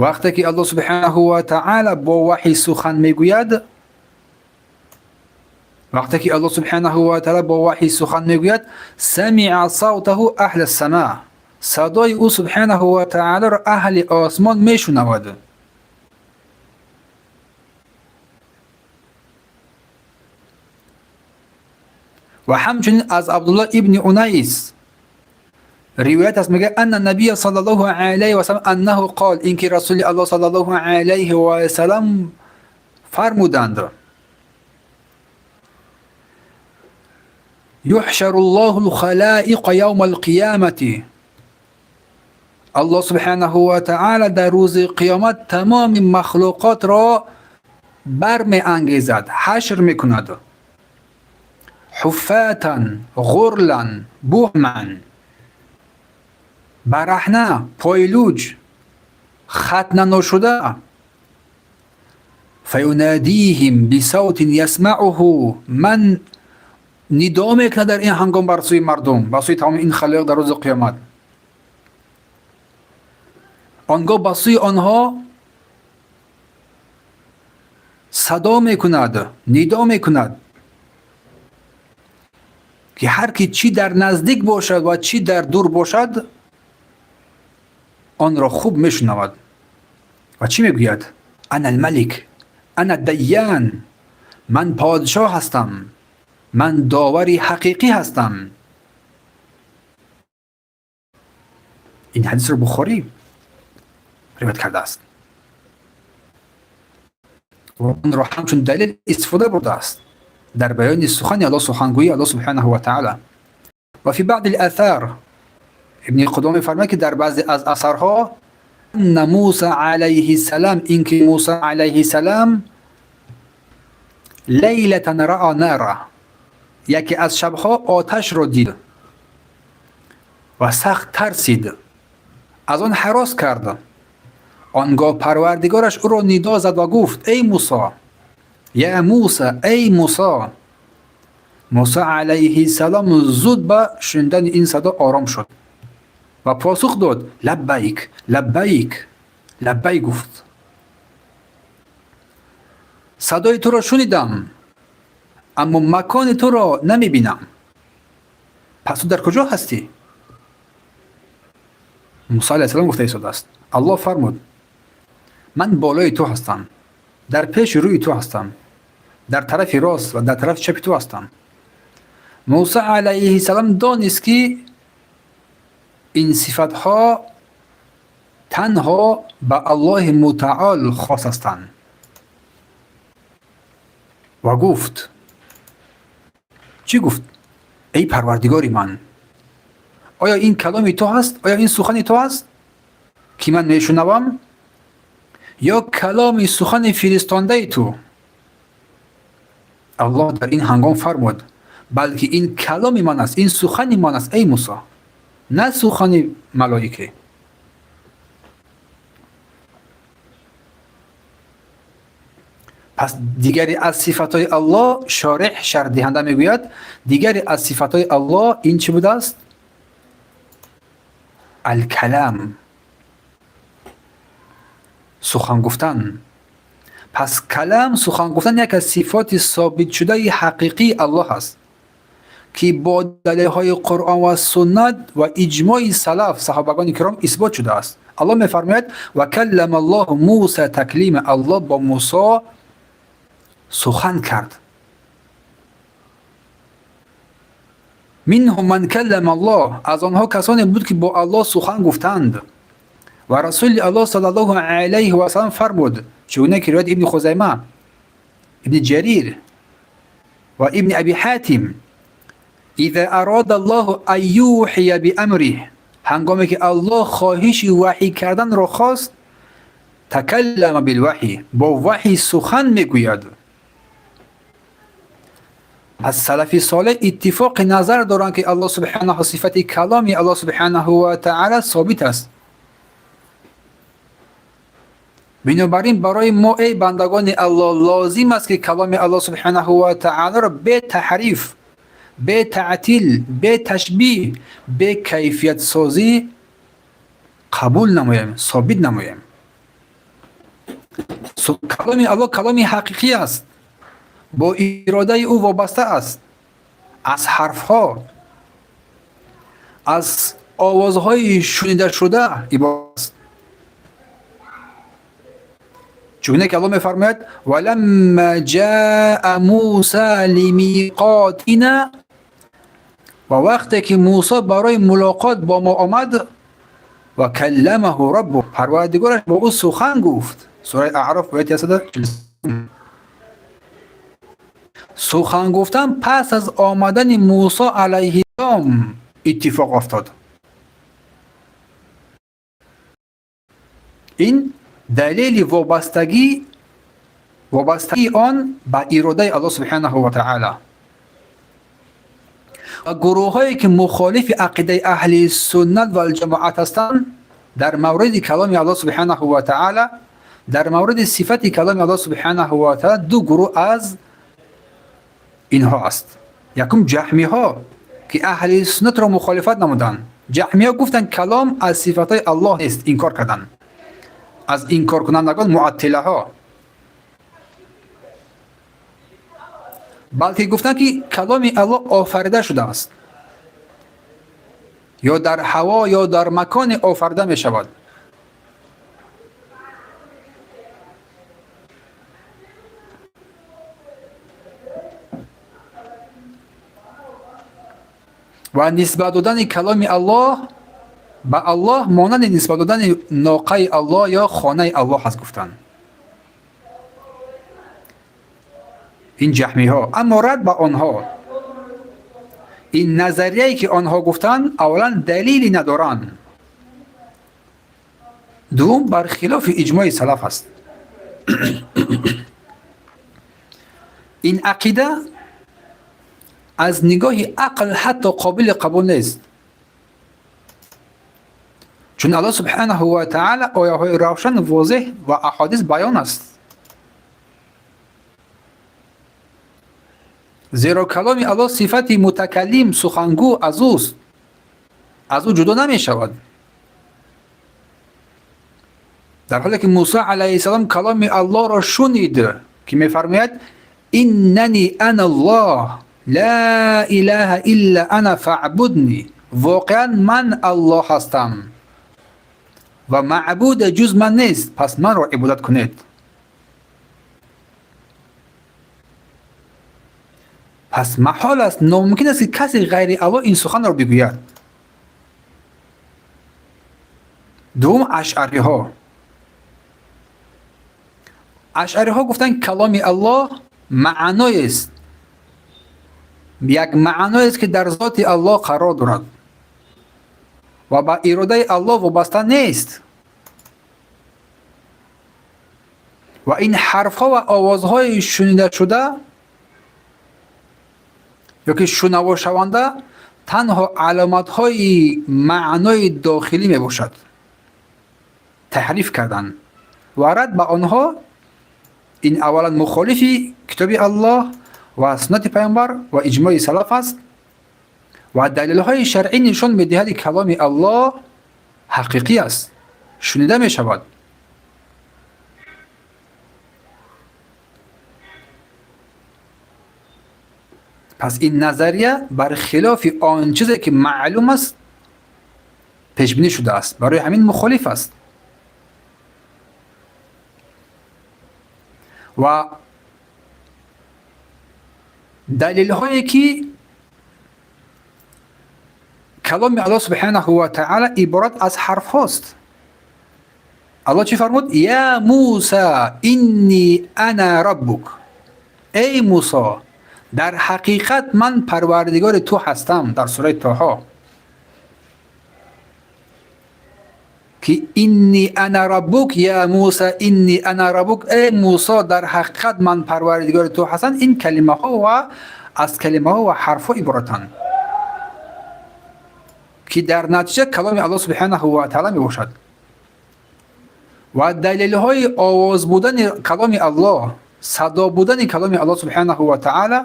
вақте ки Аллоҳ субҳанаҳу ва таъала бо ваҳй сухан мегӯяд, вақте ки Аллоҳ субҳанаҳу ва таъала бо ваҳй сухан мегӯяд, самиа савтаҳу аҳла сама, садои ӯ субҳанаҳу ва таъаларо аҳли осмон мешунавад. Ва ҳамчунин аз Абдуллоҳ ибни Унайс ривоят аст, мегӯяд: анна набия саллаллоҳу алайҳи васалам аннаҳу қол, ин ки Расули Аллоҳ саллаллоҳу алайҳи васалам фармуданд: юҳшару ллоҳу лхалоиқа явма алқиёмати. Аллоҳ субҳанаҳу ва таъала дар рӯзи қиёмат тамоми махлуқотро бармеангезад, ҳашр мекунад. Ҳуффатан ғурлан буҳман, бараҳна, пойлуҷ, хатнаношуда. Фаюнадиҳим бисавтин ясмауҳу ман, нидо мекунад дар ин ҳангом бар сӯи мардум, ба сӯи тамоми ин халоиқ дар рӯзи қиёмат. Он гоҳ ба сӯи онҳо садо мекунад, нидо мекунад, ки ҳар ки чӣ дар наздик бошад ва чӣ дар дур бошад, онро хуб мешунавад. Ва чӣ мегӯяд? Ана алмалик, ана дайян, ман подшоҳ ҳастам, ман довари ҳақиқӣ ҳастам. Ин ҳадисро Бухорӣ ривоят кардааст ва онро ҳамчун далел истифода бурдааст дар баёни сухани Аллоҳ, сухангӯии Аллоҳ субҳанаҳу ва таъала. Ва фи баъди алаthар. Ибни Қудома мефармояд, ки дар баъзе аз асарҳо Мусо алайҳиссалом, инки Мусо алайҳиссалом лайлатан раъа нара, яке аз шабҳо оташро дид ва сахт тарсид, аз он ҳарос кард. Он гоҳ Парвардигораш ӯро нидо зад ва гуфт: эй Мусо, я Мусо, эй Мусо. Мусо алайҳиссалом зуд ба шунидани ин садо ором шуд ва посух дод: лаббайк, лаббайк, лаббайк гуфт. Садои туро шунидам, аммо макони туро намебинам. Пас ту дар куҷо ҳастӣ? Мусо алайҳиссалом гуфта истодааст. Аллоҳ фармуд: ман болои ту ҳастам, дар пеши рӯи ту ҳастам, дар тарафи рост ва дар тарафи чапи ту ҳастам. Мусо алайҳиссалом донист, ки ин сифатҳо танҳо ба Аллоҳи мутаол хос ҳастанд ва гуфт: чӣ гуфт? Эй Парвардигори ман, оё ин каломи ту ҳаст? Оё ин сухани ту ҳаст, ки ман мешунавам, ё каломи сухани фиристондаи ту? Аллоҳ дар ин ҳангом фармуд: балки ин каломи ман аст, ин сухани ман аст, эй Мусо, на сухани малоике. Пас дигаре аз сифатҳои Аллоҳ, шореҳ шарҳдиҳанда мегӯяд, дигаре аз сифатҳои Аллоҳ ин чӣ будааст? Алкалам, сухан гуфтан. Пас калам, сухан гуфтан, яке аз сифоти собитшудаи ҳақиқии Аллоҳ аст, ки бо далелҳои Қуръон ва суннат ва иҷмои салаф, саҳобагони киром, исбот шудааст. Аллоҳ мефармояд: ва каллама Аллоҳу Муса таклима. Аллоҳ бо Мусо сухан кард. Минҳум ман каллама Аллоҳ, аз онҳо касоне буд, ки бо Аллоҳ сухан гуфтанд. Ва Расули Аллоҳ саллаллоҳу алайҳи васаллам фармуд, чугуна ки ривоят Ибни Хузайма, Ибни Ҷарир ва Ибни Аби Ҳатим: иза арода Аллоҳу ан юҳия биамриҳ, ҳангоме ки Аллоҳ хоҳиши ваҳй карданро хост, такаллама билваҳй, бо ваҳй сухан мегӯяд. Аз салафи солеҳ иттифоқи назар доранд, ки Аллоҳ субҳанаҳу, сифати каломи Аллоҳ субҳанаҳу ва таъала собит аст. Бинобар ин барои мо, эй бандагони Аллоҳ, лозим аст, ки каломи Аллоҳ субҳанаҳу ва таъаларо бе таҳриф, бе таътил, бе ташбиҳ, бе кайфиятсозӣ қабул намоем, собит намоем. Каломи Аллоҳ каломи ҳақиқӣ аст, бо иродаи ӯ вобаста аст, аз ҳарфҳо, аз овозҳои шунидашуда иборат аст. Чугуна ки Аллоҳ мефармояд: валамма ҷаа Муса лимиқотина, ва вақте ки Мусо барои мулоқот бо мо омад, ва калламаҳу раббу, Парвардигораш бо ӯ сухан гуфт. Сураи Аъроф, ояти 143. Сухан гуфтан пас аз омадани Мусо алайҳиссалом иттифоқ афтод. Ин далели вобастагии он ба иродаи Аллоҳ субҳанаҳу ва таъала. Ва гурӯҳҳое ки мухолифи ақидаи аҳли суннат валҷамоат ҳастанд, дар мавриди каломи Аллоҳ субҳанаҳу ва таъала, дар мавриди сифати каломи Аллоҳ субҳанаҳу ва таъала, ду гурӯҳ аз инҳо аст. Якум, ҷаҳмиҳо, ки аҳли суннатро мухолифат намуданд. Ҷаҳмиҳо гуфтанд, калом аз сифатҳои Аллоҳ нест, инкор карданд. Аз инкоркунандагон муаттилаҳо, балки гуфтанд, ки каломи Аллоҳ офарида шудааст, ё дар ҳаво, ё дар маконе офарида мешавад. Ва нисбат додани каломи Аллоҳ ба Аллоҳ монанди нисбат додани ноқаи Аллоҳ ё хонаи Аллоҳ аст, гуфтанд ин ҷаҳмиҳо. Аммо рад ба онҳо, Ин назарияе ки онҳо гуфтанд, аввалан далеле надоранд, дуввум бар хилофи иҷмои салаф аст. Ин ақида аз нигоҳи ақл ҳатто қобили қабул нест, чун Аллоҳ субҳанаҳу ва таъала ояҳои равшан, возеҳ ва аҳодис баён аст. Зеро каломи Аллоҳ сифати мутакаллим, сухангӯ аз ӯст, аз ӯ ҷудо намешавад. Дар ҳоле ки Мусо алайҳиссалом каломи Аллоҳро шунид, ки мефармояд: иннани ана Аллоҳ ла илаҳа илла ана фаъбудни, воқеан ман Аллоҳ ҳастам ва маъбуде ҷуз ман нест, пас манро ибодат кунед. Пас маҳол аст, номумкин аст, ки касе ғайри Аллоҳ ин суханро бигӯяд. Дуввум, ашъариҳо. Ашъариҳо гуфтанд, каломи Аллоҳ маъноест, як маъноест, ки дар зоти Аллоҳ қарор дорад ва ба иродаи Аллоҳ вобаста нест. Ва ин ҳарфҳо ва овозҳои шунидашуда ё ки шунавошаванда танҳо аломатҳои маънои дохилӣ мебошад. Таҳриф кардан ва рад ба онҳо ин аввалан мухолифи китоби Аллоҳ ва суннати пайғамбар ва иҷмои салаф аст ва далелҳои шаръӣ нишон медиҳад, ки каломи Аллоҳ ҳақиқӣ аст, шунида мешавад. Пас ин назария бар хилофи он чизе ки маълум аст пешбинӣ шудааст, барои ҳамин мухолиф аст. Ва далелҳое ки каломи Аллоҳ субҳанаҳу ва таъала иборат аз ҳарфҳост. Аллоҳ чӣ фармуд? Я Муса инни ана раббук. Эй Мусо, дар ҳақиқат ман парвардигори ту ҳастам, дар сураи Тоҳо. Ки инни ана раббук, я Муса инни ана раббук, эй Мусо, дар ҳақиқат ман парвардигори ту ҳастам. Ин калимаҳо ва аз калимаҳо ва ҳарфҳо иборатанд, ки дар натиҷа каломи Аллоҳ субҳанаҳу ва таъала мебошад. Ва далелҳои овоз будани каломи Аллоҳ, садо будани каломи Аллоҳ субҳанаҳу ва таъала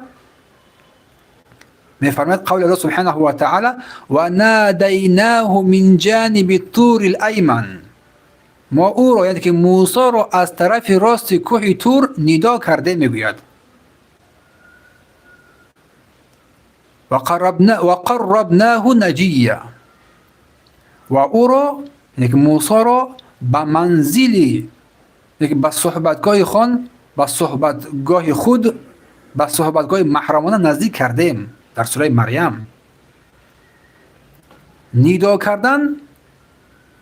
мефармояд қавли Аллоҳ субҳанаҳу ва таъала: ва надайнаҳу мин ҷаниби тури лайман. Мо ӯро, яъне ки Мусоро, аз тарафи рости кӯҳи Тур нидо кардем, мегӯяд. Ва қаррабнаҳу наҷия. Ва ӯро, яъне ки Мусоро, ба манзили, яъне ки ба суҳбатгоҳи хон, ба суҳбатгоҳи худ, ба суҳбатгоҳи маҳрамона наздик кардем. Дар сураи Марьям нидо кардан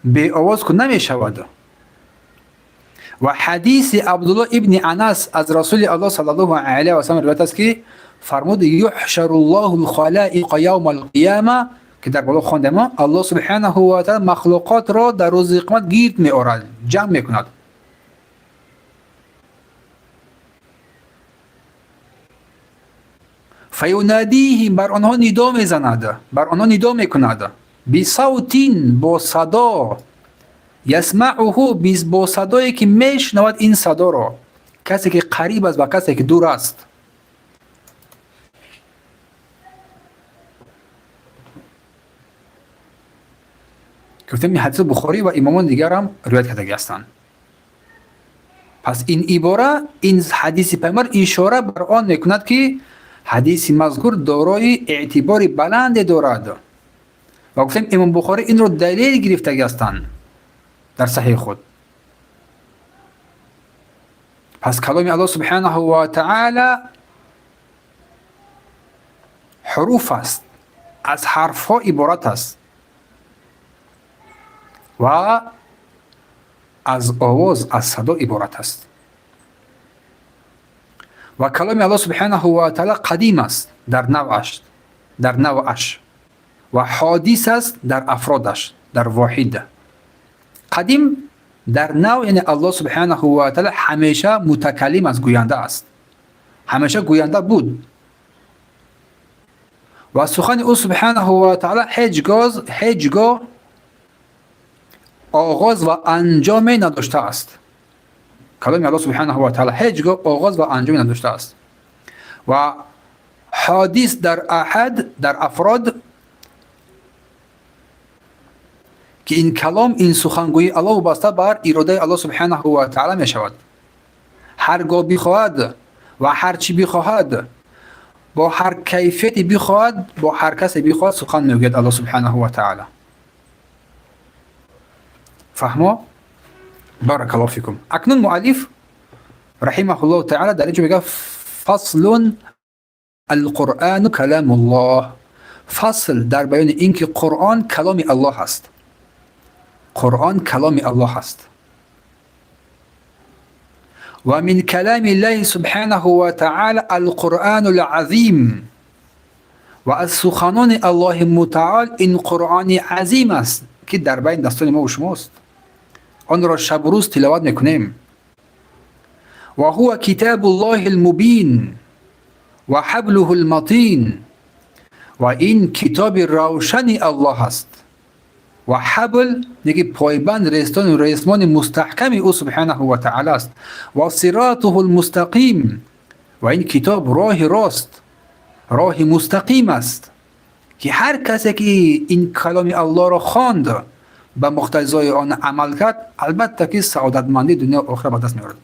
беовоз ку намешавад. Ва ҳадиси Абдуллоҳ ибни Анас аз Расули Аллоҳ саллаллоҳу алайҳи васаллам ривоят аст, ки фармуд: юҳшару ллоҳу лхалаиқа явма алқияма, ки дар боло хондем, Аллоҳ субҳанаҳу ва таъала махлуқотро дар рӯзи қиёмат гирд меорад, ҷамъ мекунад. Фаюнадиҳим, бар онҳо нидо мезанад, бар онҳо нидо мекунад, бисавтин, бо садо, ясмауҳу, бо садое ки мешунавад ин садоро касе ки қариб аст ва касе ки дур аст. Гуфтем, ин ҳадиси Бухорӣ ва имомони дигарам ривоят кардагӣ ҳастанд. Пас ин ибора, ин ҳадиси пайғамбар ишора бар он мекунад, ки ҳадиси мазкур дорои эътибори баланде дорад. Ва гуфтем, имом Бухорӣ инро далел гирифтагӣ ҳастанд дар саҳиҳи худ. Пас каломи Аллоҳ субҳанаҳу ва таъала ҳуруф аст, аз ҳарфҳо иборат аст ва аз овоз, аз садо иборат аст. Ва каломи Аллоҳ субҳанаҳу ва таъала қадим аст дар навъаш. дар навъаш ва ҳодис аст дар афродаш, дар воҳид. Қадим дар навъ, яъне Аллоҳ субҳанаҳу ва таъала ҳамеша мутакаллим аст, гӯянда аст, ҳамеша гӯянда буд ва сухани ӯ субҳанаҳу ва таъала ҳеҷ гоҳ оғоз ва анҷоме надоштааст. Каломи Аллоҳ субҳанаҳу ва таъала ҳеҷ гоҳ оғоз ва анҷоме надоштааст. Ва ҳодис дар аҳад, дар афрод, ки ин калом, ин сухангӯии Аллоҳ вобаста бар иродаи Аллоҳ субҳанаҳу ва таъала мешавад. Ҳар гоҳ бихоҳад ва ҳар чӣ бихоҳад, бо ҳар кайфияте бихоҳад, бо ҳар касе бихоҳад сухан мегӯяд Аллоҳ субҳанаҳу ва таъала. Фаҳмо? Баракаллоҳу фикум. Акнун муаллиф раҳимаҳуллоҳу таъала дар инҷо мегӯяд: фаслун алқуръану каламуллоҳ. Фасл дар баёни ин ки Қуръон каломи Аллоҳ аст. Қуръон каломи Аллоҳ аст. Ва мин калами ллаҳи субҳанаҳу ва таъала алқуръану лазим. Ва аз суханони Аллоҳи мутаол ин Қуръони азим аст, ки дар байни дастони мо шумост, онро шабу рӯз тиловат мекунем. Ва ҳува китобу ллоҳи лмубин ва ҳаблуҳу лматин. Ва ин китоби равшани Аллоҳ аст ва ҳабл неки пойбанд, рестони ресмони мустаҳками ӯ субҳанаҳу ва таъала аст. Ва сиротуҳу лмустақим. Ва ин китоб роҳи рост, роҳи мустақим аст, ки ҳар касе ки ин каломи Аллоҳро хонд, ба муқтазои он амал кард, албатта ки саодатмандии дунё охира ба даст меорад.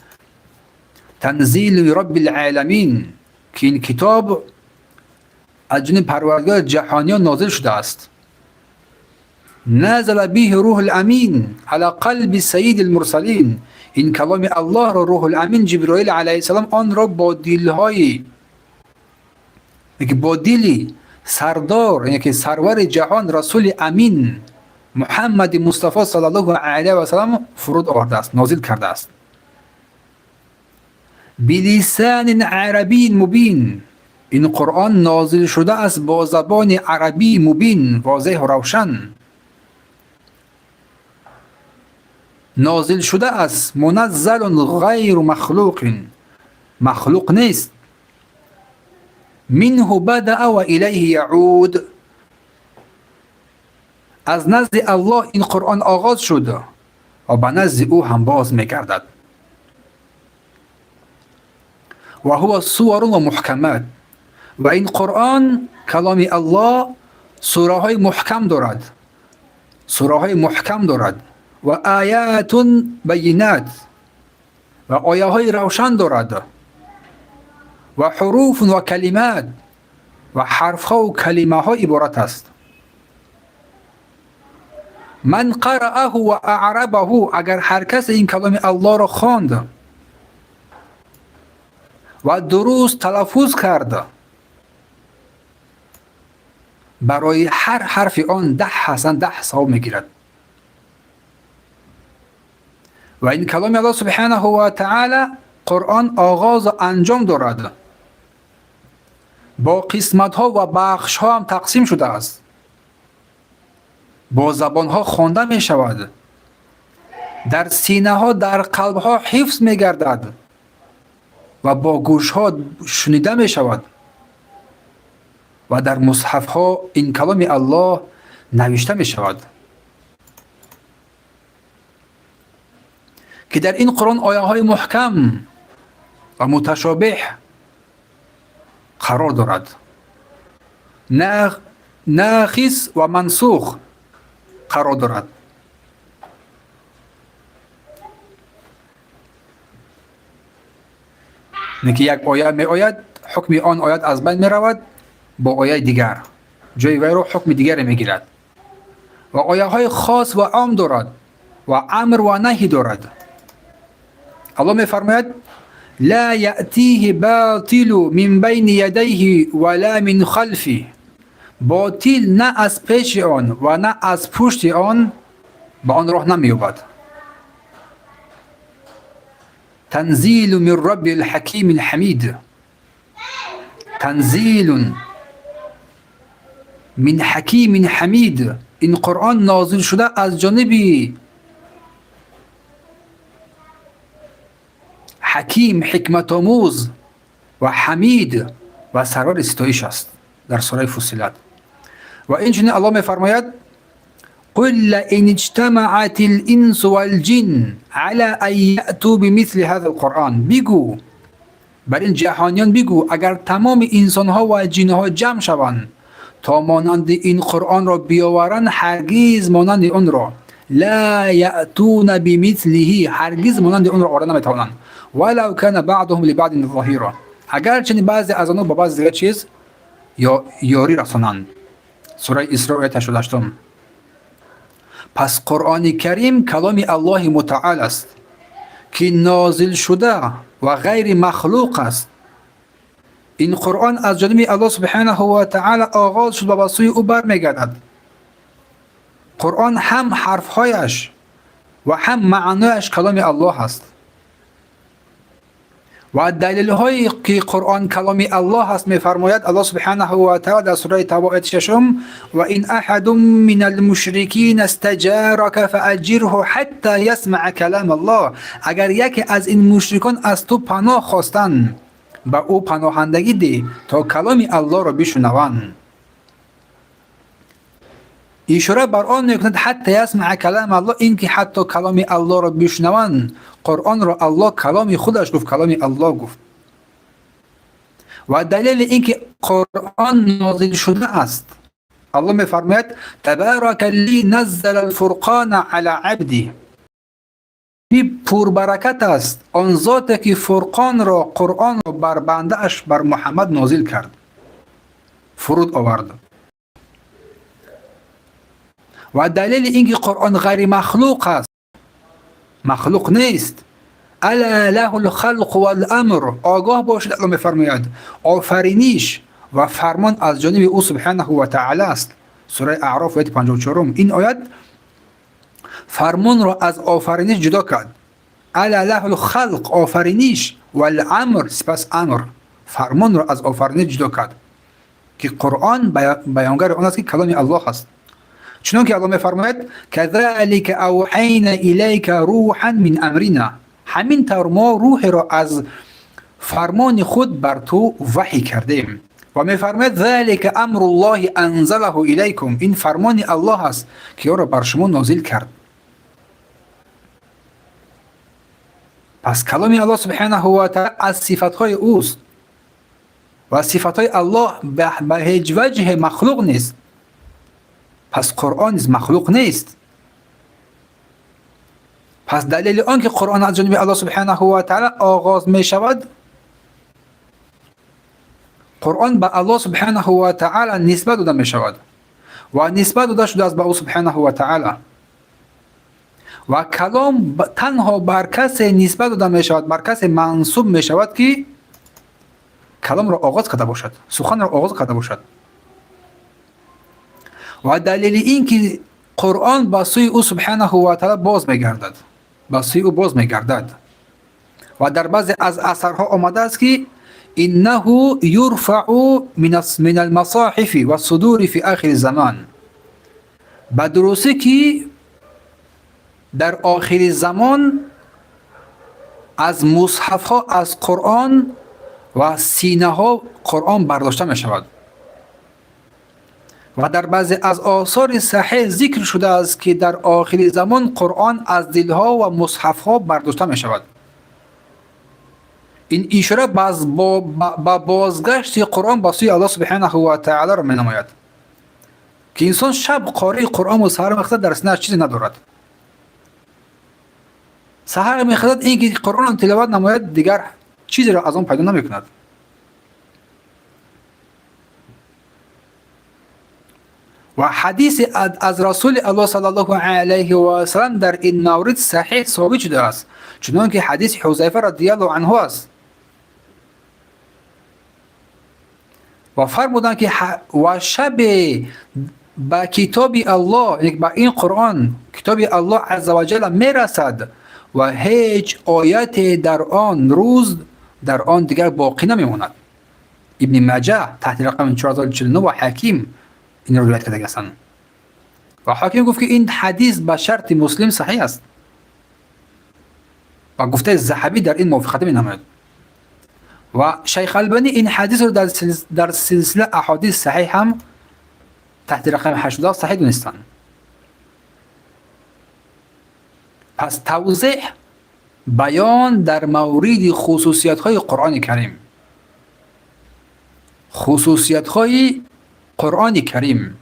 Танзилу робби лъаламин, ки ин китоб аз ҷониби Парвардигори ҷаҳониён нозил шудааст. Назала биҳи рӯҳу ламин ала қалби сайиди лмурсалин. Ин каломи Аллоҳро Рӯҳу ламин Ҷиброил алайҳиссалом онро бо дилҳои, бо дили сардор, яъне ки сарвари ҷаҳон, расули амин Муҳаммади Мустафо саллаллоҳу алайҳи васалам фуруд овардааст, нозил кардааст. Билисанин арабиин мубин. Ин Қуръон нозил шудааст бо забони арабии мубин, возеҳу равшан нозил шудааст. Муназзалун ғайру махлуқин, махлуқ нест. Минҳу бадаа ва илайҳи яуд. Аз назди Аллоҳ ин Қуръон оғоз шуд ва ба назди ӯ ҳам боз мегардад. Ва ҳува суварун ва муҳкамат. Ва ин Қуръон, каломи Аллоҳ, сураҳои муҳкам дорад, сураҳои муҳкам дорад, ва оятун байинат, ва ояҳои равшан дорад, ва ҳуруфун ва калимат, ва ҳарфҳову калимаҳо иборат аст. Ман қараъаҳу ва аърабаҳу. Агар ҳар касе ин каломи Аллоҳро хонд ва дуруст талаффуз кард, барои ҳар ҳарфи он 10 ҳасан, 10 савоб мегирад. Ва ин каломи Аллоҳ субҳанаҳу ва таъала Қуръон оғозу анҷом дорад, бо қисматҳо ва бахшҳо ҳам тақсим шудааст, бо забонҳо хонда мешавад, дар синаҳо, дар қалбҳо ҳифз мегардад ва бо гӯшҳо шунида мешавад ва дар мусҳафҳо ин каломи Аллоҳ навишта мешавад, ки дар ин Қуръон ояҳои муҳкам ва муташобеҳ қарор дорад, нахис ва мансух қарор дорад. Не ки як оя меояд, ҳукми он оят аз байн меравад, бо ояи дигар ҷои вайро ҳукми дигаре мегирад. Ва ояҳои хос ва ом дорад ва амр ва наҳӣ дорад. Аллоҳ мефармояд: ла яътиҳи батилу мин байни ядайҳи ва ла мин халфиҳ. Ботил на аз пеши он ва на аз пушти он ба он роҳ намеёбад. Танзилу мин робби лҳакими лҳамид. Танзилун من حکیم حمید. این قرآن نازل شده از جانب حکیم، حکمت آموز و حمید و سرور ستایش است در سوره فصلت. و اینچنین الله می‌فرماید قل لئن اجتمعت الانس والجن على ان یأتوا بمثل هذا القرآن. بگو بر این جهانیان، بگو اگر تمام انسانها و جنها جمع شوند تا مانند این قرآن را بیاورند، هرگز مانند آن را لا یأتون بمثله، هرگز مانند آن را آورده نمیتوانند. ولو کان بعضهم لبعض ظهیرا، اگرچه بعضی از آنها با بعضی دیگر چیز یا یاری رسانند. سوره اسراء آیه 88. پس قرآن کریم کلام الله متعال است که نازل شده و غیر مخلوق است. این قرآن از جانب الله سبحانه و تعالی آغاز شد و به سوی او برمیگردد. قرآن هم حرفهایش و هم معنایش کلام الله است. و دلیل هایی که قرآن کلام الله است میفرماید الله سبحانه و تعالی در سوره توبه آیه 6: و این احد من المشرکین استجارک فاجره حتی یسمع کلام الله. اگر یکی از این مشرکان از تو پناه خواستند، به او پناهندگی ده تا کلام الله را بشنوند. اشاره بر آن میکند حتی یسمع کلام الله، اینکه حتی کلام الله را بشنوند. قرآن را الله کلام خودش گفت، کلام الله گفت. و دلیل اینکه قرآن نازل شده است، الله میفرماید تبارک الذی نزل الفرقان علی عبده. پربرکت است آن ذات که فرقان را، قرآن را بر بنده اش، بر محمد نازل کرد، فرود آورد. و دلیل اینکه قرآن غیر مخلوق است، مخلوق نیست، الا له الخلق والامر. آگاه باشید، الله میفرماید آفرینش و فرمان از جانب او سبحانه و تعالی است. سوره اعراف آیه 54. این آیت فرمان را از آفرینش جدا کرد. الا له الخلق، آفرینش، والامر، سپس امر، فرمان را از آفرینش جدا کرد که قرآن بیانگر آن است که کلام الله است. چنانکه الله میفرماید کذلک اوحینا الیک روحا من امرنا. همین طور ما روح را از فرمان خود بر تو وحی کردیم. و میفرماید ذلک امر الله انزله الیکم. این فرمان الله است که او را بر شما نازل کرد. پس کلام الله سبحانه و تعالی از صفتهای اوست و صفتهای الله به هیچ وجه مخلوق نیست. پس قرآن نیز مخلوق نیست. پس دلیل آن که قرآن از جانب الله سبحانه و تعالی آغاز می شود، قرآن به الله سبحانه و تعالی نسبت داده می شود و نسبت داده شده است به او سبحانه و تعالی. و کلام تنها بر کسی نسبت داده می شود، بر کسی منسوب می شود که کلام را آغاز کرده باشد، سخن را آغاز کرده باشد. و دلیل این که قرآن به سوی او سبحانه و تعالی باز میگردد، به سوی او باز میگردد. و در بعضی از اثرها آمده است که انه یرفع من المصاحف والصدور فی آخر الزمان. به درستی که در آخر زمان از مصحف ها، از قرآن و سینه ها قرآن برداشته می شود. و در بعضی از آثار صحیح ذکر شده است که در آخر زمان قرآن از دلها و مصحف ها برداشته می شود. این اشاره با بازگشت قرآن به سوی الله سبحانه و تعالی را می نماید که انسان شب قاری قرآن و سحر میخزد در سینه چیزی ندارد. سحر میخزد اینکه قرآن تلاوت نماید دیگر چیزی را از آن پیدا نمیکند. و حدیث از رسول الله صلی الله علیه و سلم در این مورد صحیح ثابت شده است، چنانکه حدیث حذیفه رضی الله عنه است. و فرمودند که و شب با کتاب الله، یعنی با این قرآن، کتاب الله عزوجل میرسد و هیچ آیت در آن روز در آن دیگر باقی نمیماند. ابن ماجه تحت رقم 4049 و حکیم این رو روایت کرده هستند. و حاکم گفت که این حدیث به شرط مسلم صحیح است و گفته ذهبی در این موافقت می‌نماید. و شیخ البانی این حدیث رو در سلسله احادیث صحیح هم تحت رقم 80 صحیح دونستند. پس توضیح بیان در مورد خصوصیت های قرآن کریم، خصوصیت های قرآن کریم.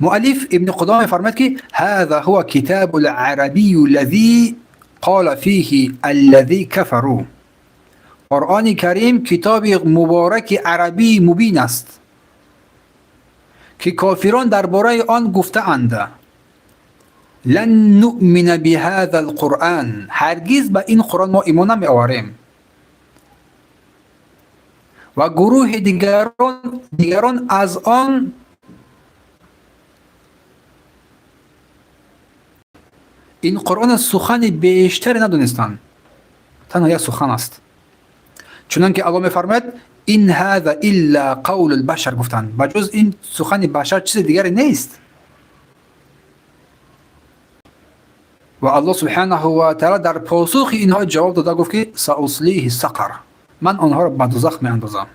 مؤلف ابن قدامه فرمود که هذا هو کتاب العربی الذي قال فيه الذي كفروا. قرآن کریم کتاب مبارک عربی مبین است که کافران درباره آن گفته اند لن نؤمن بهذا القرآن، هرگز به این قرآن ما ایمان نمی آوریم. و گروه دیگران از آن این قرآن سخن بیشتر ندونستند، تنها یک سخن است. چنان که الله می‌فرماید این هذا الا قول البشر گفتند، بجز این سخن بشر چیز دیگری نیست. و الله سبحانه و تعالی در پاسخ اینها جواب داده گفت که ساصلیه سقر، من آنها را به دوزخ میاندازم،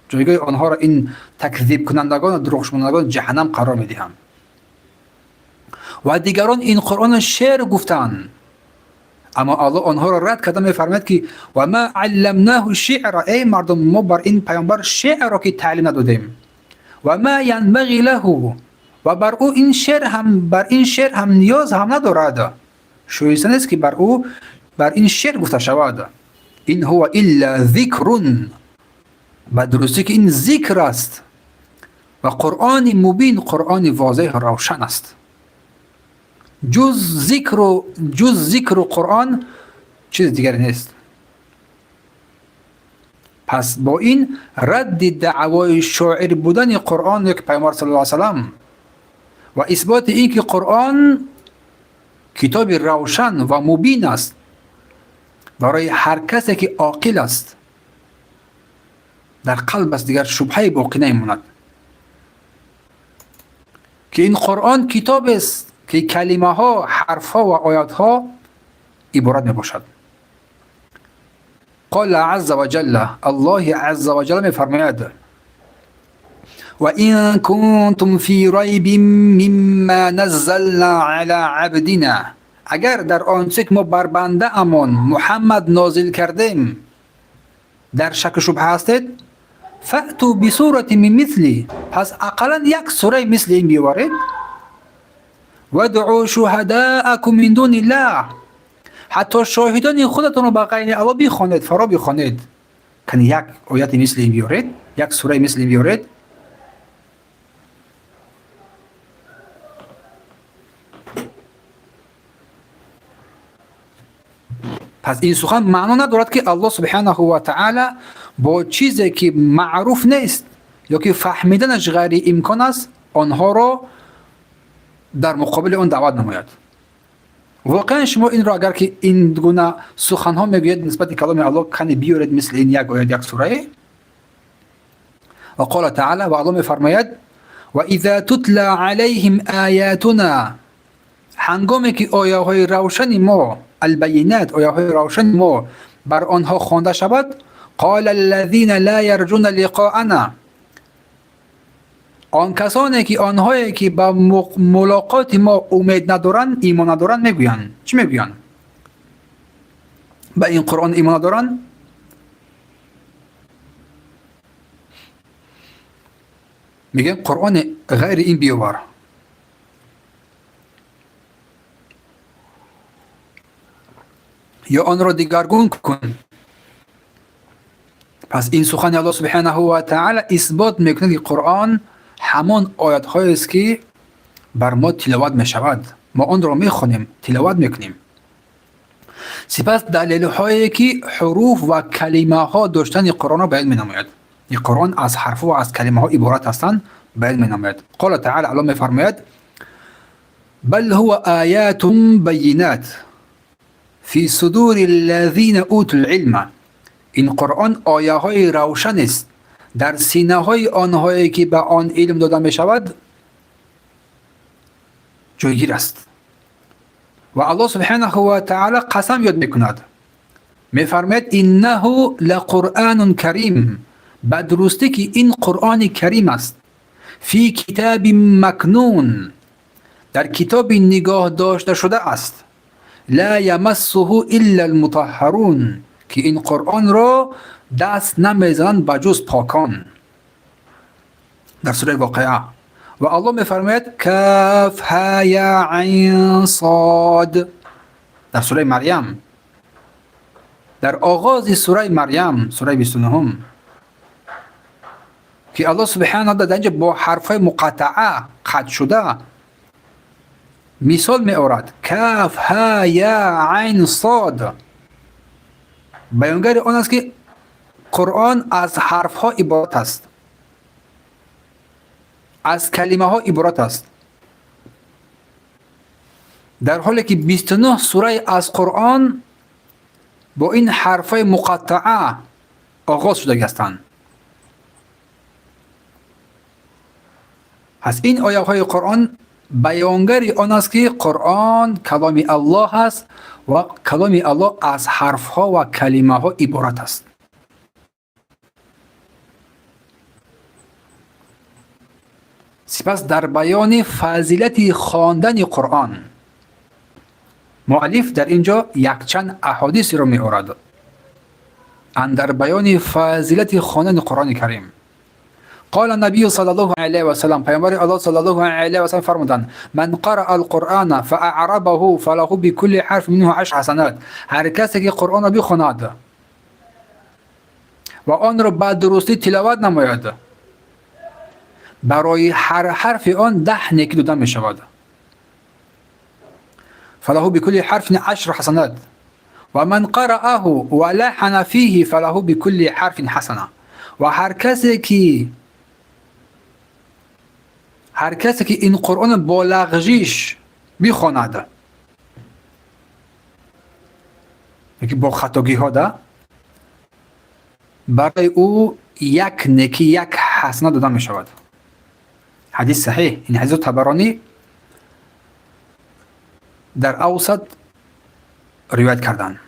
جایگاه آنها را این تکذیب کنندگان و دروغ شمارندگان جهنم قرار میدهم. و دیگران این قرآن شعر گفتند، اما الله آنها را رد کرده میفرماید که و ما علمناه الشعر، ای مردم ما بر این پیامبر شعر را که تعلیم ندادیم، و ما ینبغی له، و بر او این شعر هم، بر این شعر هم نیاز هم ندارد، شایسته نیست که بر او بر این شعر گفته شود. این هو الا ذکر، به درستی که این ذکر است و قرآن مبین، قرآن واضح روشن است. جز ذکر و قرآن چیز دیگری نیست. پس با این رد دعوای شاعر بودن قرآن یک پیامبر صلی الله علیه و سلم و اثبات این که قرآن کتاب روشن و مبین است برای هر کسی که عاقل است، در قلب است دیگر شبهه باقی نمیماند که این قرآن کتاب است که کلمه ها، حرف ها و آیات ها عبارت می باشد. قال عز وجل، الله عز وجل می فرماید و این کنتم فی ریب مما نزلنا علی عبدنا، اگر در آنچه که ما بر بنده امان محمد نازل کردیم در شک و شبهه هستید، فأتوا بسورة من مثلی، پس اقلا یک سوره مثل این بیاورید. وادعوا شهداءکم من دون الله، حتی شاهدان خودتون رو به غیر الله بخوانید، فرا بخوانید. کن یک آیت مثل این بیارید، یک سوره مثل این بیارید. پس این سخن معنا ندارد که الله سبحانه و تعالی با چیزی که معروف نیست یا که فهمیدنش غیر امکان است آنها را در مقابل آن دعوت نماید. واقعا شما این را اگر که این گونه سخنها میگوید نسبت کلام الله، کنی بیارید مثل این یک آیت، یک سوره. و قال تعالی، و الله میفرماید و اذا تتلى علیهم آیاتنا، هنگامی که آیه های روشن ما، البینات، آیه های روشن ما بر آنها خوانده شود، قال الذین لا یرجون لقاءنا، آن کسانی که آنهایی که به ملاقات ما امید ندارند، ایمان ندارند، میگویند چی میگویند؟ به این قرآن ایمان ندارند؟ میگن قرآن غیر این بیاور. یا آن را دیگرگون کن. پس این سخن الله سبحانه و تعالی اثبات میکند که قرآن همان آیت های است که بر ما تلاوت می شود، ما آن را می خوانیم، تلاوت میکنیم. سپس دلیل هایی که حروف و کلمه ها داشتن قرآن را بیان می نماید. این قرآن از حرف و از کلمه ها عبارت هستند، بیان می نماید. قال تعالی، الله می فرماید بل هو آیات بینات فی صدور الذین اوتوا العلم، این قرآن آیه های روشن است дар синаҳои онҳое ки ба он илм дода мешавад ҷойгир аст. Ва Аллоҳ субҳанаҳу ва таъоло қасам ёд мекунад, мефармояд: иннаҳу лақуръанун карим, ба дурустӣ ки ин Қуръони Карим аст. Фи китоби макнун, дар китоби нигоҳ дошта шуда аст. Ла ямассуҳу илла алмутаҳҳарун, ки ин Қуръонро даст намезананд ба ҷуз покон. Дар сураи Воқеа. Ва Аллоҳ мефармояд: каф ҳа я айн сод, дар сураи Марьям, дар оғози сураи Марьям, сураи 29, ки Аллоҳ субҳанаҳу ва таъоло дар инҷо бо ҳарфҳои муқаттаа қатъ шуда мисол меорад: каф ҳа я айн сод, баёнгари он аст ки Қуръон аз ҳарфҳо иборат аст, аз калимаҳо иборат аст, дар ҳоле ки 29 сураи аз Қуръон бо ин ҳарфҳои муқаттаа оғоз шудагӣ ҳастанд. Пас ин ояҳои Қуръон баёнгари он аст ки Қуръон каломи Аллоҳ аст ва каломи Аллоҳ аз ҳарфҳо ва калимаҳо иборат аст. Сипас дар баёни фазилати хондани Қуръон муаллиф дар ин ҷо якчанд аҳодисеро меорад андар баёни фазилати хондани Қуръони Карим. قال النبي صلى الله عليه وسلم، پیامبر الله صلى الله عليه وسلم فرمودند: من قرأ القرآن فأعربه فله بكل حرف منه 10 حسنات. هر کسی که قرآن را بخواند و آن را به درستی تلاوت نماید، برای هر حرف آن 10 نیکی داده می شود. فله بكل حرف 10 حسنات. و من قرأه ولحن فيه فله بكل حرف حسنه. و هر کسی که این قرآن با لغزش میخواند، یکی با خطاگی ها ده، برای او یک نیکی، یک حسنه داده می شود. حدیث صحیح. این حدیث طبرانی در اوسط روایت کردن.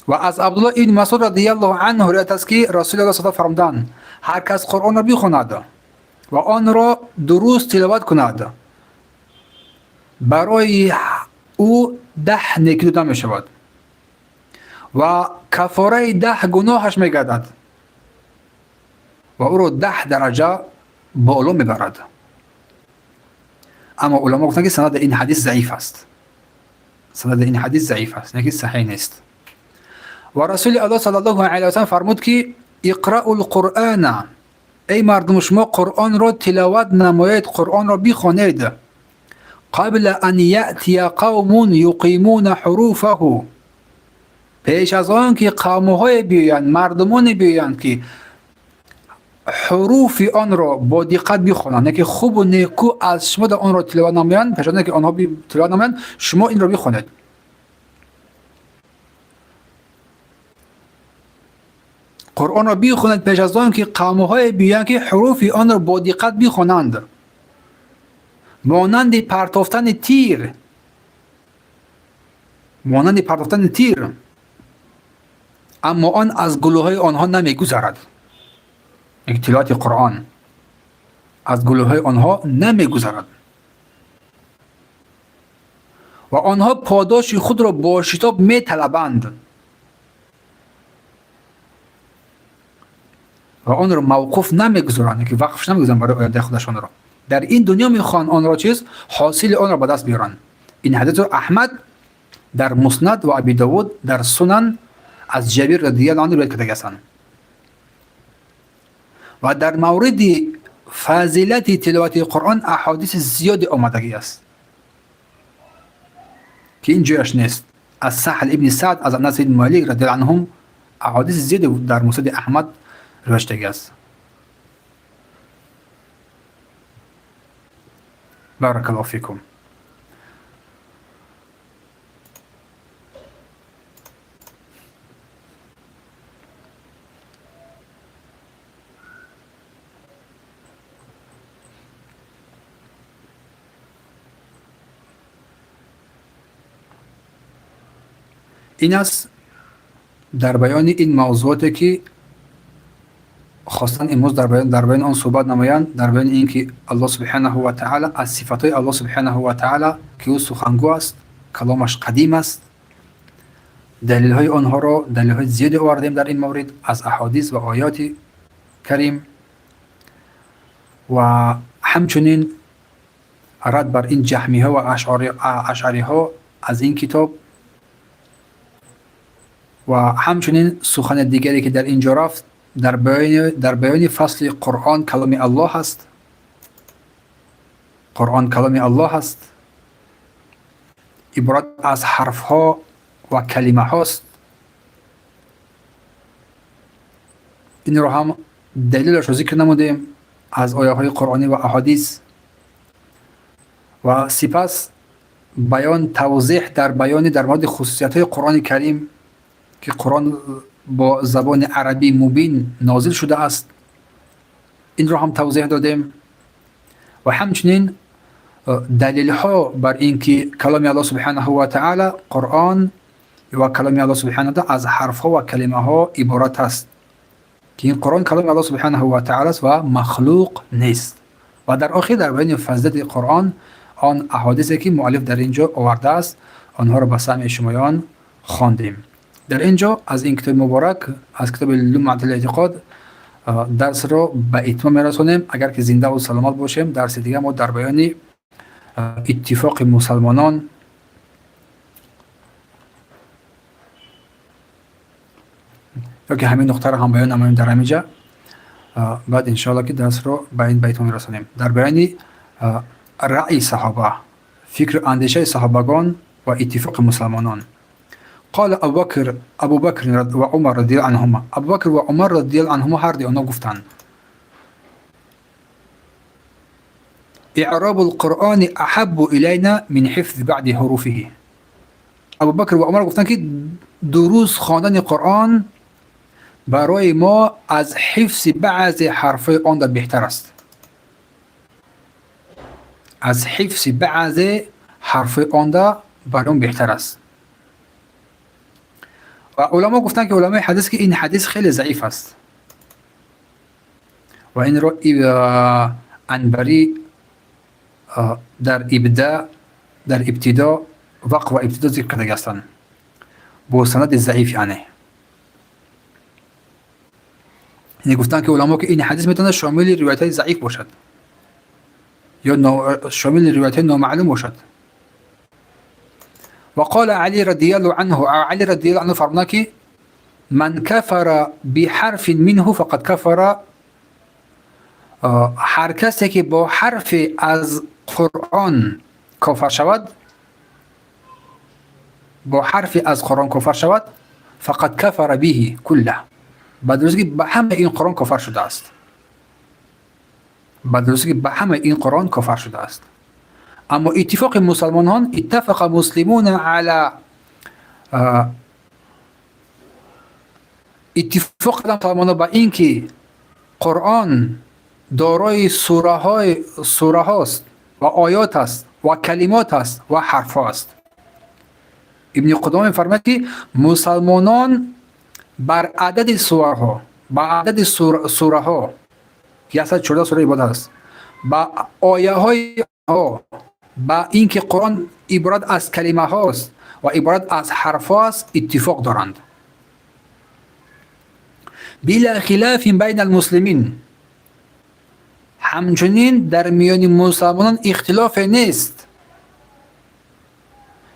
و از عبدالله ابن مسعود رضی الله عنه روایت است که رسول الله صلی الله علیه و فرمودند: هر کس قرآن را بخواند و آن را درست تلاوت کند، برای او 10 نیکی داده می شود و کفاره 10 گناهش می گردد و او را 10 درجه بالا می برد. اما علما گفتند که سند این حدیث ضعیف است. سند این حدیث ضعیف است، یعنی صحیح نیست. و رسول الله صلی الله علیه و سلم فرمود که اقرأوا القرآن، ای مردم شما قرآن را تلاوت نمایید، قرآن را بخوانید. قبل ان یأتی قوم یقیمون حروفه، پیش از آن که قوم‌های بیایند، مردمان بیایند که حروف آن را با دقت بخوانند، یعنی که خوب و نیکو از شما در آن را تلاوت نمایند، پیش از آن که آنها تلاوت نمایند شما این را بخوانید. قرآن را بخوانید پیش از آن که قوم‌های بیایند که حروف آن را با دقت بخوانند، مانند پرتافتن تیر، مانند پرتافتن تیر، اما آن از گلوهای آنها نمیگذرد. یک تلاوت قرآن از گلوهای آنها نمیگذرد و آنها پاداش خود را با شتاب میطلبند و آن را موقوف نمیگذارند، که وقفش نمیگذارند برای آینده خودشان را. در این دنیا میخوان آن را چیز حاصل آن را به دست بیارند. این حدیث را احمد در مسند و ابی داود در سنن از جابر رضی الله عنه روایت کرده هستند. و در مورد فضیلت تلاوت قرآن احادیث زیادی آمدگی است که این جایش نیست. از سهل ابن سعد از انس بن مالک رضی الله عنهم احادیث زیادی در مسند احمد روایت شده است. بارک الله فیکم. Ин аст дар баёни ин мавзӯоте ки хостанд имрӯз дар баёни он суҳбат намоянд, дар баёни ин ки Аллоҳ субҳанаҳу ва таъала аз сифатҳои Аллоҳ субҳанаҳу ва таъала ки ӯ сухангӯ аст, каломаш қадим аст, далелҳои онҳоро далелҳои зиёде овардем дар ин маврид аз аҳодис ва оёти карим ва ҳамчунин рад бар ин ҷаҳмиҳо ва ашъариҳо аз ин китоб ва ҳамчунин сухани дигаре ки дар ин ҷо рафт дар баёни фасли Қуръон каломи Аллоҳ аст. Қуръон каломи Аллоҳ аст, иборат аз ҳарфҳо ва калимаҳост. Инро ҳам далелашро зикр намудем аз ояҳои қуръонӣ ва аҳодис ва сипас баён тавзеҳ дар баёни дар мавриди хусусиятҳои Қуръони Карим ки Қуръон бо забони арабии мубин нозил шудааст, инро ҳам тавзеҳ додем ва ҳамчунин далелҳо бар ин ки каломи Аллоҳ субҳанаҳу ва таъала Қуръон ва каломи Аллоҳ субҳанаҳу ва таъала аз ҳарфҳо ва калимаҳо иборат аст, ки ин Қуръон каломи Аллоҳ субҳанаҳу ва таъала аст ва махлуқ нест. Ва дар охир дар баёни фазилати Қуръон он аҳодисе ки муаллиф дар ин ҷо овардааст, онҳоро ба самъи шумоён хондем. Дар ин ҷо аз ин китоби муборак, аз китоби Лумъатул эътиқод дарсро ба итмом мерасонем. Агар ки зиндаву саломат бошем, дарси дига мо дар баёни иттифоқи мусалмонон ё ки ҳамин нуқтаро ҳам баён намоем дар ҳамин ҷа, баъд иншоалло ки дарсро ба ин ба итмом мерасонем. Дар баёни раъи саҳоба, фикру андешаи саҳобагон ва иттифоқи мусалмонон. Қол Абубакр ва Умар радиаллоҳу анҳума, Абубакр ва Умар радиаллоҳу анҳума ҳар ду онҳо гуфтанд: иъробу лқуръони аҳаббу илайна мин ҳифзи баъди ҳуруфиҳи. Абубакр ва Умар гуфтанд ки дуруст хондани Қуръон барои мо аз ҳифзи баъзе ҳарфҳои он дар беҳтар аст. Аз ҳифзи баъзе ҳарфҳои он да барои он беҳтар аст. Ва уламо гуфтанд ки уламои ҳадис ки ин ҳадис хеле заиф аст ва инро Анбарӣ дар ибда дар ибтидо вақф ва ибтидо зикр кардаги ҳастанд бо санади заиф. Яъне гуфтанд ки уламо ки ин ҳадис метавонад шомили ривоятҳои заиф бошад ё шомили ривоятҳои номаълум бошад. وقال علي رضي الله عنه، علي رضي الله عنه فرمود که من كفر بحرف منه فقد كفر. هر کسی که با حرف از قرآن کافر شود، با حرف از قرآن کافر شود، فقد كفر به كله. به درستی به همه این قرآن کافر شده است. به درستی به همه این قرآن کافر شده است. اما اتفاق مسلمانان، اتفق مسلمون على اتفاق مسلمانان با اینکه قرآن دارای سوره هاست و آیات است و کلمات است و حرف است. ابن قدامه می‌فرماید که مسلمانان بر عدد سوره با عدد سوره ها که 114 سوره عبارت است، با آیه های ها، با اینکه قرآن عبارت از کلمه هاست و عبارت از حرف هاست اتفاق دارند. بلا خلاف بین المسلمین، همچنین در میان مسلمانان اختلاف نیست.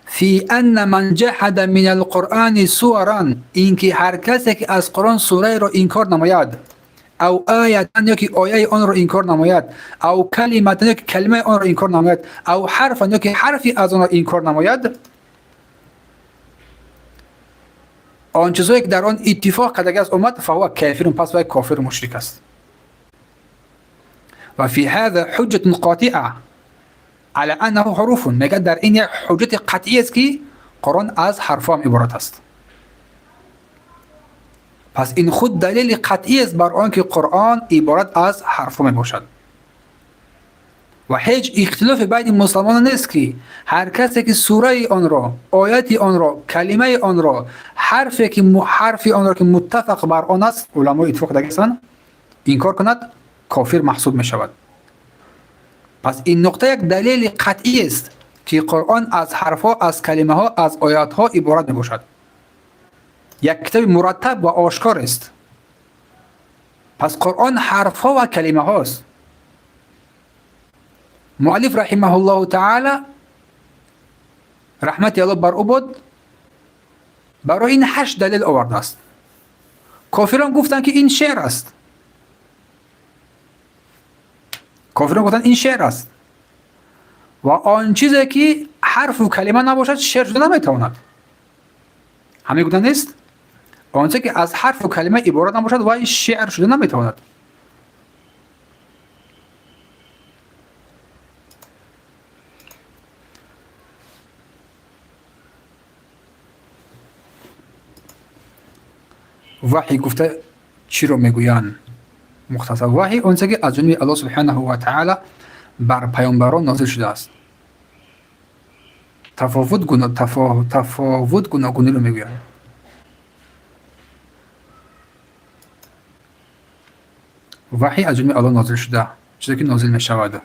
فی ان من جحد من القرآن سورا، اینکه هر کسی که از قرآن سوره را انکار نماید، او آیه یا که آیه آن را انکار نماید، او کلمه یا که کلمه آن را انکار نماید، او حرف یا که حرفی از آن را انکار نماید، آن چیزهایی که در آن اتفاق کرده است امت، فهو کافر، پس وی کافر مشرک است. و فی هذا حجة قاطعة على انه حروف، میگه در این یک حجت قطعی است که قرآن از حرف هم عبارت است. پس این خود دلیل قطعی است بر آن که قرآن عبارت از حرف می باشد. Ва ҳеҷ ихтилофе байни мусалмонон нест, ки ҳар касе ки сураи онро, ояти онро, калимаи онро, ҳарфе ки ҳарфи онро ки муттафақ бар он аст, уламо иттифоқ дагистанд, инкор кунад, кофир маҳсуб мешавад. Пас ин нуқта як далели қатъӣ аст, ки Қуръон аз ҳарфҳо, аз калимаҳо, аз оятҳо иборат мебошад. Як китоби мураттаб ва ошкор аст. Пас Қуръон ҳарфҳо ва калимаҳост. Муаллиф раҳимаҳуллоҳу таала, раҳмати Аллоҳ бар ӯ бод, барои ин 8 далел овардааст. Кофирон гуфтанд, ки ин шеър аст. Кофирон гуфтанд, ин шеър аст ва он чизе ки ҳарфу калима набошад, шеър шуда наметавонад. Ҳамин гуфта нест? Он чизе ки аз ҳарфу калима иборат набошад, вай шеър шуда наметавонад. Ваҳй гуфта чиро мегӯянд? Мухтасар, ваҳй он чизе ки аз ҷониби Аллоҳ субҳанаҳу ва таала бар паёмбарон нозил шудааст. Тафовут гуногуниро мегӯянд. Ваҳй аз ҷониби Аллоҳ нозил шуда, чизе ки нозил мешавад.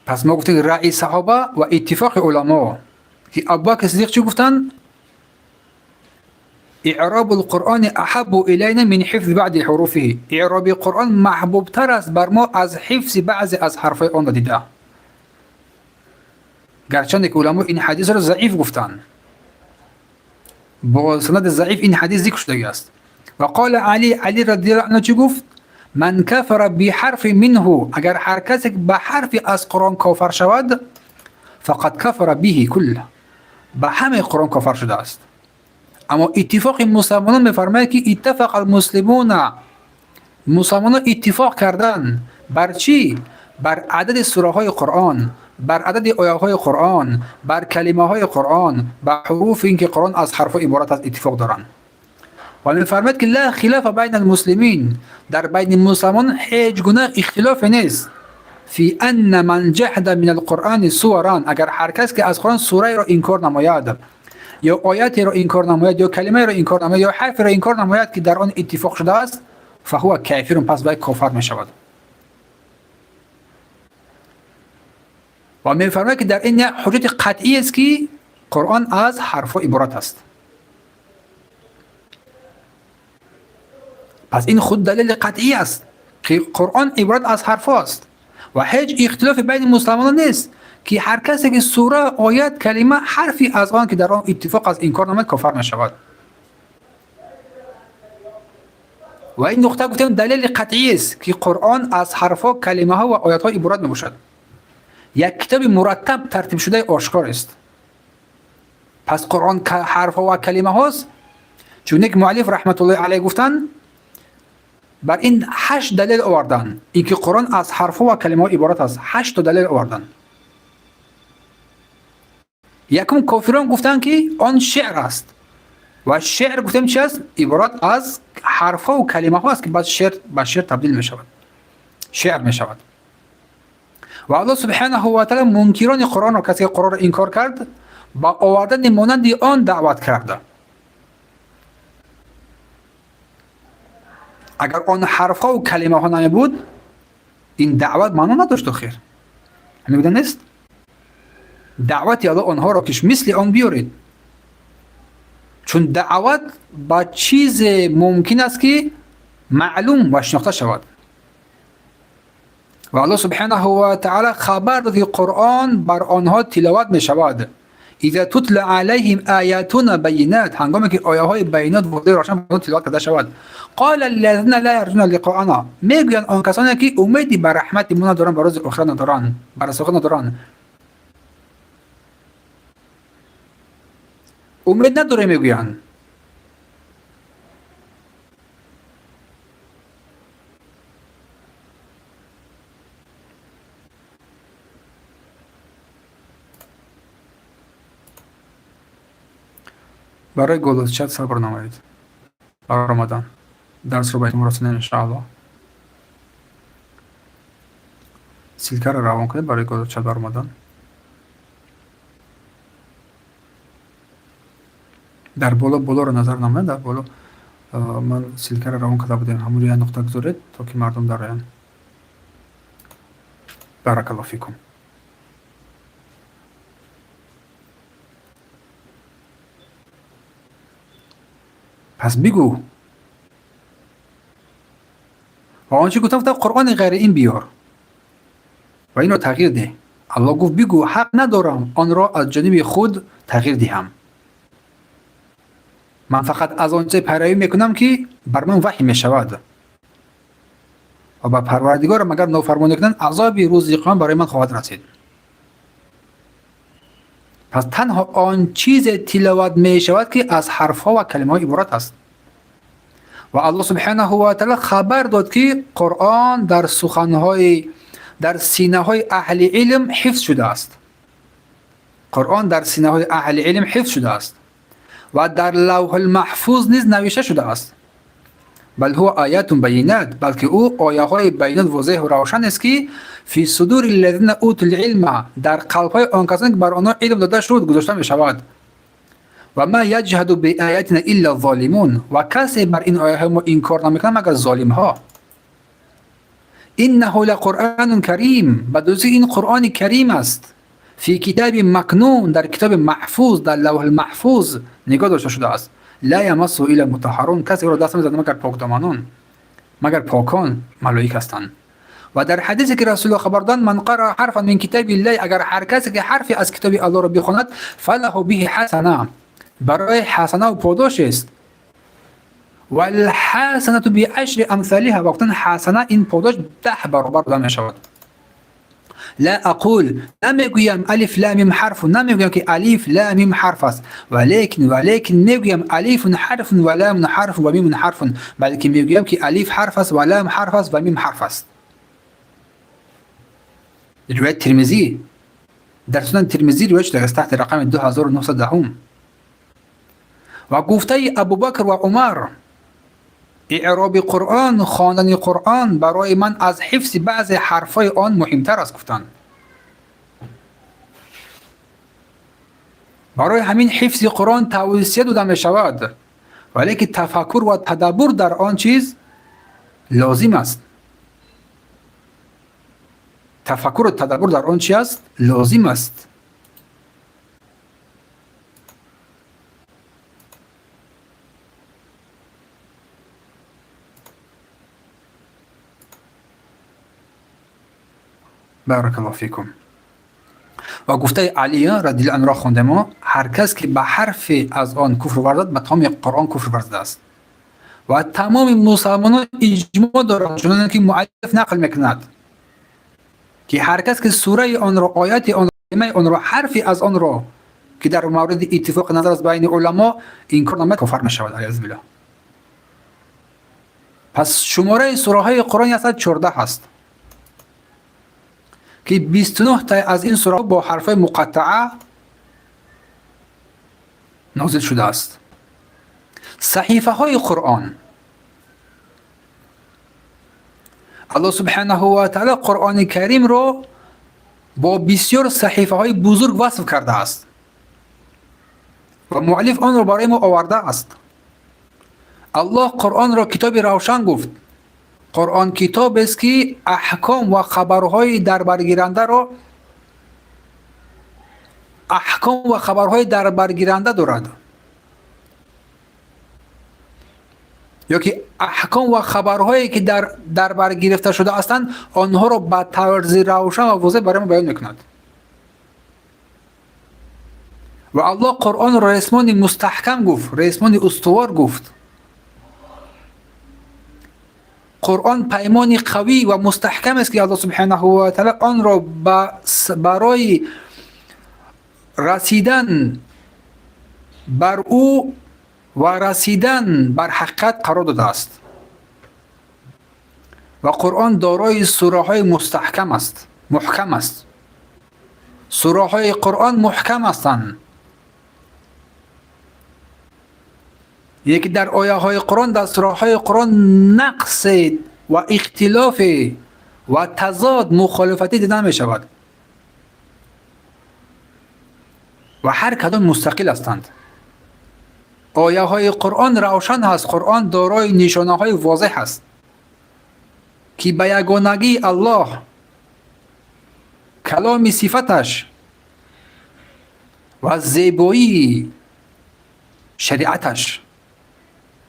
Пас мо гуфтем раъи саҳоба ва иттифоқи уламо, ки Абубакр Сиддиқ чӣ гуфтанд? Иъробу лқуръони аҳаббу илайна мин ҳифзи баъди ҳуруфиҳи. Иъроби Қуръон маҳбубтар аст бар мо аз ҳифзи баъзе аз ҳарфҳои онро дида. Гарчанде ки уламо ин ҳадисро заиф гуфтанд, бо санади заиф ин ҳадис зикр шудагӣ аст. Ва қола Али, Али радиаллоҳу анҳу чӣ гуфт? Ман кафара биҳарфи минҳу, агар ҳар касе ба ҳарфи аз Қуръон кофар шавад, фақад кафара биҳи кулла, ба ҳамаи Қуръон кофар шудааст. Аммо иттифоқи мусалмонон мефармояд, ки иттафақа алмуслимуна, мусалмонон иттифоқ карданд бар чӣ? Бар адади сураҳои Қуръон, бар адади оятҳои Қуръон, бар калимаҳои Қуръон, бар ҳуруфи ин ки Қуръон аз ҳарфҳо иборат аст, иттифоқ доранд. Ва мефармояд, ки ла хилафа байна алмуслимин, дар байни мусалмонон ҳеҷ гуна ихтилофе нест. Фи анна ман ҷаҳда мин алқуръани суаран, агар ҳар кас ки аз Қуръон сураеро инкор намояд, ё оятеро инкор намояд, ё калимаеро инкор намояд, ё ҳарферо инкор намояд, ки дар он иттифоқ шудааст, фаҳува кафирун, пас вай кофар мешавад. Ва мефармояд, ки дар ин як ҳуҷҷати қатъӣ аст, ки Қуръон аз ҳарфҳо иборат аст. Пас ин худ далели қатъӣ аст, ки Қуръон иборат аз ҳарфҳо аст ва ҳеҷ ихтилофе байни мусалмонон нест, ки ҳар касе ки сура, оят, калима, ҳарфи аз он ки дар он иттифоқ аст инкор намояд, кофар мешавад. Ва ин нуқта гуфтем далели қатъӣ аст, ки Қуръон аз ҳарфҳо, калимаҳо ва оятҳо иборат мебошад. Як китоби мураттаб тартибшудаи ошкор аст. Пас Қуръон ҳарфҳо ва калимаҳост. Чуне ки муаллиф раҳматуллоҳи алайҳ гуфтанд, бар ин 8 далел оварданд, ин ки Қуръон аз ҳарфҳо ва калимаҳо иборат аст. 8 то далел оварданд. Якум, кофирон гуфтанд, ки он шеър аст. Ва шеър гуфтем чи аст? Иборат аз ҳарфҳо ва калимаҳо аст, ки баъд шеър ба шеър табдил мешавад, шеър мешавад. Ва Аллоҳ субҳанаҳу ва таала мункирони Қуръонро, касе ки Қуръонро инкор кард, ба овардани монанди он даъват карда. Агар он ҳарфҳо ва калимаҳо намебуд, ин даъват маъно надошт. Охир ҳамин гуна нест? Даъвати Аллоҳ онҳоро, ки мисли он биёред, чун даъват ба чизе мумкин аст, ки маълум ва шинохта шавад. Ва Аллоҳ субҳанаҳу ва таала хабар дод, ки Қуръон бар онҳо тиловат мешавад. Иза тутла алайҳим аятуна байинат, ҳангоме ки ояҳои байинат возеҳ равшан бар онҳо тиловат карда шавад, қола аллазина ла ярҷуна лиқоана, мегӯянд он касоне ки умеди ба раҳмати мо надоранд, ба рӯзи охират надоранд, ба расохат надоранд, умед надорем, мегӯянд. Барои голосчат сабр намоед. Баромадан дарсро ба итмом расонем, иншааллоҳ. Ссылка ро равон кунед барои чат баромадан. Дар боло, болоро назар намоед, дар боло ман ссылка ро равон карда будем, ҳамонҷо як нуқта гузоред, то ки мардум дароянд. Баракаллоҳу фикум. Пас бигӯ, ва он чи гуфтам, гуфтам, Қуръони ғайри ин биёр ва инро тағйир деҳ. Аллоҳ гуфт: бигӯ, ҳақ надорам онро аз ҷониби худ тағйир диҳам, ман фақат аз он чизе пайравӣ мекунам, ки бар ман ваҳй мешавад, ва ба Парвардигорам агар нофармонӣ кунанд, азоби рӯзи қиёмат барои ман хоҳад расид. Пас танҳо он чизе тиловат мешавад, ки аз ҳарфҳо ва калимаҳо иборат аст. Ва Аллоҳ субҳанаҳу ва таъала хабар дод, ки Қуръон дар суханҳои дар синаҳои аҳли илм ҳифз шудааст. Қуръон дар синаҳои аҳли илм ҳифз шудааст ва дар Лавҳулмаҳфуз низ навишта шудааст. Бал ҳува оятун байинат, балки ӯ ояҳои байинат, возеҳу равшан аст, ки фи судури ллазина утул илма, дар қалбҳои он касоне, ки бар онҳо илм дода шуд, гузошта мешавад. Ва ма яҷҳаду биаятина илла золимун, ва касе бар ин ояҳои мо инкор намекунад, магар золимҳо. Иннаҳу лақуръанун карим, ба дурустӣ ин Қуръони карим аст. Фи китаби макнун, дар китоби маҳфуз, дар Лавҳулмаҳфуз нигоҳ дошта шудааст. Ла ямассуҳу илла мутаҳҳарун, касе ӯро даст намезанад, магар покдоманон, магар покон, малоик ҳастанд. Ва дар ҳадисе, ки Расулуллоҳ хабар доданд: ман қараа ҳарфан мин китобиллаҳ, агар ҳар касе ки ҳарфе аз китоби Аллоҳро бихонад, фалаҳу биҳи ҳасана, барои ҳасанаву подош аст. Валҳасанату биашри амсалиҳа, ва гуфтанд, ҳасана, ин подош 10 баробар дода мешавад. Ла ақул, намегӯям, алиф ла мим ҳарфу, намегӯям, ки алиф ла мим ҳарф аст, валекин мегӯям алифун ҳарфун ва ламун ҳарфун ва мимун ҳарфун, балки мегӯям, ки алиф ҳарф аст ва лам ҳарф аст ва мим ҳарф аст. Ривоят Тирмизӣ, дар Сунан Тирмизӣ ривоят шудааст таҳти рақами 2910. Ва гуфтаи Абубакр ва Умар: иъроби Қуръон, хондани Қуръон барои ман аз ҳифзи баъзе ҳарфҳои он муҳимтар аст, гуфтанд. Барои ҳамин ҳифзи Қуръон тавсия дода мешавад, валекин тафаккур ва тадаббур дар он чиз лозим аст. Тафаккуру тадаббур дар он чи аст? Лозим аст. Баракаллоҳу фикум. Ва гуфтаи Али радиаллоҳу анҳуро хондемо: ҳар кас ки ба ҳарфе аз он куфр варзад, ба тамоми Қуръон куфр варзидааст. Ва тамоми мусалмонон иҷмоъ доранд, чуноне ки муаллиф нақл мекунад, ки ҳар кас ки сураи онро, ояти онро, калимаи онро, ҳарфе аз онро, ки дар мавриди иттифоқи назар аст байни уламо, инкор намояд, кофар мешавад, алиязу биллоҳ. Пас шумораи сураҳои Қуръон 114 аст, ки 29 тай аз ин сураҳо бо ҳарфҳои муқаттаа нозил шудааст. Саҳифаҳои Қуръон. Аллоҳ субҳанаҳу ва таъала Қуръони Каримро бо бисёр саҳифаҳои бузург васф кардааст ва муаллиф онро барои мо овардааст. Аллоҳ Қуръонро китоби равшан гуфт. Қуръон китобест, ки аҳком ва хабарҳои дарбаргирандаро, аҳком ва хабарҳои дарбаргиранда дорад, ё ки аҳком ва хабарҳое, ки дар дарбар гирифта шуда ҳастанд, онҳоро ба тарзи равшан ва возеҳ барои мо баён мекунад. Ва Аллоҳ Қуръонро ресмони мустаҳкам гуфт, ресмони устувор гуфт. Қуръон паймони қавӣ ва мустаҳкам аст, ки Аллоҳ субҳанаҳу ва таъала онро барои расидан бар ӯ ва расидан бар ҳақиқат қарор додааст. Ва Қуръон дорои сураҳои мустаҳкам аст, муҳкам аст. Сураҳои Қуръон муҳкам ҳастанд, яке дар ояҳои Қуръон, дар сураҳои Қуръон нақсе ва ихтилофе ва тазод мухолифатӣ дида намешавад ва ҳар кадом мустақил ҳастанд. Ояҳои Қуръон равшан ҳаст, Қуръон дорои нишонаҳои возеҳ ҳаст ки ба ягонагии Аллоҳ, каломи сифаташ ва зебоии шариаташ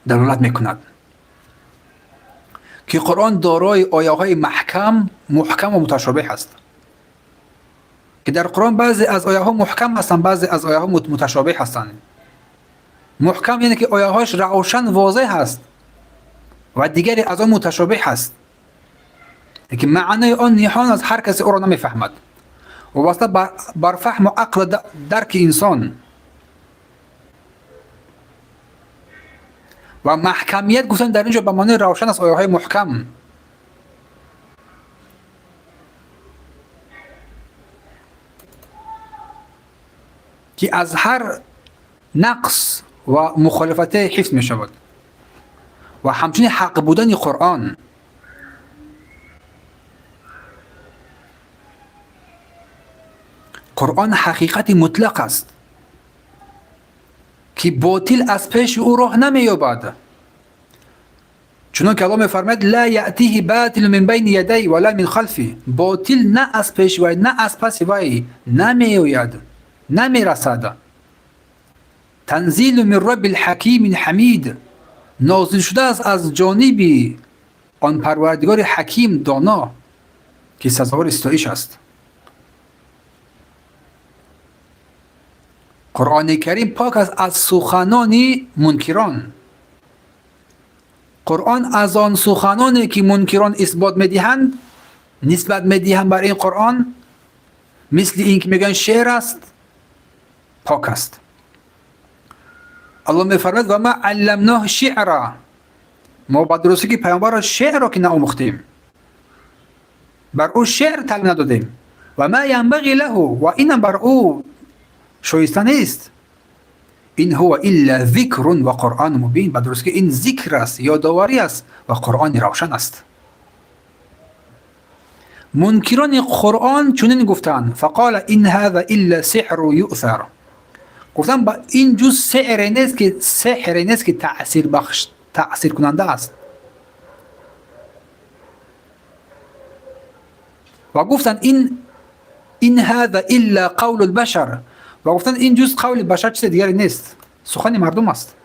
далолат мекунад ки Қуръон дорои ояҳои маҳкам, муҳкам ва муташобеҳ аст, ки дар Қуръон баъзе аз ояҳо муҳкам ҳастанд, баъзе аз ояҳо муташобеҳ ҳастанд. Муҳкам яъне ки ояҳояш равшан возеҳ аст ва дигаре аз он муташобеҳ аст, ки маънои он ниҳон аст, ҳар касе ӯро намефаҳмад. Вобаста бар фаҳму ақл дарки инсон. Ва маҳкамият гуфтан дар инҷо ба маънои равшан аст, ояҳои муҳкам. Ки аз ҳар нақс ва мухолифате ҳифз мешавад. Ва ҳамчунин ҳақ будани Қуръон. Қуръон ҳақиқати мутлақ аст ки ботил аз пеши ӯ роҳ намеёбад. Чунон ки Аллоҳ мефармояд: ла яътиҳи батилу мин байни ядайҳи ва ла мин халфиҳ. Ботил на аз пеши вай, на аз паси вай намеояд, намерасад. Танзилу мин раббил ҳакимин ҳамид. Нозил шудааст аз ҷониби он Парвардигори ҳаким доно ки сазовори ситоиш аст. Қуръони Карим пок аст аз суханони мункирон. Қуръон аз он суханоне ки мункирон исбот медиҳанд, нисбат медиҳанд бар ин Қуръон, мисли ин ки мегӯянд шеър аст, пок аст. Аллоҳ мефармояд: ва ма алламноҳу шиъра. Мо ба дурустӣ ки паёмбарро шеърро ки наомӯхтем, бар ӯ шеър таълим надодем. Ва ма янбағи лаҳу, ва инам бар ӯ шоиста нест. Ин ҳува илла зикрун ва қуръону мубин. Ба дурустӣ ин зикр аст, ёдоварӣ аст ва қуръони равшан аст. Мункирони Қуръон чунин гуфтанд: фақола ин ҳаза илла сиҳру юъсар. Гуфтанд ба ин ҷуз сеҳре нест ки сеҳре нест ки таъсиркунанда аст. Ва гуфтанд ин ҳаза илла қавлу лбашар. Ва гуфтанд ин ҷуз қавли башар чизе дигаре нест, сухани мардум аст.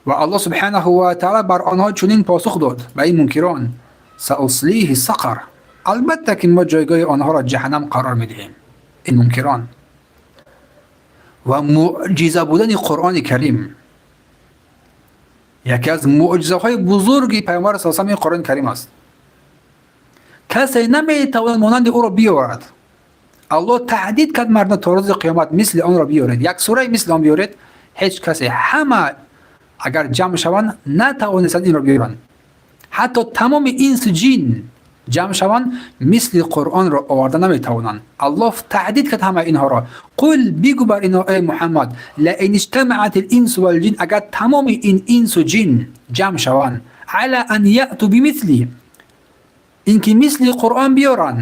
Ва Аллоҳ субҳанаҳу ва таъала бар онҳо чунин посух дод ба ин мункирон: сауслиҳи сақар. Албатта ки мо ҷойгоҳи онҳоро ҷаҳаннам қарор медиҳем, ин мункирон. Ва муъҷиза будани Қуръони Карим, яке аз муъҷизаҳои бузурги Паёмбар саллаллоҳу алайҳи ва саллам ин Қуръони Карим аст. Касе наметавонад монанди ӯро биёварад. Аллоҳ таҳдид кард мардум то рӯзи қиёмат мисли онро биёред, як сураи мисли он биёред, ҳеҷ касе, ҳама агар ҷамъ шаванд натавонистанд инро биёранд. Ҳатто тамоми инсу ҷин ҷамъ шаванд мисли Қуръонро оварда наметавонанд. Аллоҳ таҳдид кард ҳама инҳоро. Қул, бигӯ бар инҳо эй Муҳаммад, лаин иҷтамаат л-инсу вал-ҷин, агар тамоми ин инсу ҷин ҷамъ шаванд, ала ан яъту бимисли, ин ки мисли Қуръон биёранд,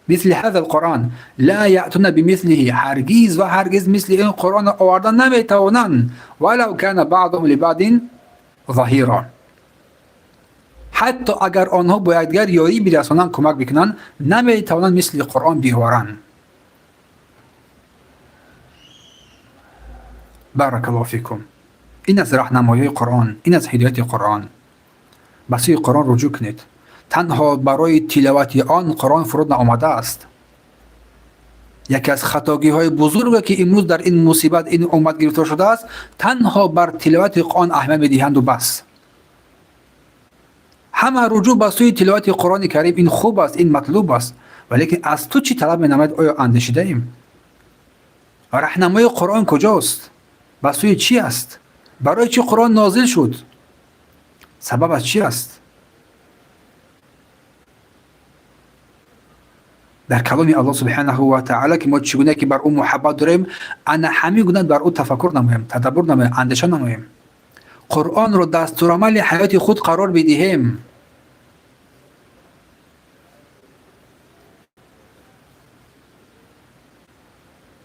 мисли ҳаза ал-Қуръон, ла яътуна бимислиҳи, ҳаргиз ва ҳаргиз мисли ин Қуръонро оварда наметавонанд, валав кана баъдуҳум либаъдин заҳира. Ҳатто агар онҳо бо якдигар ёрӣ бирасонанд, кӯмак бикунанд, наметавонанд мисли Қуръон биёваранд. Баракаллоҳу фикум. Ин аст раҳнамоии Қуръон, ин аст ҳидояти Қуръон. Ба сӯи Қуръон руҷӯъ кунед. Танҳо барои тиловати он Қуръон фуруд наомадааст. Яке аз хатогиҳои бузурге ки имрӯз дар ин мусибат ин уммат гирифтор шудааст, танҳо бар тиловати он аҳамият медиҳанду бас. Ҳама руҷӯъ ба сӯи тиловати Қуръони Карим ин хуб аст, ин матлуб аст, валекин аз ту чӣ талаб менамояд, оё андешидаем? Раҳнамои Қуръон куҷост? Ба сӯи чӣ аст? Барои чӣ Қуръон нозил шуд? Сабабаш чӣ аст? Дар каломи Аллоҳ субҳанаҳу ва таъала ки мо чӣ гуна ки бар ӯ муҳаббат дорем, ана ҳамин гуна бар ӯ тафаккур намоем, тадаббур намоем, андеша намоем. Қуръонро дастурамали ҳаёти худ қарор бидиҳем.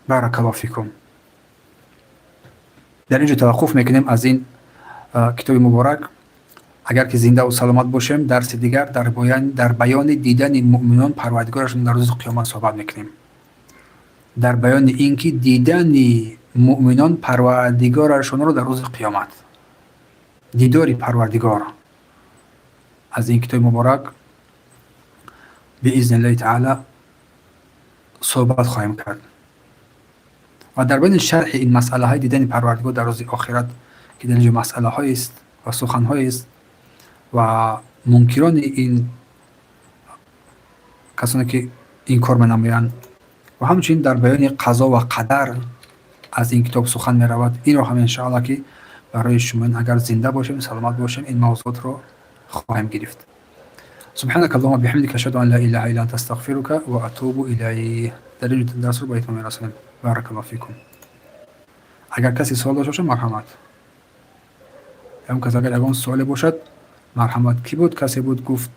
Баракаллоҳу фикум. Дар ин ҷо таваққуф мекунем аз ин китоби муборак. Агар ки зинда ва саломат бошем, дарси дигар дар баёни дидани муъминон парвардигорашон дар рӯзи қиёмат суҳбат мекунем. Дар баёни ин ки дидани муъминон парвардигорашонро дар рӯзи қиёмат, дидори парвардигор. Аз ин китоби муборак биизниллаҳи таала суҳбат хоҳем кард ва дар баёни шарҳи ин масъалаҳои дидани парвардигор дар рӯзи охират, ки дар инҷо масъалаҳоест ва суханҳоест ва мункирони ин касоне ки инкор менамоянд, ва ҳамчунин дар баёни қазо ва қадар аз ин китоб сухан меравад. Инро ҳам иншоаллоҳ ки барои шумо агар зинда бошем, саломат бошем, ин мавзуотро хоҳем гирифт. Субҳанака аллоҳумма биҳамдика, ашҳаду ан ла илаҳа илла анта, астағфирука ва атубу илайк. Дар ин дарсро ба итмом мерасонем. Баракаллоҳу фикум. Агар касе суол дошта бошад, марҳамат. Ягон кас агар ягон суоле бошад, марҳамат. Кӣ буд? Касе буд, гуфт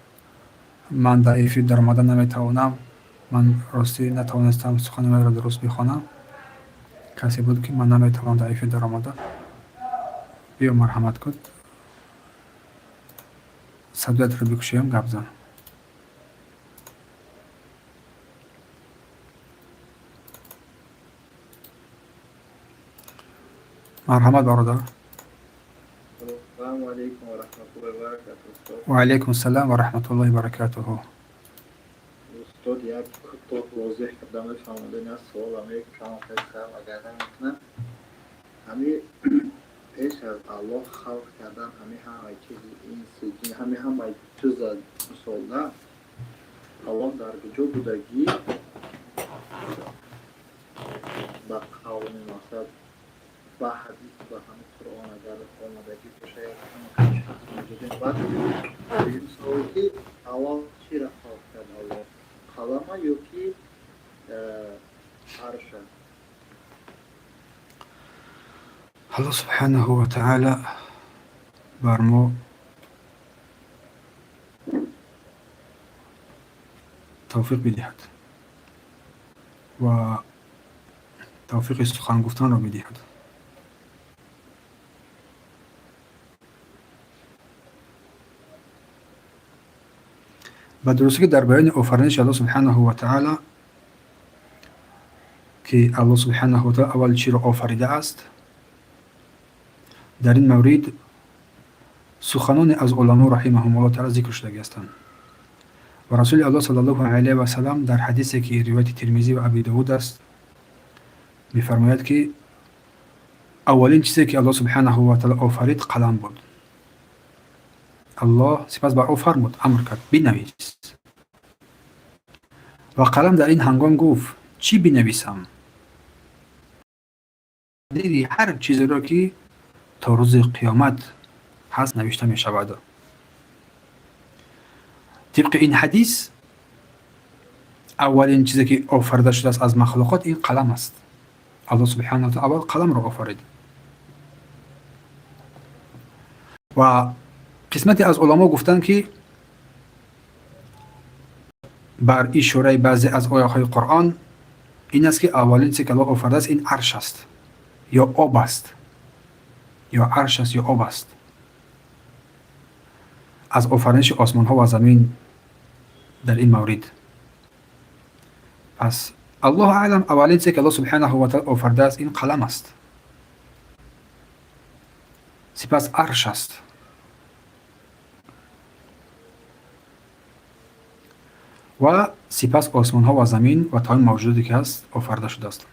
ман дар эфир даромада наметавонам, ман ростӣ натавонистам сухани маро дуруст бихонам. Касе буд ки ман наметавонам дар эфир даромада. Биё, марҳамат кун, садоятро бикушоям, гап зан. Марҳамат, бародар. Ассалому алайкум ва раҳматуллоҳи ва баракатуҳ, устод. Ва алайкум ассалом ва раҳматуллоҳи ва баракатуҳу. Устод, як кӯтоҳ возеҳ карда мефаҳмонед, як суолам як кам хел агар намекунам. Ҳами пеш аз Аллоҳ халқ кардан ҳами ҳамаи чизи инси ҷин, ҳами ҳамаи чиза, мисолда, Аллоҳ дар куҷо будагӣ, ба қавми мақсад, ба ҳадис, ба ҳами Қуръон агар омадагӣ боша, як шахс. Баъд дуюм суол, ки аввал чиро халқ кард Аллоҳ, қалама ё ки арша? Аллоҳ субҳанаҳу ва таъала бар мо тавфиқ бидиҳад ва тавфиқи сухан гуфтанро бидиҳад. Ба дурустӣ ки дар баёни офариниши Аллоҳ субҳанаҳу ва таъала, ки Аллоҳ субҳанаҳу ва таъала аввал чиро офаридааст, дар ин маврид суханоне аз уламо раҳимаҳумуллоҳ таъала зикр шудагӣ ҳастанд. Ва Расули Аллоҳ саллаллоҳу алайҳи васалам дар ҳадисе, ки ривояти Тирмизӣ ва Аби Довуд аст, мефармояд, ки аввалин чизе ки Аллоҳ субҳанаҳу ва таъала офарид, қалам буд. Аллоҳ сипас бар ӯ фармуд, амр кард: бинавис. Ва қалам дар ин ҳангом гуфт: чӣ бинависам? Дири ҳар чизеро ки то рӯзи қиёмат ҳаст, навишта мешавад. Тибқи ин ҳадис, аввалин чизе ки офарида шудааст аз махлуқот, ин қалам аст. Аллоҳ субҳанаҳу ва таъала аввал қаламро офарид. Ва қисмате аз уламо гуфтанд, ки бар ишораи баъзе аз ояҳои Қуръон ин аст, ки аввалин чизе ки Аллоҳ офаридааст, ин арш аст ё об аст, ё арш аст ё об аст, аз офариниши осмонҳо ва замин дар ин маврид. Пас аллоҳу аълам, аввалин чизе ки Аллоҳ субҳанаҳу ва таъала офаридааст, ин қалам аст, сипас арш аст ва сипас осмонҳо ва замин ва тамоми мавҷудоте ки ҳаст, офарида шудааст.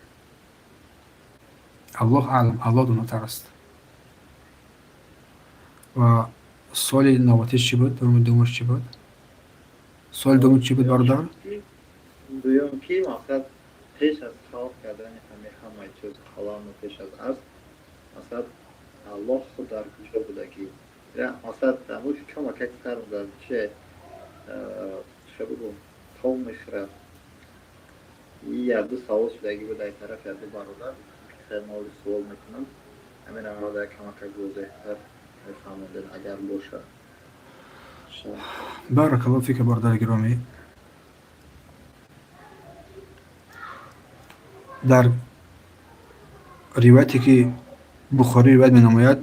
Аллоҳ аълам, Аллоҳ донотар аст. Ва суоли навбатиш чӣ буд? Дуюмаш чӣ буд? Суоли дуюм чӣ буд, бародар? Дуюм ки мақсад, пеш аз халқ кардани ҳами ҳамаи чиз, қаламу пеш аз арш, мақсад, Аллоҳ худ дар куҷо будагӣ? Мақсад, камакак сарм дар че чӣ бигӯм, тов мехӯрад. Якду савол шудагӣ буд ай тарафи якду бародар, хеле суол мекунам, ҳамин амрода камакак возеҳтар. Мефаҳмондед, агар бошад. Баракаллоҳу фика, бародари гиромӣ. Дар ривояте ки Бухорӣ ривоят менамояд,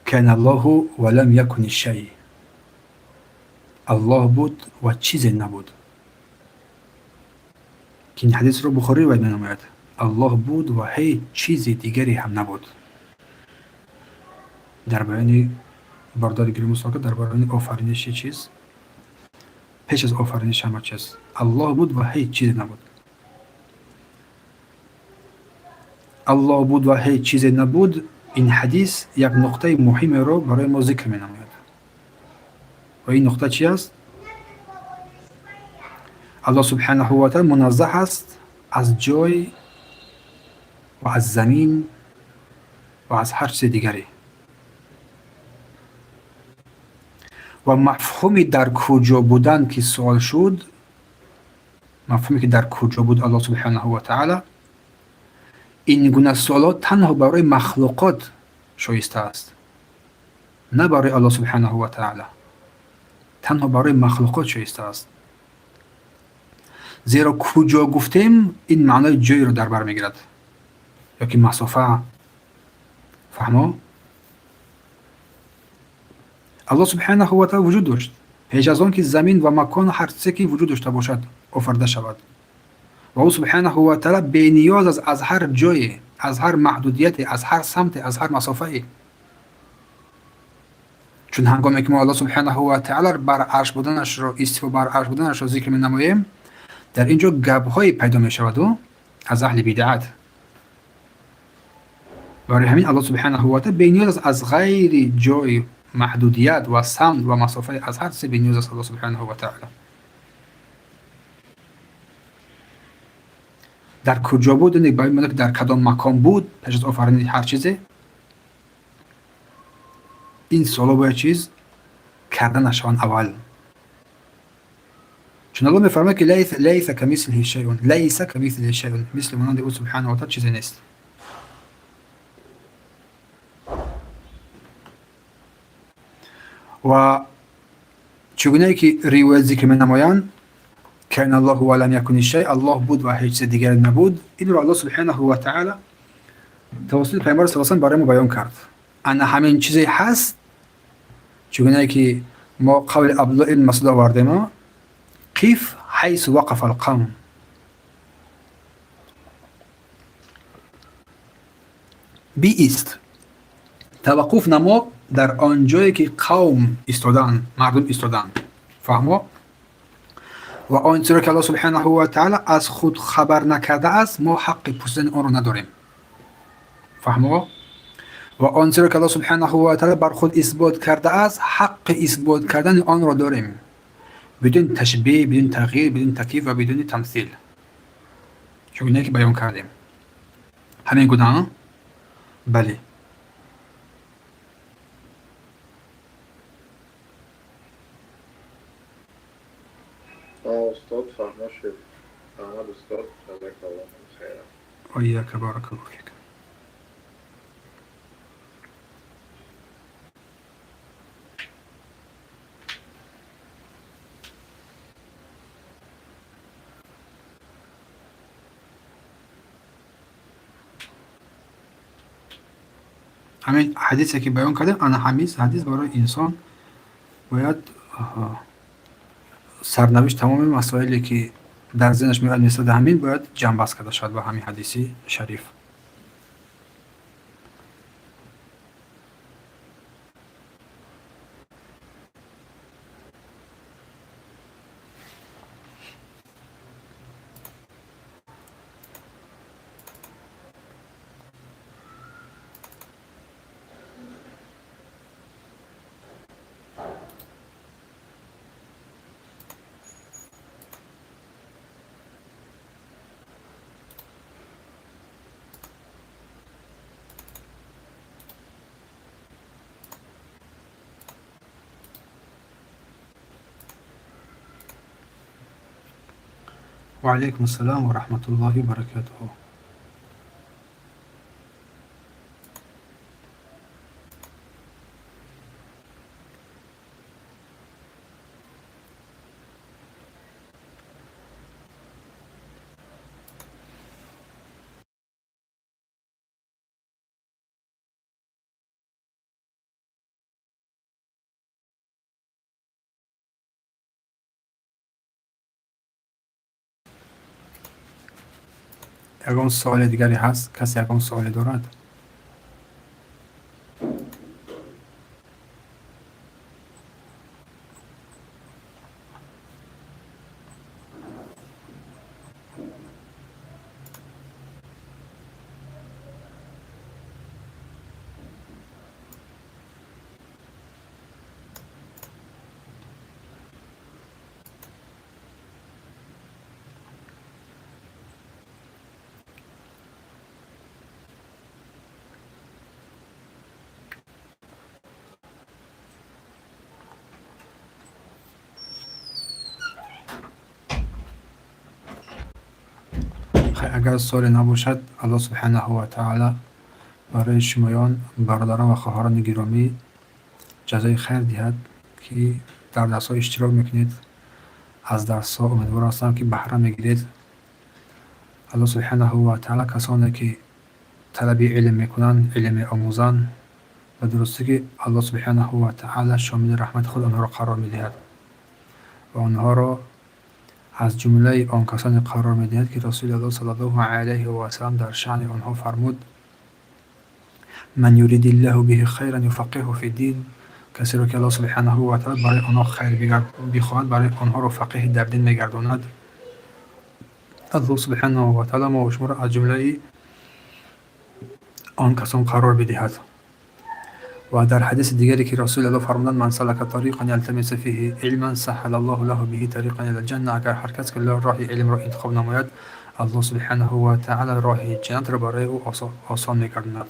кана Аллоҳу ва лам якуни шай, Аллоҳ буд ва чизе набуд. Ки ин ҳадисро Бухорӣ ривоят менамояд. Аллоҳ буд ва ҳеҷ чизи дигаре ҳам набуд. Дар баёни бародари гиромӣ суол кард дар баёни офариниши чиз, пеш аз офариниши ҳама чиз Аллоҳ буд ва ҳеҷ чизе набуд. Аллоҳ буд ва ҳеҷ чизе набуд. Ин ҳадис як нуқтаи муҳимеро барои мо зикр менамояд. Ва ин нуқта чи аст? Аллоҳ субҳанаҳу ва таала муназзаҳ аст аз ҷой ва аз замин ва аз ҳар чизи дигаре. Ва мафҳуми дар куҷо будан ки суол шуд, мафҳуме ки дар куҷо буд Аллоҳ субҳанаҳу ва таала, ин гуна суолот танҳо барои махлуқот шоиста аст, на барои Аллоҳ субҳанаҳу ва таала. Танҳо барои махлуқот шоиста аст. Зеро куҷо гуфтем, ин маънои ҷойро дар бар мегирад ё ки масофа. Фаҳмо? Аллоҳ субҳанаҳу ва таала вуҷуд дошт пеш аз он ки замин ва макон, ҳар чизе ки вуҷуд дошта бошад, офарида шавад. Ва ӯ субҳанаҳу ва таала бениёз аст аз ҳар ҷое, аз ҳар маҳдудияте, аз ҳар самте, аз ҳар масофае. Чун ҳангоме ки мо Аллоҳ субҳанаҳу ва таала бар арш буданашро, истифо бар арш буданашро зикр менамоем, дар ин ҷо гапҳое пайдо мешаваду аз аҳли бидаат. Барои ҳамин Аллоҳ субҳанаҳу ва таала бениёз аст аз ғайри ҷой, маҳдудият ва самт ва масофаи, аз ҳар чизе бениёз аст Аллоҳ субҳанаҳу ва таала. Дар куҷо буд, яъне ба ин маъно ки дар кадом макон буд пеш аз офариниши ҳар чизе, ин суоло бояд чиз карда нашаванд аввал. Чун Аллоҳ мефармояд ки лайса камислиҳи шайъун, лайса камислиҳи шайъун, мисли монанди ӯ субҳанаҳу ва таала чизе нест. Ва чӣ гунае ки ривоят зикр менамоянд, кана Аллоҳу ва лам якуни шай, Аллоҳ буд ва ҳеҷ чизи дигаре набуд, инро Аллоҳ субҳанаҳу ва таала тавассути Пайғамбар саллаллоҳу алайҳи ва саллам барои мо баён кард. Ана ҳамин чизе ҳаст, чӣ гунае ки мо қавли Абдуллоҳ ибн Масъуд овардем, қиф ҳайсу вақафа алқавм. Биист, таваққуф намо дар он ҷое ки қавм истодаанд, мардум истодаанд. Фаҳмо? Ва он чизеро ки Аллоҳ субҳанаҳу ва таала аз худ хабар накардааст, мо ҳаққи пурсидани онро надорем. Фаҳмо? Ва он чизеро ки Аллоҳ субҳанаҳу ва таала бар худ исбот кардааст, ҳаққи исбот кардани онро дорем, бидуни ташбеҳ, бидуни тағйир, бидуни таклиф ва бидуни тамсил, чунон ки баён кардем. Ҳамин гуна, бале. Устод, фаҳмо шуд. Раҳмат, устод, ҷазакаллоҳу хайран. Ваияка, баракаллоҳу фик. Ҳамин ҳадисе ки баён кардем, ана ҳамин ҳадис барои инсон бояд сарнавишт, тамоми масоиле ки дар зеҳнаш меояд нисбат ба ҳамин, бояд ҷамъбаст карда шавад ба ҳамин ҳадиси шариф. Ва алайкум ассалом ва раҳматуллоҳи ва баракатуҳу. Ягон суоли дигаре ҳаст? Касе ягон суоле дорад? Агар суоле набошад, Аллоҳ субҳанаҳу ва таъала барои шумоён, бародарон ва хоҳарони гиромӣ, ҷазои хайр диҳад, ки дар дарсҳо иштирок мекунед. Аз дарсҳо умедвор ҳастам, ки баҳра мегиред. Аллоҳ субҳанаҳу ва таъала касоне ки талаби илм мекунанд, илм меомӯзанд, ба дурустӣ ки Аллоҳ субҳанаҳу ва таъала шомили раҳмати худ онҳоро қарор медиҳад ва онҳоро аз ҷумлаи он касоне қарор медиҳад, ки Расули Аллоҳ саллаллоҳу алайҳи васаллам дар шаъни онҳо фармуд: ман юридиллаҳу биҳи хайран юфаққиҳу фи дин. Касеро ки Аллоҳ субҳанаҳу ва таъала барои онҳо хайр бихоҳад, барои онҳоро фақиҳ дар дин мегардонад. Аллоҳ субҳанаҳу ва таъала мо шуморо аз ҷумлаи он касон қарор бидиҳад. Ва дар ҳадиси дигаре ки Расули Аллоҳ фармуданд: ман салака тариқан ялтамису фиҳи илман саҳҳала Аллоҳу лаҳу биҳи тариқан илал ҷанна. Агар ҳар кас ки роҳи илмро интихоб намояд, Аллоҳ субҳанаҳу ва таъала роҳи ҷаннатро барои ӯ осон мегардонад.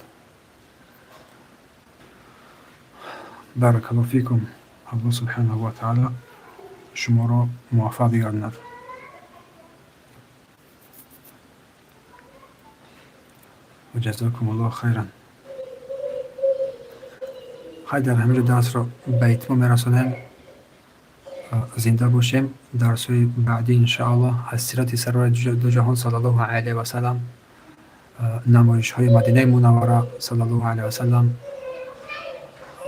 Баракаллоҳу фикум. Аллоҳ субҳанаҳу ва таъала шуморо муваффақ бигардонад. Ва ҷазакумуллоҳу хайран. Хай, дар ҳамин ҷо дарсро ба итмом мерасонем. Зинда бошем. Дарсҳои баъдӣ иншааллоҳ аз сирати сарвари дуҷаҳон саллаллоҳу алайҳи васаллам, намоишҳои Мадинаи Мунаввара саллаллоҳу алайҳи васаллам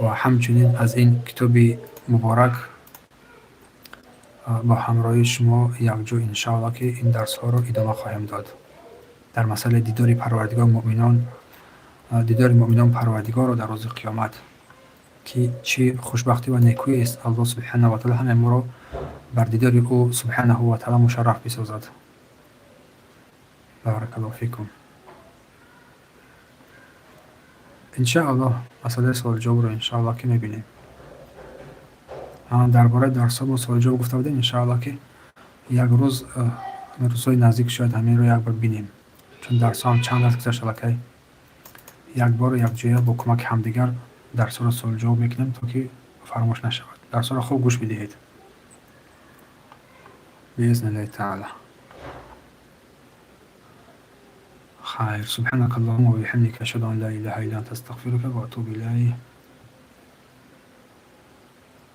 ва ҳамчунин аз ин китоби муборак бо ҳамроҳии шумо якҷо иншааллоҳ ки ин дарсҳоро идома хоҳем дод. Дар масъалаи дидори Парвардигор муъминон, дидори муъминон Парвардигорро дар рӯзи қиёмат, ки чӣ хушбахтӣ ва некӯист. Аллоҳ субҳанаҳу ва таъала ҳамаи моро бар дидори ӯ субҳанаҳу ва таъала мушарраф бисозад. Баракаллоҳу фикум. Иншааллоҳ масъалаи суолҷавобро иншааллоҳ ки мебинем. Дар бораи дарсҳо мо суолҷавоб гуфта будем, иншааллоҳ ки як рӯз, рӯзҳои наздик, шояд ҳаминро як бор бинем, чун дарсҳо ҳам чанд дарс гузашт аллакай. Як бор якҷоя бо кӯмаки ҳамдигар дарсҳоро суолҷавоб мекунем, то ки фаромӯш нашавад. Дарсҳоро хуб гӯш бидиҳед биизниллаҳи таъала. Хайр. Субҳанака аллоҳумма ва биҳамдика, ашҳаду ан ла илаҳа илла анта, астағфирука ва атубу илайк.